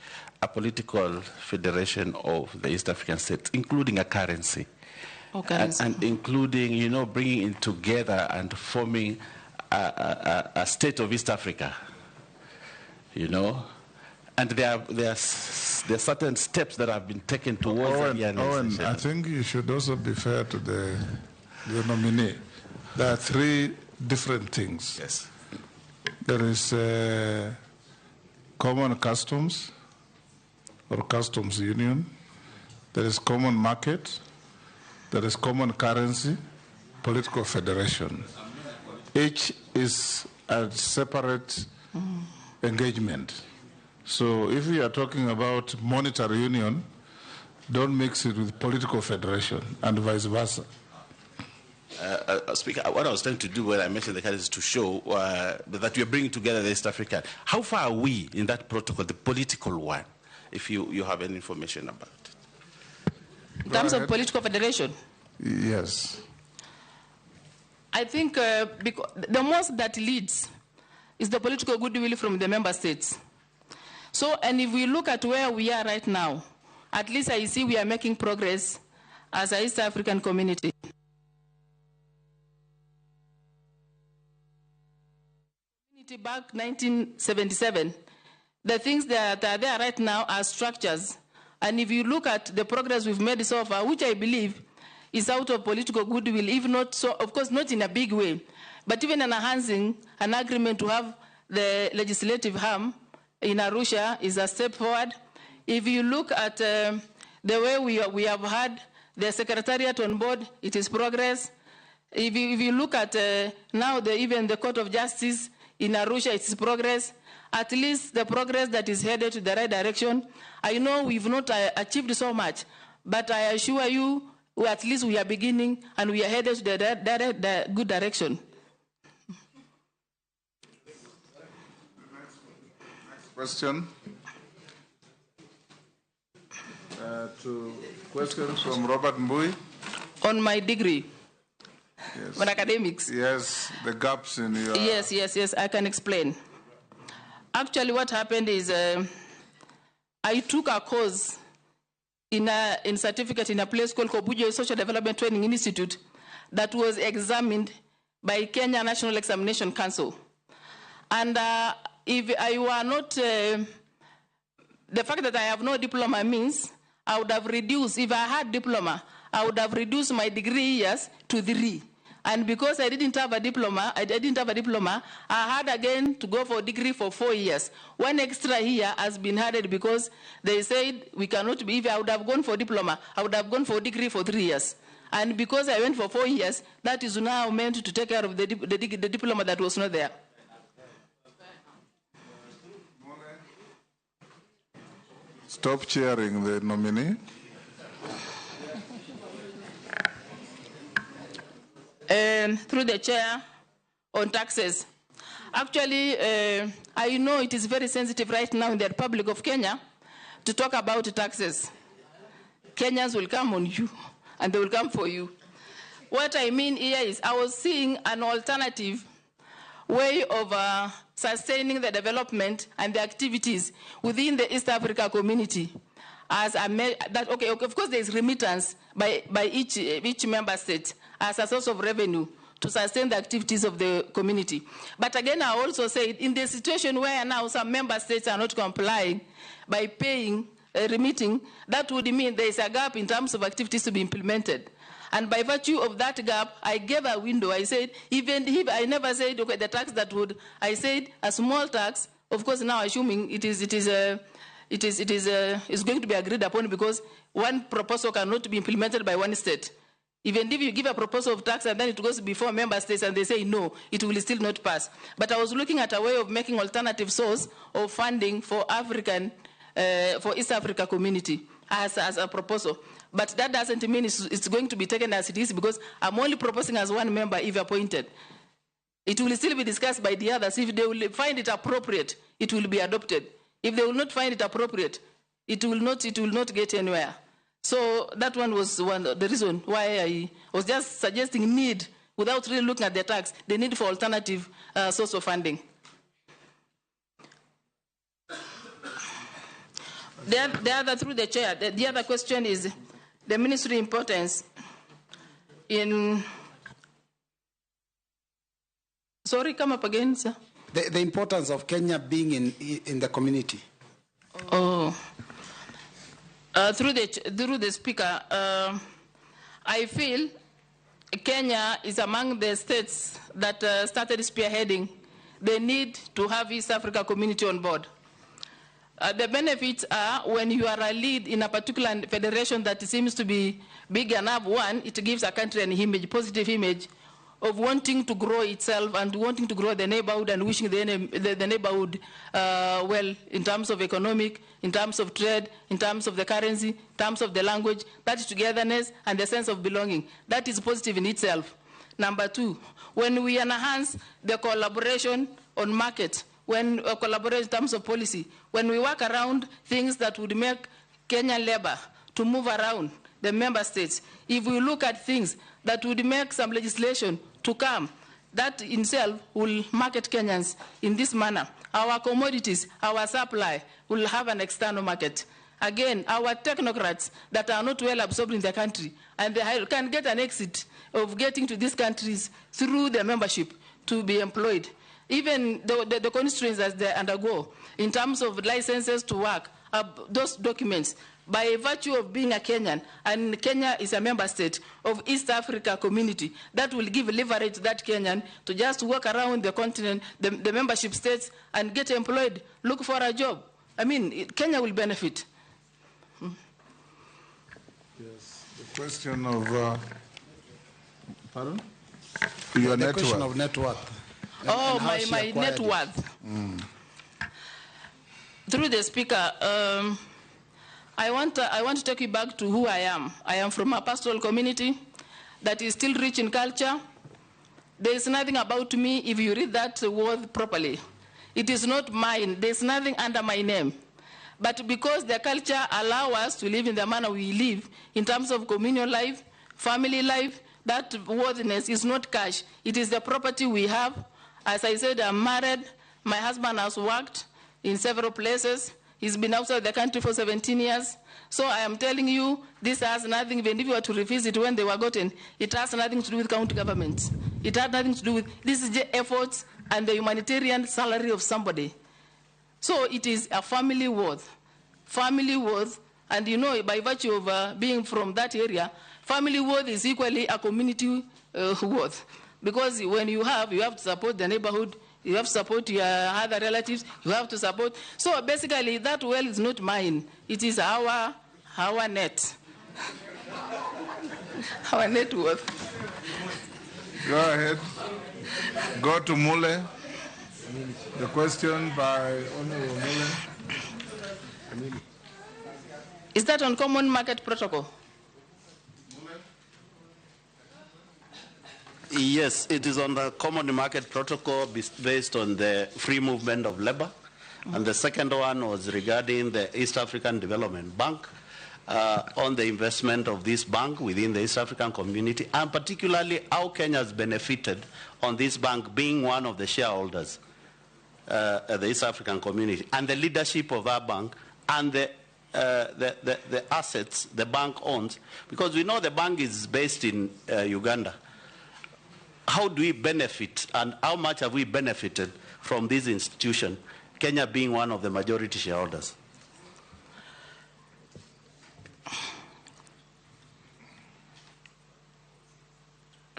a political federation of the East African states, including a currency. Oh, currency. And including, you know, bringing it together and forming a state of East Africa, you know. And there are certain steps that have been taken towards the Owen, I think you should also be fair to the nominee. There are three different things. Yes. There is common customs or customs union. There is common market. There is common currency, political federation. Each is a separate engagement. So if we are talking about monetary union, don't mix it with political federation and vice versa. Speaker, what I was trying to do when I mentioned the currency is to show that we are bringing together the East African. How far are we in that protocol, the political one, if you have any information about it? In terms of political federation? Yes. I think the most that leads is the political goodwill from the member states. So, and if we look at where we are right now, at least I see we are making progress as an East African community. Back 1977, the things that are there right now are structures. And if you look at the progress we've made so far, which I believe is out of political goodwill, if not so, of course, not in a big way, but even enhancing an agreement to have the legislative arm in Arusha is a step forward. If you look at the way we have had the secretariat on board, it is progress. If you look at now even the Court of Justice in Arusha, it is progress. At least the progress that is headed to the right direction. I know we've not achieved so much, but I assure you, at least we are beginning and we are headed to the good direction. Question. To question from Robert Mbui. On my degree. Yes. On academics. Yes, the gaps in your... Yes, I can explain. Actually, what happened is I took a course in certificate in a place called Kobujo Social Development Training Institute that was examined by Kenya National Examination Council. And if I were not, the fact that I have no diploma means I would have reduced, if I had diploma, I would have reduced my degree years to 3. And because I didn't have a diploma, I had again to go for a degree for 4 years. One extra year has been added because they said we cannot be, if I would have gone for diploma, I would have gone for a degree for 3 years. And because I went for 4 years, that is now meant to take care of the diploma that was not there. Stop cheering the nominee. Through the chair on taxes. Actually, I know it is very sensitive right now in the Republic of Kenya to talk about taxes. Kenyans will come on you, and they will come for you. What I mean here is I was seeing an alternative way of sustaining the development and the activities within the East Africa community. As a that, okay, of course there is remittance by each member state as a source of revenue to sustain the activities of the community. But again, I also say in the situation where now some member states are not complying by paying, remitting, that would mean there is a gap in terms of activities to be implemented. And by virtue of that gap, I gave a window. I said, even if I never said, okay, the tax that would, I said a small tax, of course now assuming it's going to be agreed upon because one proposal cannot be implemented by one state. Even if you give a proposal of tax and then it goes before member states and they say no, it will still not pass. But I was looking at a way of making alternative source of funding for African, for East Africa community as a proposal. But that doesn't mean it's going to be taken as it is because I'm only proposing as one member if appointed. It will still be discussed by the others. If they will find it appropriate, it will be adopted. If they will not find it appropriate, it will not get anywhere. So that one was the reason why I was just suggesting need, without really looking at the tax, the need for alternative source of funding. The other, through the chair, the other question is the ministry importance in... Sorry, come up again, sir. The importance of Kenya being in the community. Oh. Through the speaker, I feel Kenya is among the states that started spearheading the need to have East Africa community on board. The benefits are when you are a lead in a particular federation that seems to be big enough, one, it gives a country an image, positive image of wanting to grow itself and wanting to grow the neighborhood and wishing the neighborhood well in terms of economic, in terms of trade, in terms of the currency, in terms of the language, that togetherness and the sense of belonging. That is positive in itself. Number two, when we enhance the collaboration on market, when we collaborate in terms of policy, when we work around things that would make Kenyan labor to move around the member states, if we look at things that would make some legislation to come, that in itself will market Kenyans in this manner. Our commodities, our supply will have an external market. Again, our technocrats that are not well absorbed in the country and they can get an exit of getting to these countries through their membership to be employed. Even the constraints that they undergo in terms of licenses to work, those documents, by virtue of being a Kenyan, and Kenya is a member state of East Africa community, that will give leverage to that Kenyan to just walk around the continent, the membership states, and get employed, look for a job. I mean, Kenya will benefit. Yes, the question of, pardon? Your the question of net worth. Oh, and my net worth. Mm. Through the speaker, I want to take you back to who I am. I am from a pastoral community that is still rich in culture. There is nothing about me if you read that word properly. It is not mine. There is nothing under my name. But because the culture allows us to live in the manner we live, in terms of communal life, family life, that worthiness is not cash. It is the property we have. As I said, I'm married. My husband has worked in several places. He's been outside the country for 17 years. So I am telling you, this has nothing, even if you were to revisit when they were gotten, it has nothing to do with county government. It had nothing to do with, this is the efforts and the humanitarian salary of somebody. So it is a family worth. Family worth, and you know, by virtue of being from that area, family worth is equally a community worth. Because when you have to support the neighborhood, you have to support your other relatives, you have to support. So basically, that wealth is not mine. It is our net. Our net worth. Go ahead. Go to Mule. The question by Honorable Mule. Is that on common market protocol? Yes, it is on the common market protocol based on the free movement of labor. And the second one was regarding the East African Development Bank, on the investment of this bank within the East African community, and particularly how Kenya has benefited on this bank being one of the shareholders at the East African community, and the leadership of our bank and the assets the bank owns, because we know the bank is based in Uganda. How do we benefit, and how much have we benefited from this institution, Kenya being one of the majority shareholders?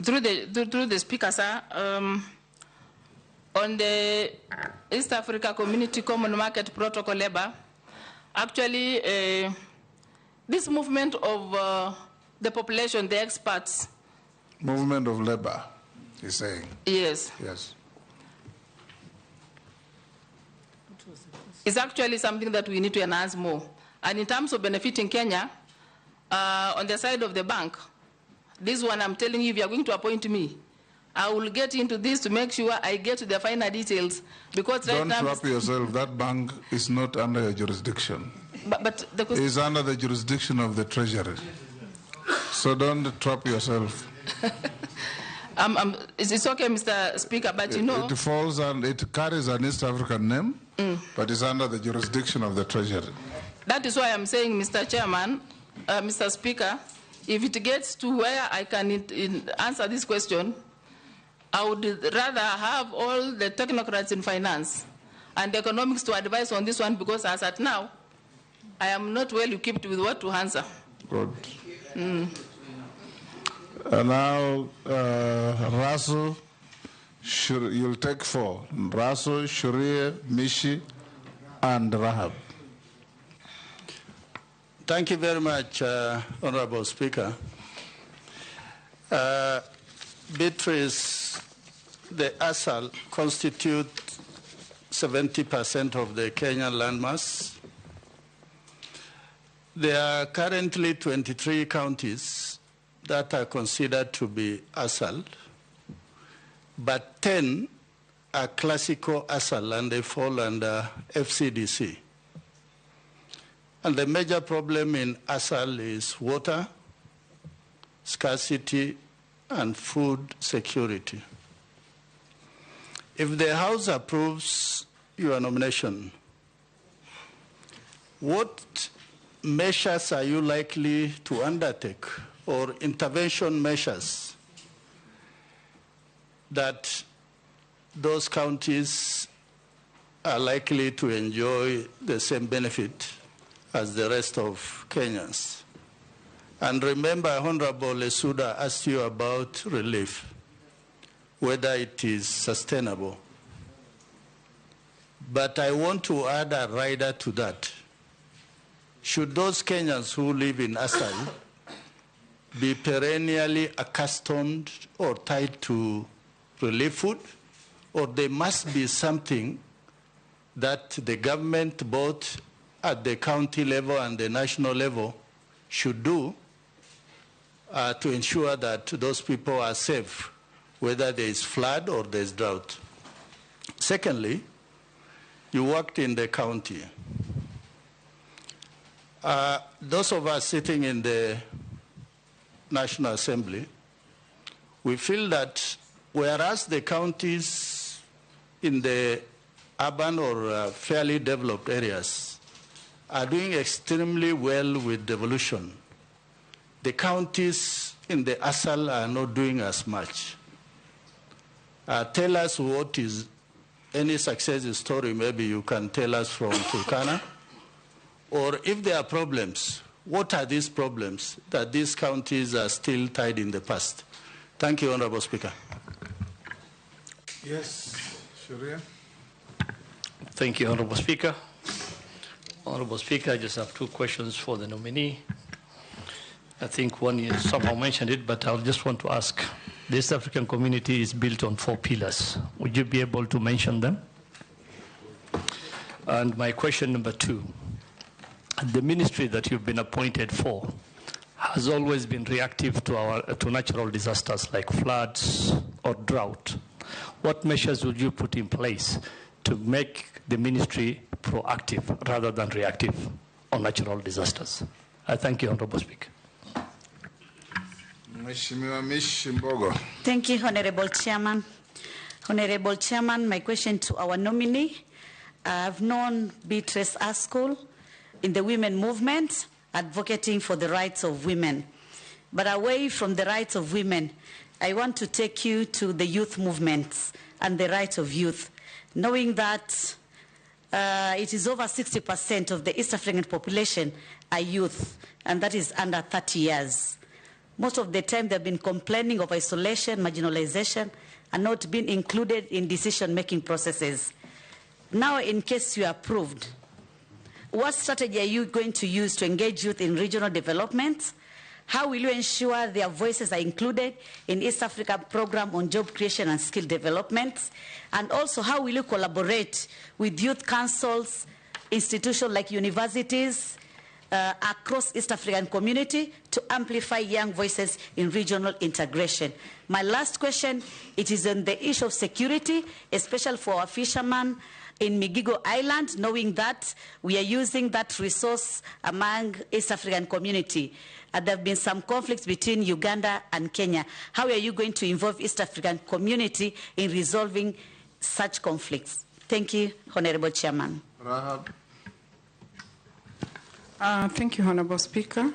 Through the Speaker, sir, on the East Africa Community Common Market Protocol Labor, actually, this movement of the population, the experts. Movement of labor, he's saying. Yes. Yes. It's actually something that we need to enhance more. And in terms of benefiting Kenya, on the side of the bank, this one I'm telling you, if you are going to appoint me, I will get into this to make sure I get to the final details. Because right don't now, trap yourself. That bank is not under your jurisdiction. But the question it's under the jurisdiction of the Treasury. So don't trap yourself. It's okay, Mr. Speaker, but you know... It falls and it carries an East African name, but it's under the jurisdiction of the Treasury. That is why I'm saying, Mr. Chairman, Mr. Speaker, if it gets to where I can answer this question, I would rather have all the technocrats in finance and economics to advise on this one, because as at now, I am not well equipped with what to answer. Good. And now, Rasu, you'll take four. Rasu, Shurie, Mishi, and Rahab. Thank you very much, Honorable Speaker. Beatrice, the ASAL constitute 70% of the Kenyan landmass. There are currently 23 counties that are considered to be ASAL, but 10 are classical ASAL and they fall under FCDC. And the major problem in ASAL is water, scarcity, and food security. If the House approves your nomination, what measures are you likely to undertake, or intervention measures, that those counties are likely to enjoy the same benefit as the rest of Kenyans? And remember, Honorable Lesuda asked you about relief, whether it is sustainable. But I want to add a rider to that. Should those Kenyans who live in ASAL be perennially accustomed or tied to relief food, or there must be something that the government, both at the county level and the national level, should do to ensure that those people are safe, whether there is flood or there is drought? Secondly, you worked in the county. Those of us sitting in the National Assembly, we feel that whereas the counties in the urban or fairly developed areas are doing extremely well with devolution, the counties in the ASAL are not doing as much. Tell us what is any success story maybe you can tell us from Turkana, or if there are problems, what are these problems that these counties are still tied in the past? Thank you, Honorable Speaker. Yes, Shurie. Thank you, Honorable Speaker. Honorable Speaker, I just have two questions for the nominee. I think one you somehow mentioned it, but I just want to ask. The East African community is built on 4 pillars. Would you be able to mention them? And my question number 2, the ministry that you've been appointed for, has always been reactive to natural disasters like floods or drought. What measures would you put in place to make the ministry proactive rather than reactive on natural disasters? I thank you, Honorable Speaker. Mheshimiwa Mishi Mbogo. Thank you, Honorable Chairman. Honorable Chairman, my question to our nominee. I've known Beatrice Askul in the women movement, advocating for the rights of women. But away from the rights of women, I want to take you to the youth movements and the rights of youth, knowing that it is over 60% of the East African population are youth, and that is under 30 years. Most of the time they've been complaining of isolation, marginalization, and not being included in decision-making processes. Now, in case you are approved, what strategy are you going to use to engage youth in regional development? How will you ensure their voices are included in East Africa program on job creation and skill development? And also, how will you collaborate with youth councils, institutions like universities, across East African community to amplify young voices in regional integration? My last question, it is on the issue of security, especially for our fishermen in Migingo Island, knowing that we are using that resource among East African community. There have been some conflicts between Uganda and Kenya. How are you going to involve East African community in resolving such conflicts? Thank you, Honorable Chairman. Rahab. Thank you, Honorable Speaker.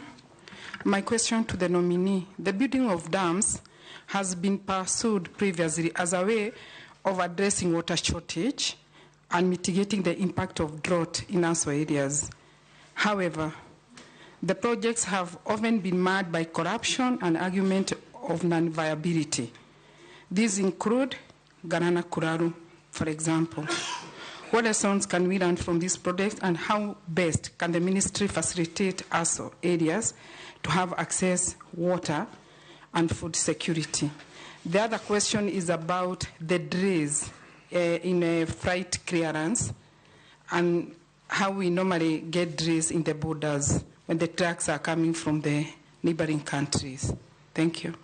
My question to the nominee. The building of dams has been pursued previously as a way of addressing water shortage and mitigating the impact of drought in ASO areas. However, the projects have often been marred by corruption and argument of non-viability. These include Galana Kulalu, for example. What lessons can we learn from this project, and how best can the ministry facilitate ASO areas to have access water and food security? The other question is about the delays in a freight clearance and how we normally get delays in the borders when the trucks are coming from the neighboring countries. Thank you.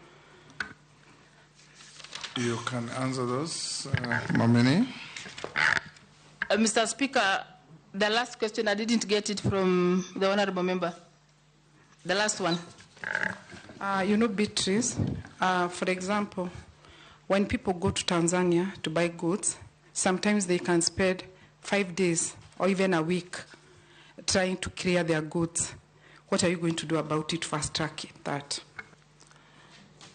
You can answer those, Nominee. Mr. Speaker, the last question, I didn't get it from the honorable member. The last one. You know, Beatrice, for example, when people go to Tanzania to buy goods, sometimes they can spend 5 days or even a week trying to clear their goods. What are you going to do about it, fast track it, that?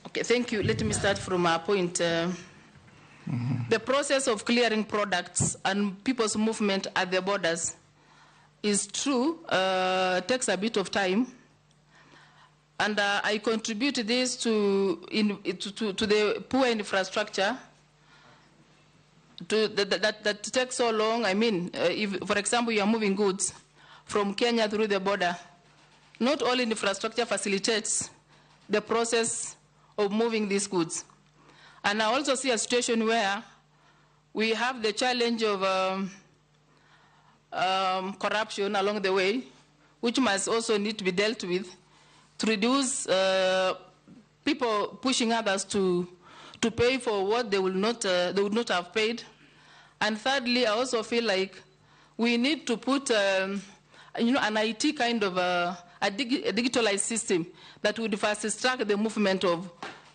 Okay, thank you. Let me start from our point. The process of clearing products and people's movement at the borders is true, takes a bit of time. And I contribute this to the poor infrastructure that takes so long. I mean, if, for example, you are moving goods from Kenya through the border, not all infrastructure facilitates the process of moving these goods. And I also see a situation where we have the challenge of corruption along the way, which must also need to be dealt with to reduce people pushing others to pay for what they will not, they would not have paid. And thirdly, I also feel like we need to put an IT kind of a digitalized system that would fast track the movement of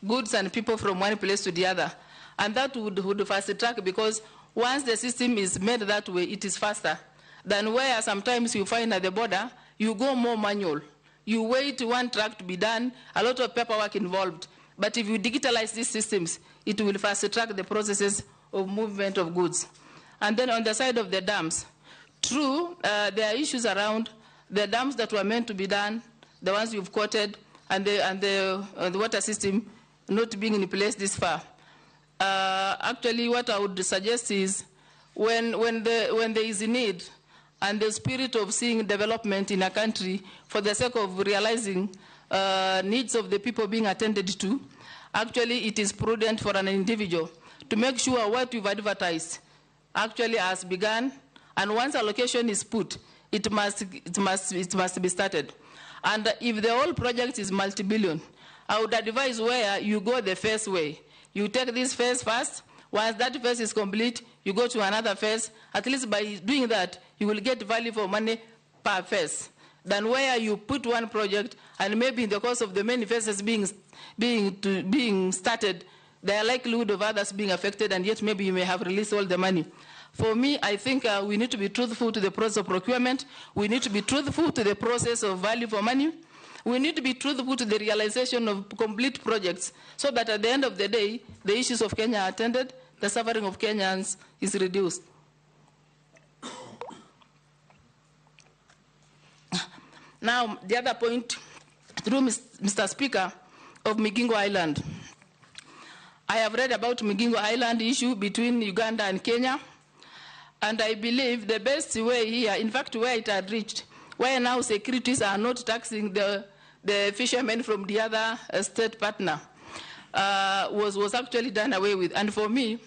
goods and people from one place to the other. And that would fast track, because once the system is made that way, it is faster than where sometimes you find at the border, you go more manual. You wait one track to be done, a lot of paperwork involved. But if you digitalize these systems, it will fast track the processes of movement of goods. And then on the side of the dams, true, there are issues around the dams that were meant to be done, the ones you've quoted, and the water system not being in place this far. Actually, what I would suggest is when there is a need and the spirit of seeing development in a country for the sake of realizing needs of the people being attended to, actually it is prudent for an individual to make sure what you've advertised actually has begun, and once allocation is put, it must be started. And if the whole project is multi-billion, I would advise where you go the first way. You take this phase first. Once that phase is complete, you go to another phase. At least by doing that, you will get value for money per phase than where you put one project and maybe in the course of the many phases being started, there are likelihood of others being affected, and yet maybe you may have released all the money. For me, I think we need to be truthful to the process of procurement. We need to be truthful to the process of value for money. We need to be truthful to the realization of complete projects so that at the end of the day, the issues of Kenya are attended, the suffering of Kenyans is reduced. Now, the other point, through Mr. Speaker, of Migingo Island. I have read about Migingo Island issue between Uganda and Kenya, and I believe the best way here, in fact, where it had reached, where now securities are not taxing the fishermen from the other state partner, was actually done away with. And for me,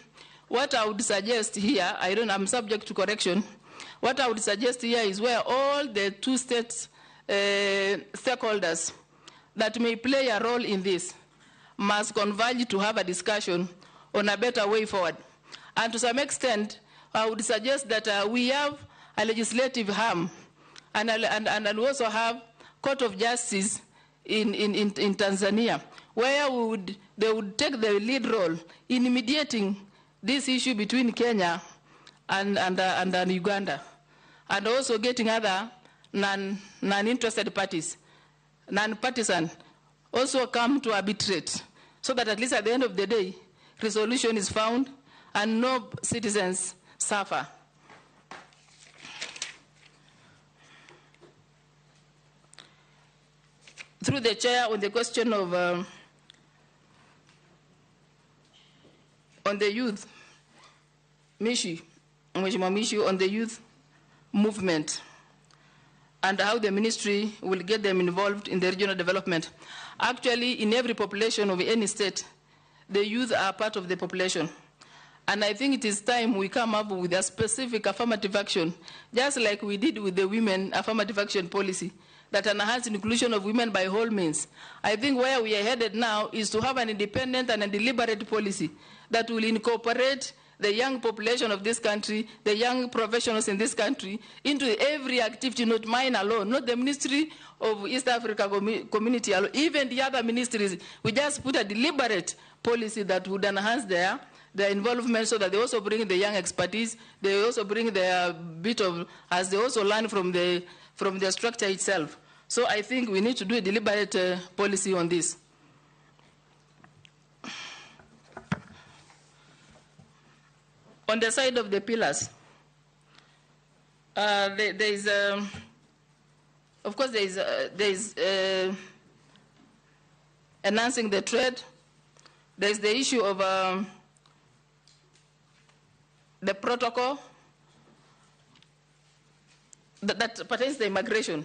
what I would suggest here, I'm subject to correction, what I would suggest here is where all the two states stakeholders that may play a role in this must converge to have a discussion on a better way forward. And to some extent, I would suggest that we have a legislative arm and we also have Court of Justice in Tanzania, where they would take the lead role in mediating this issue between Kenya and Uganda, and also getting other non-interested parties, non-partisan, also come to arbitrate, so that at least at the end of the day, resolution is found and no citizens suffer. Through the chair, on the question of on the youth, Mishi, on the youth movement and how the ministry will get them involved in the regional development. Actually, in every population of any state, the youth are part of the population. And I think it is time we come up with a specific affirmative action, just like we did with the women affirmative action policy, that enhanced inclusion of women by all means. I think where we are headed now is to have an independent and a deliberate policy that will incorporate the young population of this country, the young professionals in this country, into every activity, not mine alone, not the Ministry of East Africa Community alone, even the other ministries. We just put a deliberate policy that would enhance their involvement so that they also bring the young expertise, they also bring their bit of, as they also learn from the structure itself. So I think we need to do a deliberate policy on this. On the side of the pillars, there is, of course, there is enhancing the trade. There is the issue of the protocol that pertains to immigration.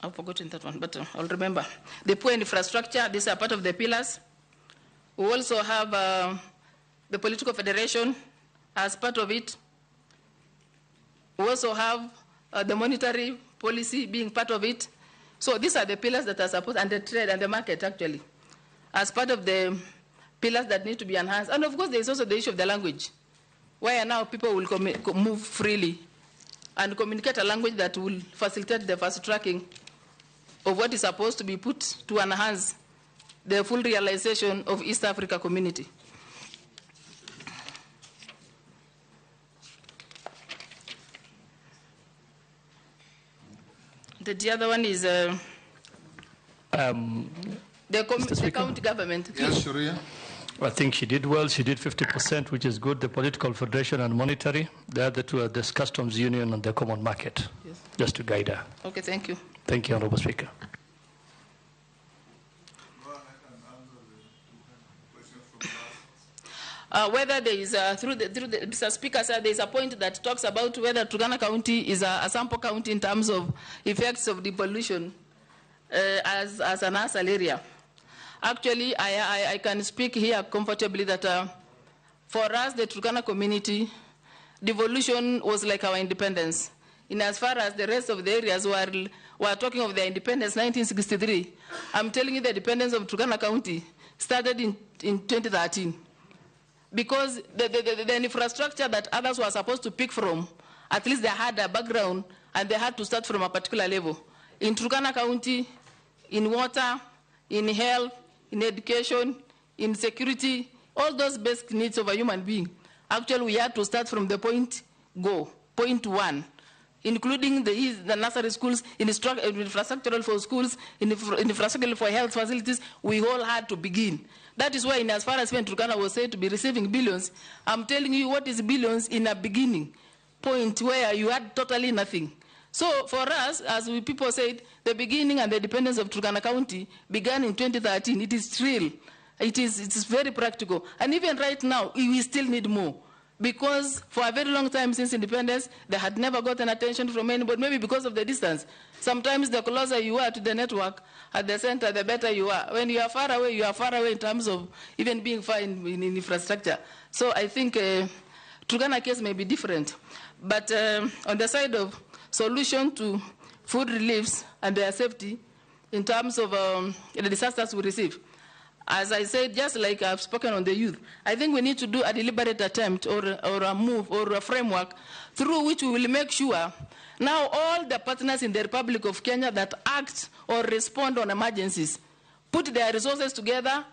I've forgotten that one, but I'll remember. The poor infrastructure, these are part of the pillars. We also have the political federation as part of it. We also have the monetary policy being part of it. So these are the pillars that are supposed, and the trade and the market actually, as part of the pillars that need to be enhanced. And of course, there is also the issue of the language, where now people will move freely and communicate a language that will facilitate the fast tracking of what is supposed to be put to enhance the full realization of East Africa community. The other one is the county government. Yes, Shuria. I think she did well. She did 50%, which is good. The political federation and monetary. The other two are the customs union and the common market. Yes. Just to guide her. Okay, thank you. Thank you, Honorable Speaker. Whether there is, through the Mr. Speaker, sir, there is a point that talks about whether Turkana County is a sample county in terms of effects of devolution as an ASAL area. Actually, I can speak here comfortably that for us, the Turkana community, devolution was like our independence. In as far as the rest of the areas were were talking of their independence, 1963. I'm telling you the independence of Turkana County started in 2013. Because the infrastructure that others were supposed to pick from, at least they had a background and they had to start from a particular level. In Turkana County, in water, in health, in education, in security, all those basic needs of a human being. Actually, we had to start from the point go, point one, including the nursery schools, infrastructural for schools, infrastructural for health facilities. We all had to begin. That is why, in as far as when Turkana was said to be receiving billions, I'm telling you what is billions in a beginning point where you had totally nothing. So for us, as we people said, the beginning and the independence of Turkana County began in 2013. It is real. It is very practical. And even right now, we still need more. Because for a very long time since independence, they had never gotten attention from anybody, maybe because of the distance. Sometimes the closer you are to the network at the center, the better you are. When you are far away, you are far away in terms of even being far in infrastructure. So I think Turkana case may be different. But on the side of solution to food reliefs and their safety in terms of the disasters we receive, as I said, just like I've spoken on the youth, I think we need to do a deliberate attempt or a move or a framework through which we will make sure now all the partners in the Republic of Kenya that act or respond on emergencies put their resources together,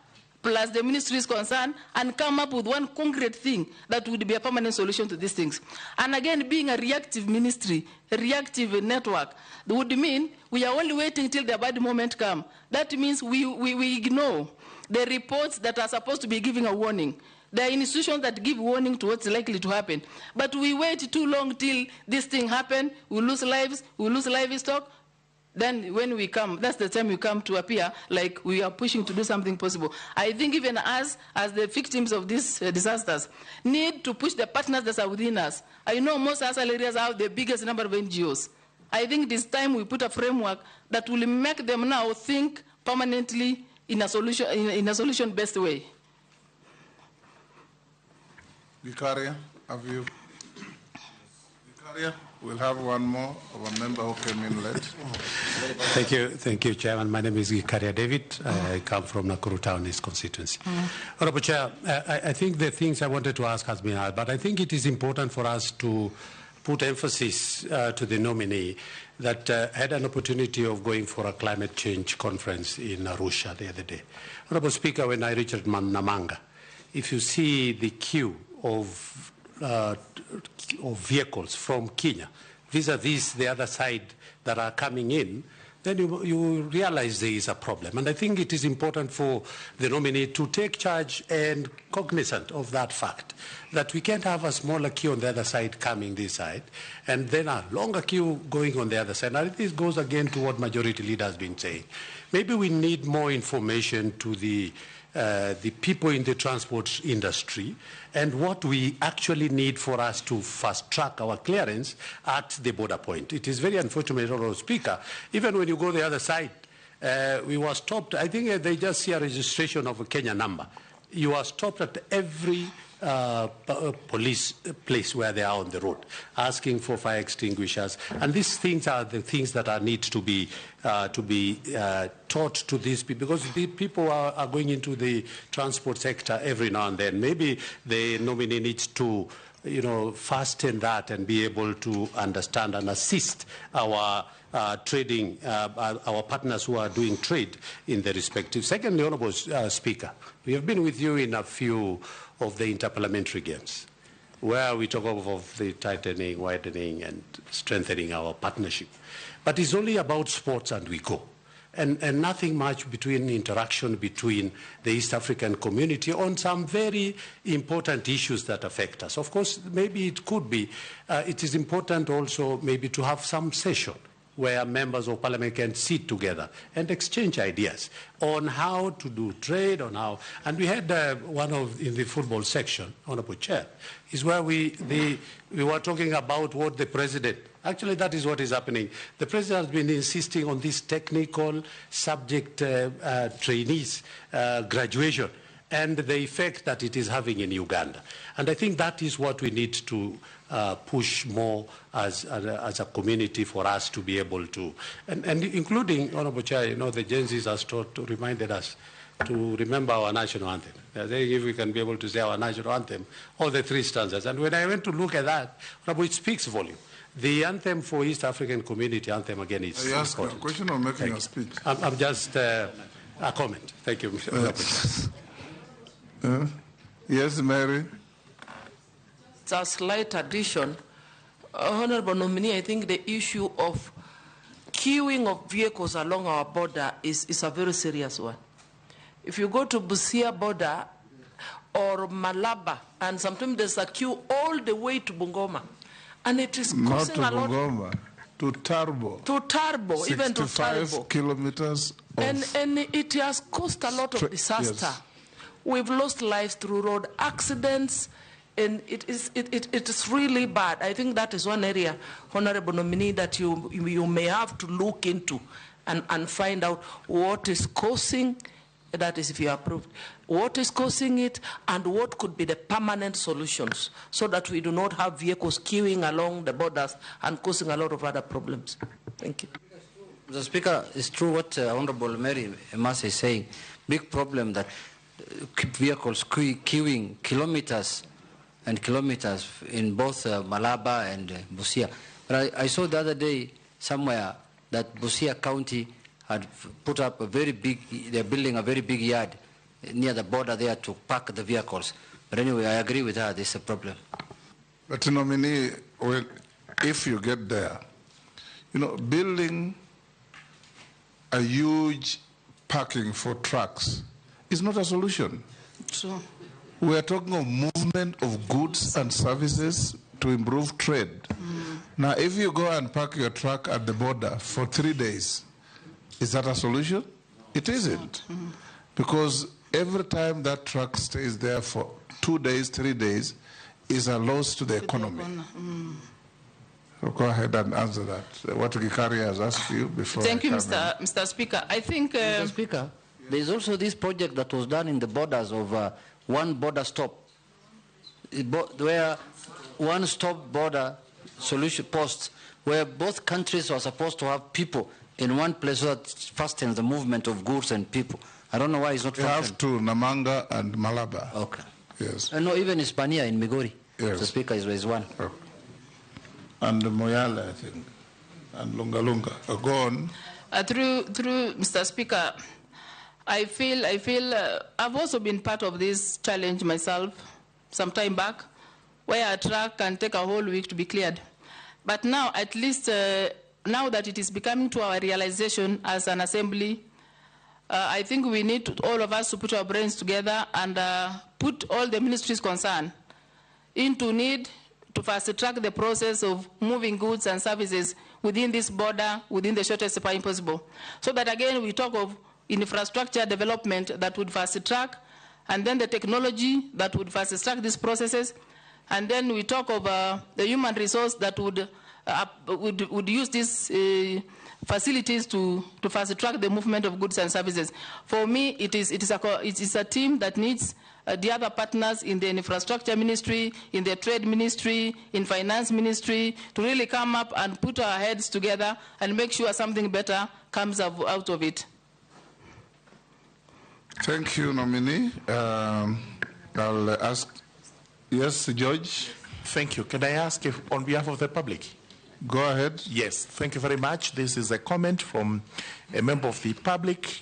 plus the ministries concerned, and come up with one concrete thing that would be a permanent solution to these things. And again, being a reactive ministry, a reactive network, would mean we are only waiting till the bad moment comes. That means we ignore the reports that are supposed to be giving a warning. There are institutions that give warning to what's likely to happen. But we wait too long till this thing happens, we lose lives, we lose livestock. Then when we come, that's the time we come to appear like we are pushing to do something possible. I think even us, as the victims of these disasters, need to push the partners that are within us. I know most ASAL areas have the biggest number of NGOs. I think this time we put a framework that will make them now think permanently in a solution, in a solution-based way. Gikaria, have you? Gikaria, we'll have one more of a member who came in late. Thank you, Chairman. My name is Gikaria David. I come from Nakuru Town East constituency. Honorable Chair, I think the things I wanted to ask has been asked, but I think it is important for us to put emphasis to the nominee that had an opportunity of going for a climate change conference in Arusha the other day. Honorable Speaker, when I reached Namanga, if you see the queue of vehicles from Kenya, vis-a-vis the other side that are coming in, then you realize there is a problem. And I think it is important for the nominee to take charge and cognizant of that fact, that we can't have a smaller queue on the other side coming this side, and then a longer queue going on the other side. And this goes again to what Majority Leader has been saying. Maybe we need more information to the people in the transport industry and what we actually need for us to fast track our clearance at the border point. It is very unfortunate, Honorable Speaker, even when you go the other side, we were stopped. I think they just see a registration of a Kenya number. You are stopped at every police place where they are on the road, asking for fire extinguishers. And these things are the things that are need to be taught to these people, because the people are going into the transport sector every now and then. Maybe the nominee needs to, you know, fasten that and be able to understand and assist our trading, our partners who are doing trade in the respective. Secondly, Honorable Speaker, we have been with you in a few of the interparliamentary games where we talk of the tightening, widening, and strengthening our partnership. But it's only about sports and we go. And nothing much between interaction between the East African community on some very important issues that affect us. Of course, maybe it could be. It is important also maybe to have some session where members of parliament can sit together and exchange ideas on how to do trade, on how... And we had one of, in the football section, Honorable Chair, is where we were talking about what the president... Actually, that is what is happening. The president has been insisting on this technical subject trainees graduation and the effect that it is having in Uganda. And I think that is what we need to push more as a community for us to be able to, and including, Honorable Chair, you know, the Gen Zs has reminded us to remember our national anthem. They are saying if we can be able to say our national anthem, all the three stanzas. And when I went to look at that, Honorable, it speaks volume. The anthem for East African Community anthem, again, is Are you asking a question or making a speech? I'm just a comment. Thank you, Mr. Yes, Mary? It's a slight addition. Honorable nominee, I think the issue of queuing of vehicles along our border is a very serious one. If you go to Busia border or Malaba, and sometimes there's a queue all the way to Bungoma. And it is causing a lot. Not to Bungoma, to Tarbo. To Tarbo, even to Tarbo. 65 kilometers. And it has caused a lot of disaster. Yes. We've lost lives through road accidents, and it is really bad. I think that is one area, Honorable nominee, that you may have to look into and find out what is causing, that is if you approve, what is causing it and what could be the permanent solutions so that we do not have vehicles queuing along the borders and causing a lot of other problems. Thank you. Mr. Speaker, it's true what Honorable Mary Emase is saying. Big problem that vehicles queuing kilometers and kilometers in both Malaba and Busia. But I saw the other day somewhere that Busia County had put up a very big, they're building a very big yard near the border there to park the vehicles. But anyway, I agree with her, this is a problem. But nominee, well, if you get there, you know, building a huge parking for trucks is not a solution. True. We are talking of movement of goods and services to improve trade. Mm. Now, if you go and park your truck at the border for 3 days, is that a solution? It isn't. Mm. Because every time that truck stays there for 2 days, 3 days, is a loss to the economy. Mm. So go ahead and answer that. What Gikaria has asked you before. Thank you, Mr. Speaker. I think... Mr. Speaker, there is also this project that was done in the borders of one border stop, where one stop border solution posts, where both countries are supposed to have people in one place so that fastens the movement of goods and people. I don't know why it's not We have two, Namanga and Malaba. Okay. Yes. No, even Hispania in Migori. Yes. The Speaker is one. Okay. And Moyale, I think, and Lunga Lunga. Go on. Through Mr. Speaker, I feel I've also been part of this challenge myself some time back, where a truck can take a whole week to be cleared. But now, at least, now that it is becoming to our realization as an assembly, I think we need to, all of us to put our brains together and put all the ministries concerned into need to fast-track the process of moving goods and services within this border, within the shortest time possible. So that again, we talk of infrastructure development that would fast-track, and then the technology that would fast-track these processes, and then we talk of the human resource that would use these facilities to fast-track the movement of goods and services. For me, it is a team that needs the other partners in the infrastructure ministry, in the trade ministry, in finance ministry, to really come up and put our heads together and make sure something better comes out of it. Thank you, nominee. I'll ask, yes, George? Thank you. Can I ask if on behalf of the public? Go ahead. Yes, thank you very much. This is a comment from a member of the public.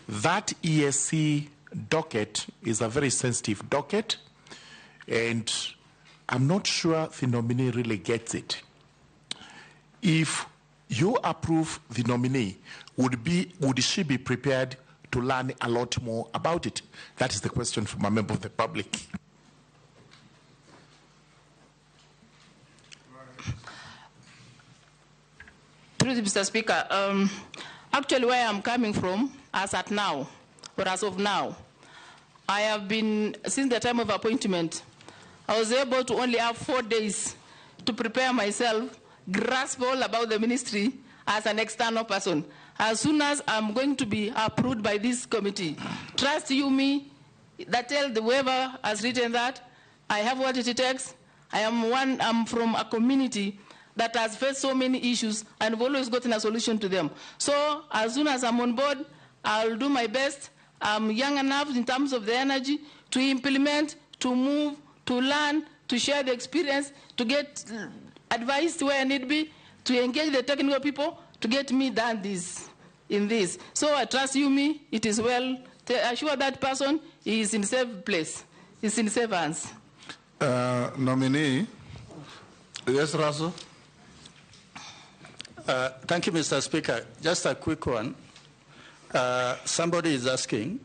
That ESC docket is a very sensitive docket, and I'm not sure the nominee really gets it. If you approve the nominee, would she be prepared to learn a lot more about it? That is the question from a member of the public. Through Mr. Speaker, actually where I'm coming from, as at now, or as of now, I have been, since the time of appointment, I was able to only have 4 days to prepare myself, grasp all about the ministry as an external person. As soon as I'm going to be approved by this committee, trust you me, that tell the whoever has written that, I have what it takes, I'm from a community that has faced so many issues and we've always gotten a solution to them. So as soon as I'm on board, I'll do my best. I'm young enough in terms of the energy to implement, to move, to learn, to share the experience, to get advice where need be, to engage the technical people to get me done this, in this. So I trust you, me, it is well. To assure that person he is in safe place, he's in safe hands. Nominee. Yes, Russell. Thank you, Mr. Speaker. Just a quick one. Somebody is asking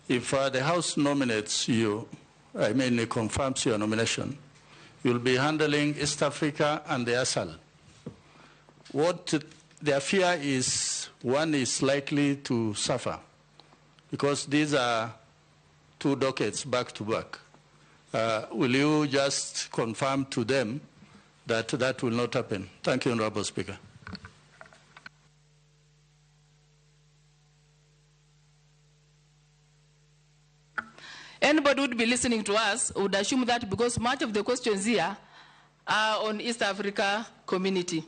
if the House nominates you, I mean, it confirms your nomination, you'll be handling East Africa and the ASAL. What their fear is, one is likely to suffer because these are two dockets back to back. Will you just confirm to them that that will not happen? Thank you, Honorable Speaker. Anybody who would be listening to us would assume that because much of the questions here are on East Africa community.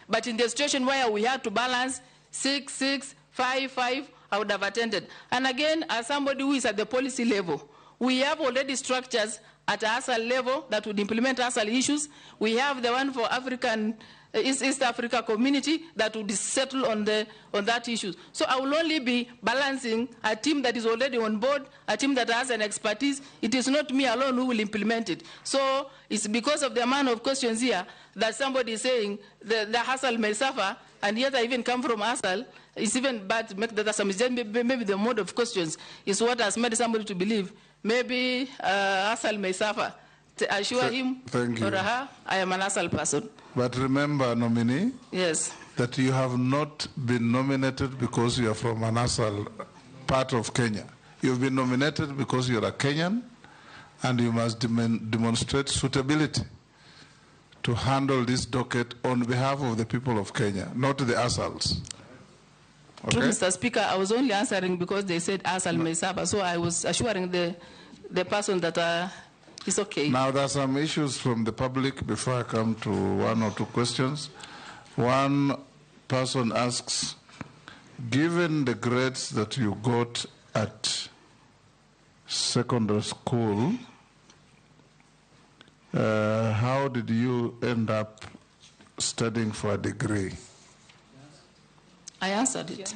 But in the situation where we had to balance 6, 6, 5, 5, I would have attended. And again, as somebody who is at the policy level, we have already structures at ASAL level that would implement ASAL issues. We have the one for African, East Africa community that would settle on that issue. So I will only be balancing a team that is already on board, a team that has an expertise. It is not me alone who will implement it. So it's because of the amount of questions here that somebody is saying the ASAL may suffer, and yet I even come from ASAL. It's even bad to make that assumption. Maybe the mode of questions is what has made somebody to believe maybe ASAL may suffer. To assure him or her, I am an ASAL person. But remember, nominee, yes, that you have not been nominated because you are from an ASAL part of Kenya. You've been nominated because you're a Kenyan, and you must demonstrate suitability to handle this docket on behalf of the people of Kenya, not the ASALs. Okay? True, Mr. Speaker, I was only answering because they said ASAL may suffer, so I was assuring the person that it's okay. Now, there are some issues from the public before I come to one or two questions. One person asks, given the grades that you got at secondary school, how did you end up studying for a degree? I answered it.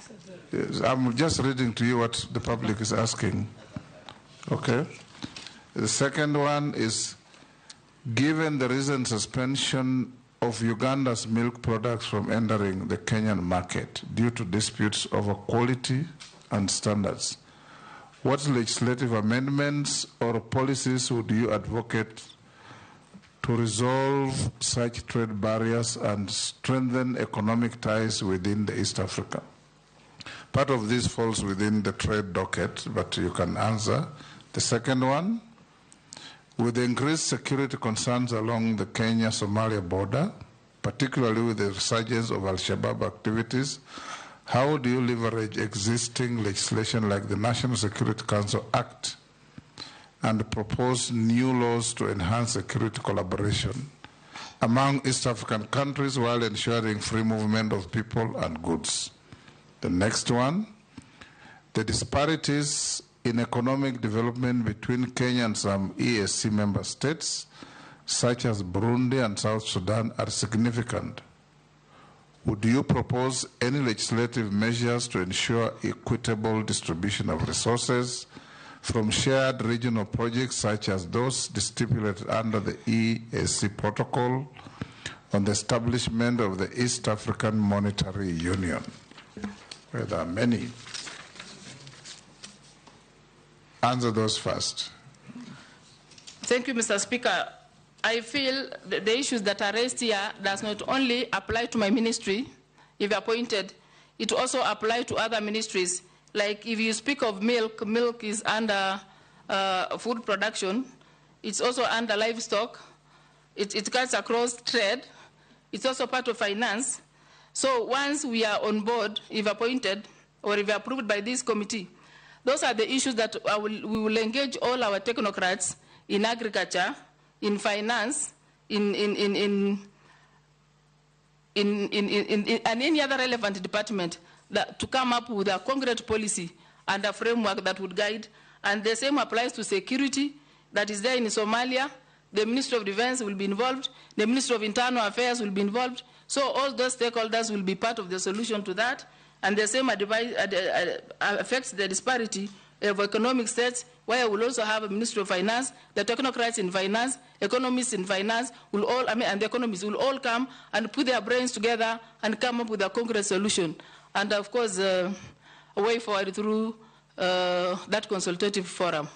Yes, I'm just reading to you what the public is asking. Okay. The second one is, given the recent suspension of Uganda's milk products from entering the Kenyan market due to disputes over quality and standards, what legislative amendments or policies would you advocate to resolve such trade barriers and strengthen economic ties within the East Africa? Part of this falls within the trade docket, but you can answer. The second one, with increased security concerns along the Kenya-Somalia border, particularly with the resurgence of Al-Shabaab activities, how do you leverage existing legislation like the National Security Council Act and propose new laws to enhance security collaboration among East African countries while ensuring free movement of people and goods? The next one, the disparities in economic development between Kenya and some EAC member states, such as Burundi and South Sudan, are significant. Would you propose any legislative measures to ensure equitable distribution of resources from shared regional projects such as those stipulated under the EAC Protocol on the establishment of the East African Monetary Union? Where there are many. Answer those first. Thank you, Mr. Speaker. I feel the issues that are raised here does not only apply to my ministry, if appointed, it also applies to other ministries. Like if you speak of milk, milk is under food production. It's also under livestock. It cuts across trade. It's also part of finance. So once we are on board, if appointed or if approved by this committee, those are the issues that we will engage all our technocrats in agriculture, in finance, in and any other relevant department that, to come up with a concrete policy and a framework that would guide. And the same applies to security that is there in Somalia. The Ministry of Defense will be involved. The Ministry of Internal Affairs will be involved. So all those stakeholders will be part of the solution to that. And the same affects the disparity of economic states, where we'll also have a Ministry of Finance, the technocrats in finance, economists in finance, will all, I mean, and the economists will all come and put their brains together and come up with a concrete solution. And of course, a way forward through that consultative forum.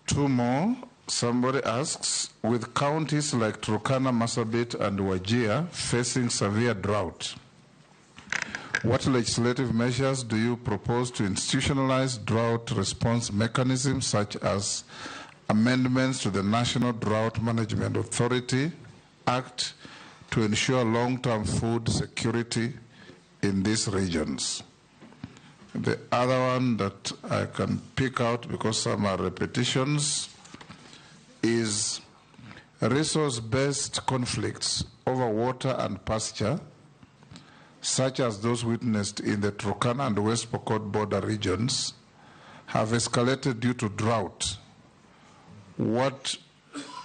Two more. Somebody asks, with counties like Turkana, Marsabit, and Wajir facing severe drought, what legislative measures do you propose to institutionalize drought response mechanisms such as amendments to the National Drought Management Authority Act to ensure long-term food security in these regions? The other one that I can pick out, because some are repetitions, is resource-based conflicts over water and pasture, such as those witnessed in the Turkana and West Pokot border regions, have escalated due to drought. What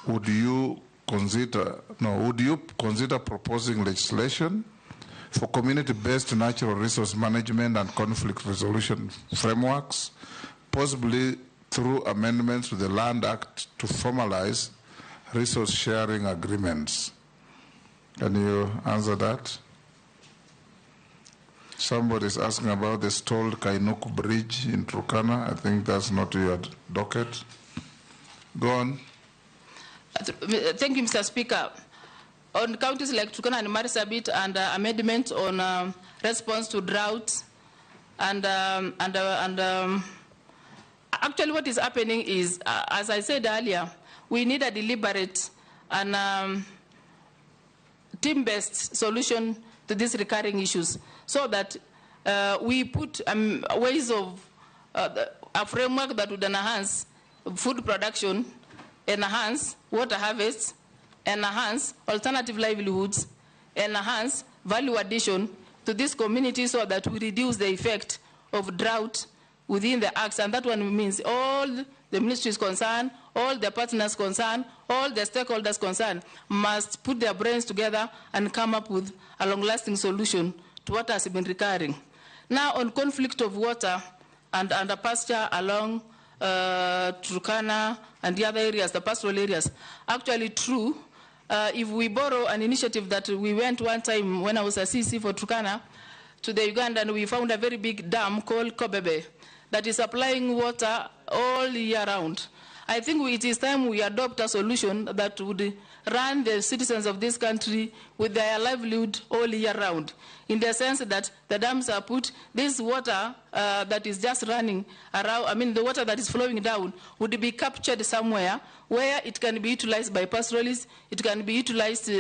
would you consider, no, would you consider proposing legislation for community-based natural resource management and conflict resolution frameworks, possibly through amendments to the Land Act to formalize resource sharing agreements? Can you answer that? Somebody is asking about the stalled Kainuk Bridge in Turkana. I think that's not your docket. Go on. Thank you, Mr. Speaker. On counties like Turkana and Marsabit and amendments on response to drought and actually what is happening is, as I said earlier, we need a deliberate and team-based solution to these recurring issues, so that we put ways of a framework that would enhance food production, enhance water harvests, enhance alternative livelihoods, enhance value addition to this community, so that we reduce the effect of drought within the acts. And that one means all the ministries concerned, all the partners concerned, all the stakeholders concerned must put their brains together and come up with a long-lasting solution to what has been recurring. Now, on conflict of water and the pasture along Turkana and the other areas, the pastoral areas, actually true. If we borrow an initiative that we went one time when I was a CC for Turkana to the Uganda, and we found a very big dam called Kobebe that is supplying water all year round. I think it is time we adopt a solution that would run the citizens of this country with their livelihood all year round, in the sense that the dams are put, this water that is just running around, I mean the water that is flowing down would be captured somewhere where it can be utilized by pastoralists, it can be utilized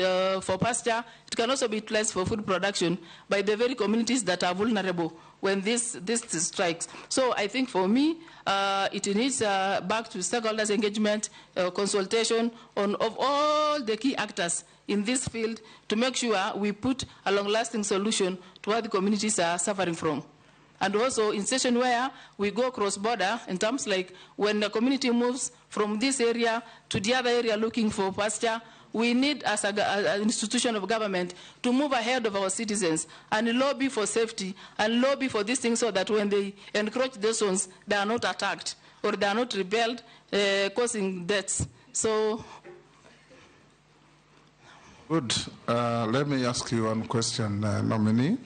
for pasture, it can also be utilized for food production by the very communities that are vulnerable when this strikes. So I think for me, it needs back to stakeholders engagement, consultation on of all the key actors in this field to make sure we put a long-lasting solution to what the communities are suffering from. And also in session where we go cross-border in terms like when the community moves from this area to the other area looking for pasture, we need as an institution of government to move ahead of our citizens and lobby for safety and lobby for these things so that when they encroach those zones, they are not attacked or they are not rebelled, causing deaths. So. Good. Let me ask you one question, nominee,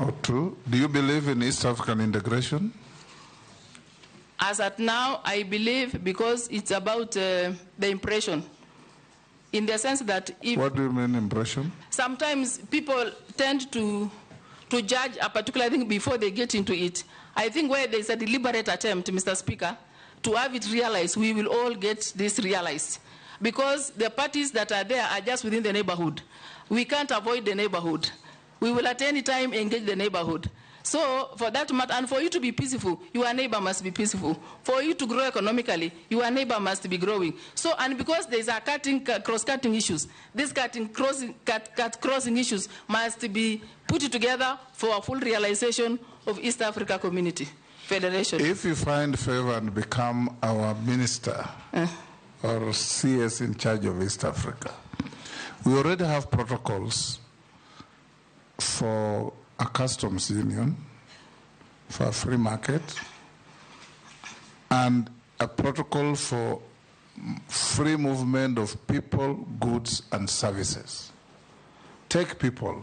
or two. Do you believe in East African integration? As at now, I believe, because it's about the impression. In the sense that if... What do you mean impression? Sometimes people tend to judge a particular thing before they get into it. I think where there's a deliberate attempt, Mr. Speaker, to have it realized, we will all get this realized. Because the parties that are there are just within the neighborhood. We can't avoid the neighborhood. We will at any time engage the neighborhood. So for that matter, and for you to be peaceful, your neighbor must be peaceful. For you to grow economically, your neighbor must be growing. So, and because there's a cross-cutting issues, these crossing issues must be put together for a full realization of East Africa Community Federation. If you find favor and become our minister or CS in charge of East Africa, we already have protocols for a customs union, for a free market, and a protocol for free movement of people, goods, and services. Take people.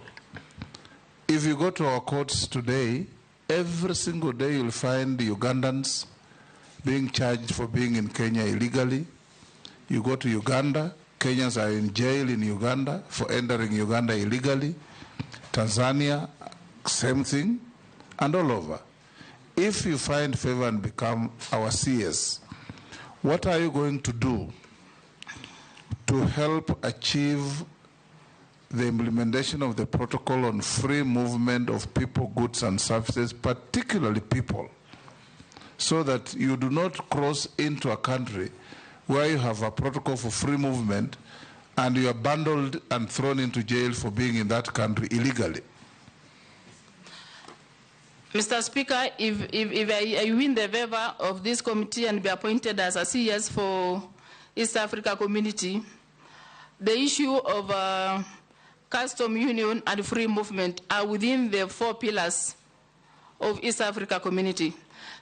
If you go to our courts today, every single day you'll find Ugandans being charged for being in Kenya illegally. You go to Uganda, Kenyans are in jail in Uganda for entering Uganda illegally. Tanzania, same thing, and all over. If you find favor and become our CS, what are you going to do to help achieve the implementation of the protocol on free movement of people, goods, and services, particularly people, so that you do not cross into a country where you have a protocol for free movement and you are bundled and thrown into jail for being in that country illegally? Mr. Speaker, if I win the favor of this committee and be appointed as a CS for East Africa Community, the issue of custom union and free movement are within the four pillars of East Africa Community.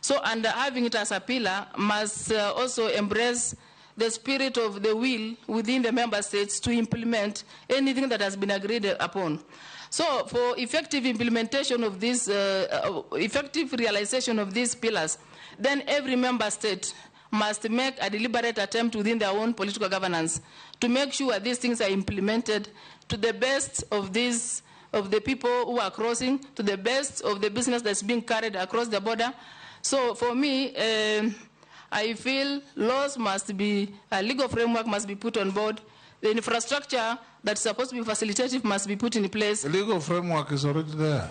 So, and having it as a pillar must also embrace the spirit of the will within the member states to implement anything that has been agreed upon. So for effective implementation of this, effective realization of these pillars, then every member state must make a deliberate attempt within their own political governance to make sure these things are implemented to the best of these, of the people who are crossing, to the best of the business that's being carried across the border. So for me, I feel laws must be, a legal framework must be put on board. The infrastructure that's supposed to be facilitative must be put in place. The legal framework is already there.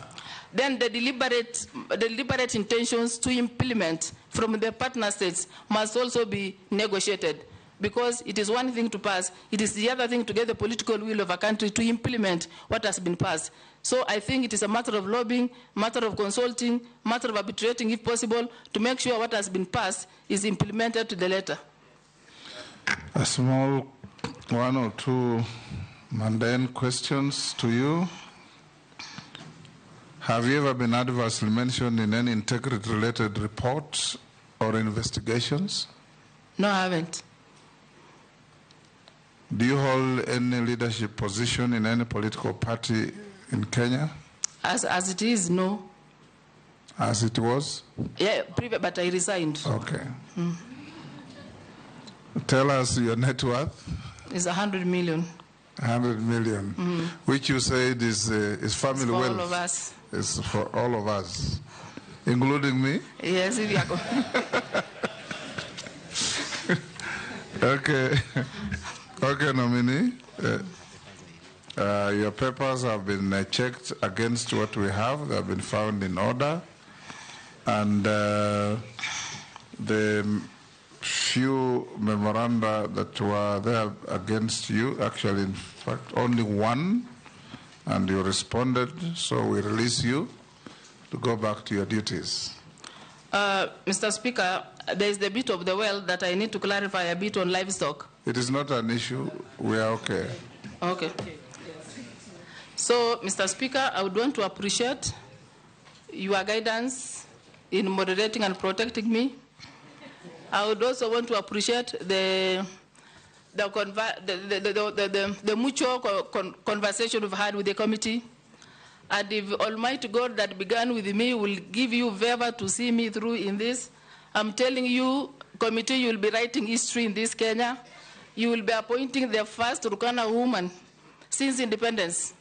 Then the deliberate intentions to implement from the partner states must also be negotiated, because it is one thing to pass, it is the other thing to get the political will of a country to implement what has been passed. So I think it is a matter of lobbying, matter of consulting, matter of arbitrating if possible, to make sure what has been passed is implemented to the letter. A small one or two mundane questions to you. Have you ever been adversely mentioned in any integrity-related reports or investigations? No, I haven't. Do you hold any leadership position in any political party in Kenya? As it is, no. As it was? Yeah, but I resigned. Okay. Mm. Tell us your net worth. It's 100 million. 100 million, which you said is family wealth. For all of us. It's for all of us, including me? Yes, if you are. Okay. Okay, nominee. Your papers have been checked against what we have. They have been found in order. And the few memoranda that were there against you, actually, in fact, only one, and you responded, so we release you to go back to your duties. Mr. Speaker, there is the bit of the well that I need to clarify a bit on livestock. It is not an issue. We are okay. Okay. So, Mr. Speaker, I would want to appreciate your guidance in moderating and protecting me. I would also want to appreciate the mutual conversation we've had with the committee. And if Almighty God that began with me will give you favor to see me through in this, I'm telling you, committee, you will be writing history in this Kenya. You will be appointing the first Turkana woman since independence.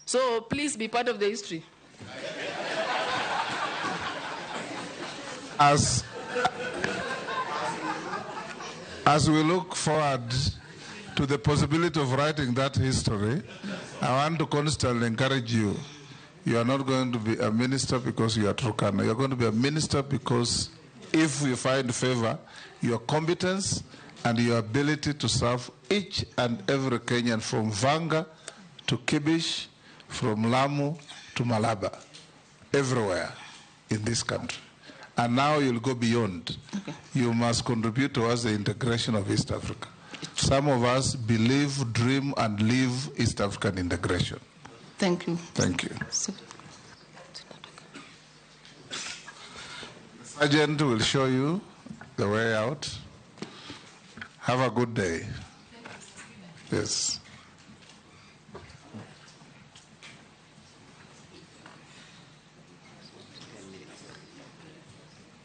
So please be part of the history. As we look forward to the possibility of writing that history, I want to constantly encourage you. You are not going to be a minister because you are Turkana. You are going to be a minister because if you find favor, your competence and your ability to serve each and every Kenyan from Vanga to Kibish, from Lamu to Malaba, everywhere in this country. And now you'll go beyond. Okay. You must contribute towards the integration of East Africa. Some of us believe, dream, and live East African integration. Thank you. Thank you. The sergeant will show you the way out. Have a good day. Yes.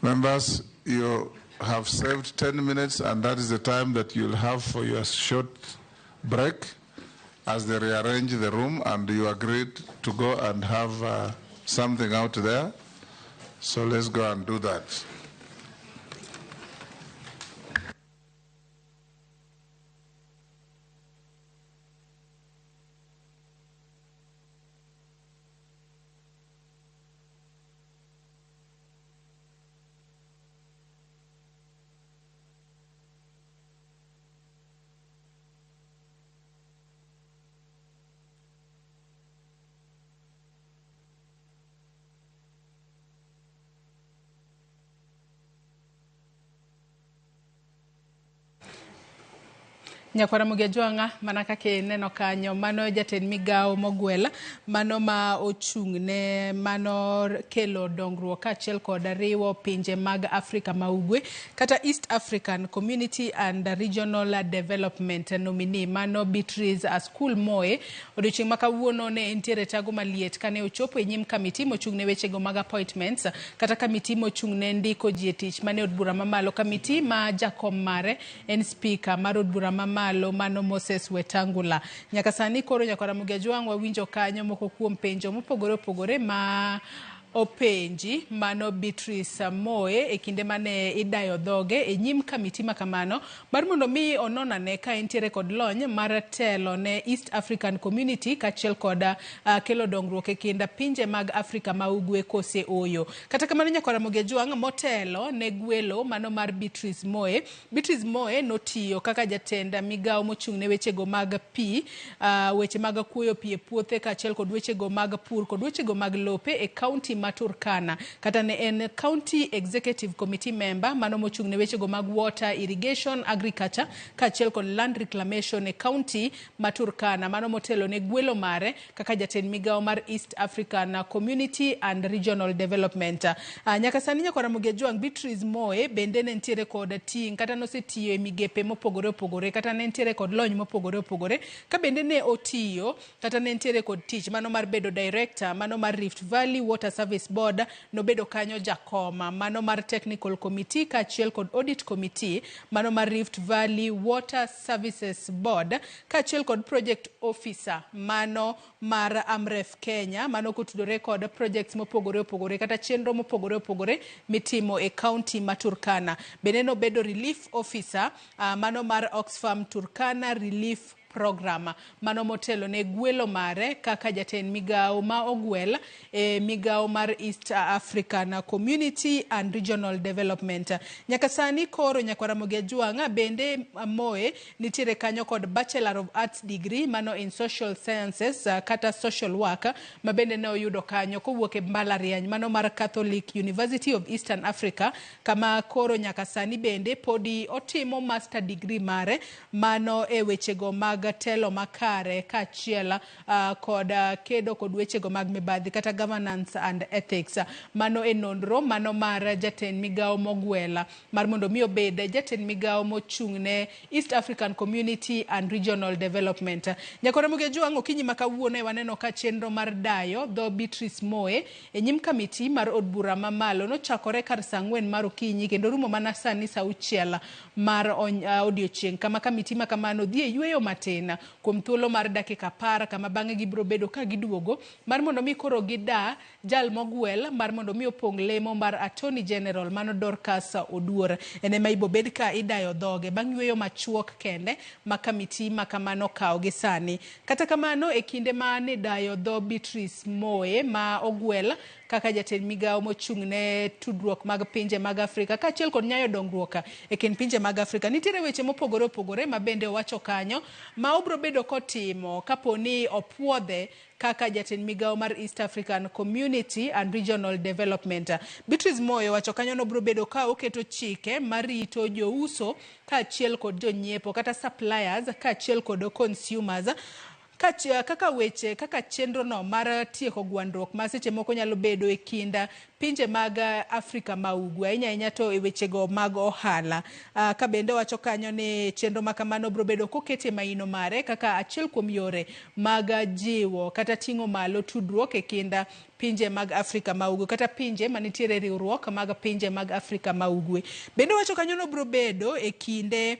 Members, you have saved 10 minutes, and that is the time that you'll have for your short break as they rearrange the room, and you agreed to go and have something out there. So let's go and do that. Nyakwara Mugejwang'a mana kaka ineno kanyo mano jatend migawo mogwel mano ma ochung' ne mano kelo dongruok kaachiel kod riwo pinje mag Afrika ma Ugwe kata East African Community and Regional Development nominee mano Beatrice Askul Moe. Odiochieng' ma kawuono ne entiere tago maliet kane ochopo e nyim kamiti mochung' ne wechego mag appointments kata kamiti mochung' ne ndiko ji e tich mane od bura mamalo, kamiti ma jakom mare en speaker mar od bura mamalo mano Moses Wetangula. Nyaka sani koro Nyakwara Mugejwang' wawinjo kanyo moko kuom penjo mopogore opogore ma openji mano Beatrice Moe e kinde mane idayo dhoge e nyim kamiti makamano mar mondo mi ononane ka entiere kod lony mar telo ne East African Community kaachiel kod kelo dongruok e kind pinje mag Afrika ma Ugwe kose oyo. Kata kamano Nyakwara Mugejwang' motelo ne gwelo mano mar Beatrice Moe. Beatrice Moe notiyo kaka jatend migawo mochung' ne wechego mag pi, weche mag kuoyo pi e puothe kaachiel kod wechego mag pur kod wechego mag lope e kaunti ma Turkana, kata ne en County Executive Committee member mano mochung' ne wechego mag water, irrigation, agriculture kaachiel kod land reclamation e county ma Turkana, mano motelo ne gwelo mare kaka jatend migawo mar East African Community and Regional Development. Nyaka sani Nyakwara Mugejwang' Beatrice Moe bende ne nitiere kod ting' kata nosetiyo e migepe mopogore opogore kata ne nitiere kod lony mopogore opogore ka bende ne otiyo kata ne nitiere kod tich mano mar bedo director mano mar Rift Valley Water Service Board, nobedo kanyo jakoma mano mar Technical Committee kaachiel kod Audit Committee mano mar Rift Valley Water Services Board kaachiel kod Project Officer mano mar Amref Kenya mano kotudore kod projects mopogore opogore kata chenro mopogore opogore mitimo e county ma Turkana. Bende nobedo Relief Officer mano mar Oxfam Turkana Relief Program mano motelo ne gwelo mare kaka jatend migawo ma ogwel e migawo mar East African Community and Regional Development. Nyaka sani koro Nyakwara Mugejwang' bende Moe nitiere kanyo kod Bachelor of Arts degree mano in Social Sciences kata Social Work ma bende ne oyudo kanyo kowuok e mbalariany mano mar Catholic University of Eastern Africa, kama koro nyaka sani bende podi otimo master degree mare mano e wechego mag telo makare kaachiel kod kedo kod wechego mag mibadhi kata governance and ethics. Mano e nonro mano mar jatend migawo mogwela mar mondo mi obed jatend migawo mochung' ne East African Community and Regional Development. Nyakwara Mugejwang' okinyi ma kawuono waneno ka chenro mar dayo dho Beatrice Moe e nyim kamiti mar od bura mamalo nochakore kar saa 4 mar okinyi kendo rumo mana sani saa 6 mar odiochieng', kama kamiti makamano dhi e yweyo matin. matin kuom thuolo mar dakika 10 kama bang'e gibiro bedo ka giduogo mar mondo mi koro gida jal mogwel mar mondo mi opong' lemo mar Attorney General mano Dorcas Oduor. En ema ibo bed ka idayo dhoge bang' yweyo machuok kende ma kamiti ma kamano kawo gi sani. Kata kamano e kinde ma nidayo dho Beatrice Moe ma ogwel kaka jatend migawo mochung' ne tudruok mag pinje mag Afrika kaachiel kod nyayo dongruok e kind pinje mag Afrika, nitiere weche mopogore opogore ma bende owacho kanyo ma obro bedo kotimo kapo ni opuodhe kaka jatend migawo mar East African Community and Regional Development. Beatrice Moyo owacho kanyo nobro bedo ka oketo chike marito jouso kaachiel kod jonyiepo kata suppliers kaachiel kod consumers kaka weche kaka chenro no mar tieko gwandruok ma seche moko nyalo bedo e kind pinje mag Afrika ma ugwe ahinya ahinya to e wechego mag ohala. Ka bende wacho kanyo ni chenro ma kamano biro bedo kokete maino mare kaka achiel kuom yore mag jiwo kata ting'o malo tudruok e kind pinje mag Afrika ma ugwe kata pinje manitiere riwruok mag pinje mag Afrika ma ugwe. Bende wacho kanyo no biro bedo e kinde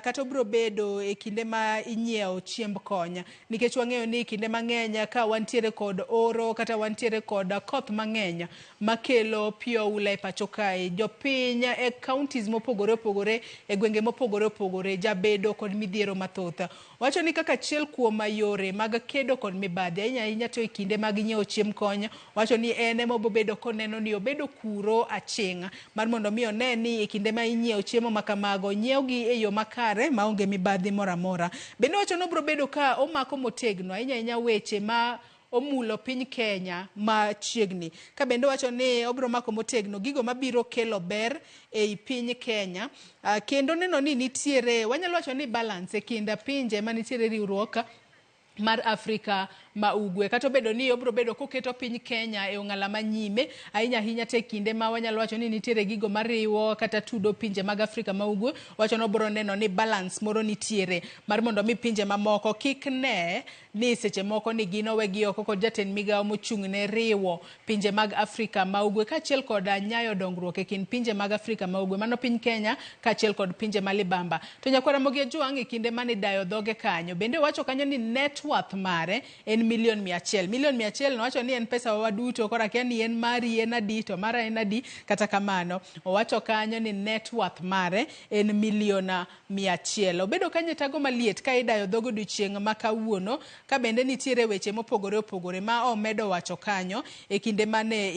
kata obiro bedo e kinde ma inyiewo chiemb konya, nikech wang'eyo ni kinde mang'eny ka wantiere kod oro kata wantiere kod koth mang'eny makelo pi oula e pacho kae, jopiny e counties mopogore opogore e gwenge mopogore opogore jabedo kod midhiero mathoth. Wacho ni kaka achiel kuom yore mag kedo kod mibadhi ahinya ahinya to e kinde mag nyiewo chiemb kony, wacho ni en ema obobedo koneno ni obedo kuro aching' mar mondo mi one ni e kinde ma inyiewo chiemo ma kamago nyiewgi e yo makare maonge mibadhi moro amora. Bende wacho ni obiro bedo ka omako motegno ahinya ahinya weche ma omulo piny Kenya machiegni. Ka bende wacho ni obiro mako motegno gigo mabiro kelo ber ei piny Kenya, kendo neno ni nitiere wanyalo wacho ni balance e kind pinje manitiere riwruok mar Afrika ma ugwe. Kata obedo ni obiro bedo koketo piny Kenya e ong'ala manyime ahinya ahinya te kinde ma wanyalo wacho ni nitiere gigo mariwo kata tudo pinje mag Afrika ma ugwe, wacho ni obiro neno ni balance moro nitiere mar mondo mi pinje mamoko kik ne ni seche moko ni gin owegi oko kod jatend migawo mochung' ne riwo pinje mag Afrika ma ugwe kaachiel kod nyayo dongruok e kind pinje mag Afrika ma ugwe, mano piny Kenya kaachiel kod pinje ma libamba. To nyakwara Ramogi Ajwang' e kinde mane idayo dhoge kanyo bende owacho kanyo ni net worth mare en milion 100. Milion 100 nowacho ni en pesa wa duto, koro akia ni en mari en adi to mara en adi. Kata kamano owacho kanyo ni net worth mare en milion 100. Obedo kanyo e tago maliet ka idayo dhogo odiochieng' ma kawuono, ka bende nitiere weche mopogore opogore ma omedo wacho kanyo e kinde mane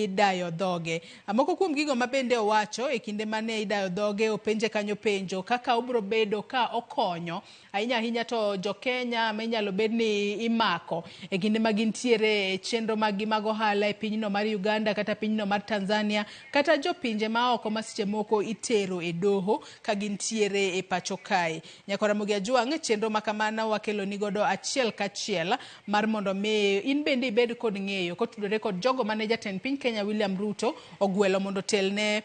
idayo dhoge. Moko kuom gigo ma bende owacho e kinde mane idayo dhoge, openje kanyo penjo kaka obiro bedo ka okonyo ahinya ahinya to jo Kenya ma inyalo bed ni imako e kinde ma gintiere e chenro maggi mag ohala e pinyno mar Uganda kata pinyno mar Tanzania kata jopinje ma oko ma seche moko itero e doho ka gintiere e pacho kae. Nyakwara Ramogi Ajwang', chenro ma kamano wakelo ni godo achiel kachiel mar mondo mi in bende ibed kod ng'eyo kotudore kod jogo mane jatend piny Kenya William Ruto ogwelo mondo otelne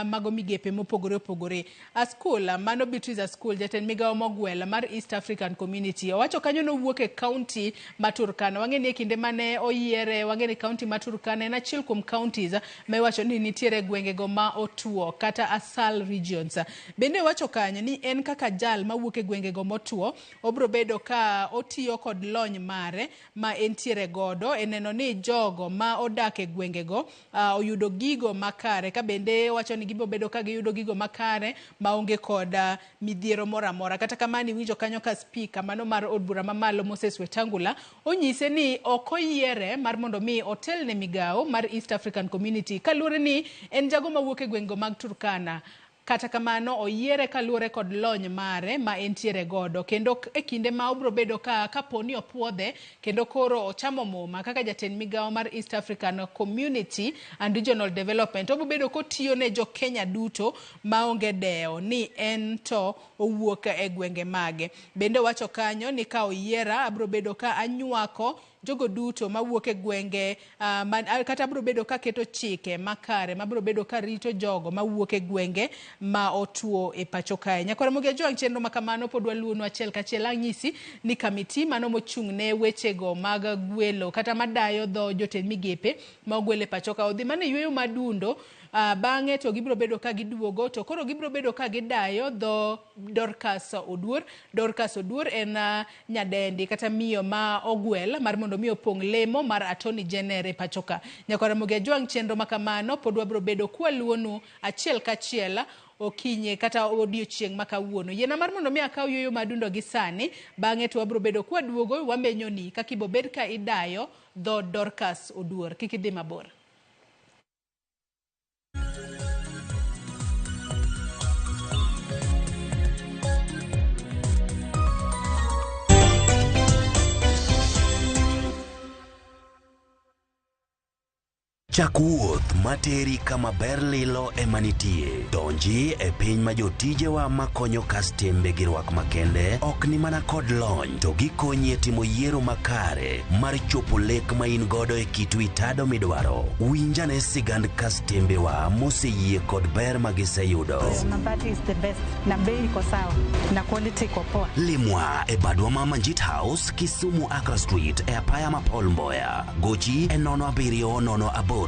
mago migepe mopogore opogore. Askul mano Beatrice Askul, jatend migawo mogwel mar East African Community, owacho kanyo nowuok e county ma Turkana. Wang'e ni e kinde mane oyiere, wang'e ni county ma Turkana en achiel kuom counties ma iwacho ni nitiere gwengego ma otuo kata asal regions. Bende owacho kanyo ni en kaka jal mawuok e gwengego motuo obiro bedo ka otiyo kod lony mare ma entiere godo e neno ni jogo ma odak e gwengego oyudo gigo makare, ka bende owacho ni gibiro bedo ka giyudo gigo makare maonge kod midhiero moro amora. Kata kamano iwinjo kanyo ka speaker mano mar od bura mamalo Moses Wetangula onyise ni ok oyiere mar mondo mi otelne migawo mar East African Community kaluwore ni en jago mawuok e gwengego mag Turkana. Kata kamano oyiere kaluwore kod lony mare ma entiere godo, kendo e kinde ma obiro bedo ka kaponi opuodhe kendo koro ochamo muma kaka jatend migawo mar East African Community and Regional Development, obiro bedo kotiyo ne jo Kenya duto maonge dewo ni en to owuok e gwenge mage. Bende owacho kanyo ni ka oyiera abiro bedo ka anywako jogo duto mawuok e gwenge kata abiro bedo ka keto chike makare mabiro bedo ka rito jogo mawuok e gwenge ma otuo e pacho kae. Nyakwara Ramogi Ajwang', chenro ma kamano pod waluwonu achiel kachiel. Anyisi ni kamiti mano mochung' ne wechego mag gwelo kata madayo dho jotend migepe ma ogwel e pacho ka odhi mana e yweyo madundo Bang'e to gibiro bedo ka giduogo to koro gibiro bedo ka gidayo dho Dorcas Oduor. Dorcas Oduor en nyadendi kata miyo ma ogwel mar mondo mi opong' lemo mar Attorney General e pacho ka. Nyakwa Ramogi Ajwang' chenro ma kamano pod wabiro bedo kwaluonu achiel kachiel okinyi kata odiochieng' ma kawuono. Yiena mar mondo mi akaw yueyo madundo gi sani, bang'e to wabiro bedo kwaduogo wamenyoni kaka ibobed ka idayo dho Dorcas Oduor. Kik idhi mabor. Chak wuoth materi kama ber lilo ema nitie. Donji e piny ma jotijewa makonyo kastembe gi rwak makende ok ni mana kod lony to gikonyi e timo yiero makare mar chopo lek ma in godo e kit wi tado midwaro. Winjane sigand kastembewa moseyie kod ber ma giseyudo. Mabati is the best na bei iko sawa na quality iko poa. Limwa e badwa ma Manjit House, Kisumu Accra Street e apaya ma Paul Mboya. Gochi e 07 08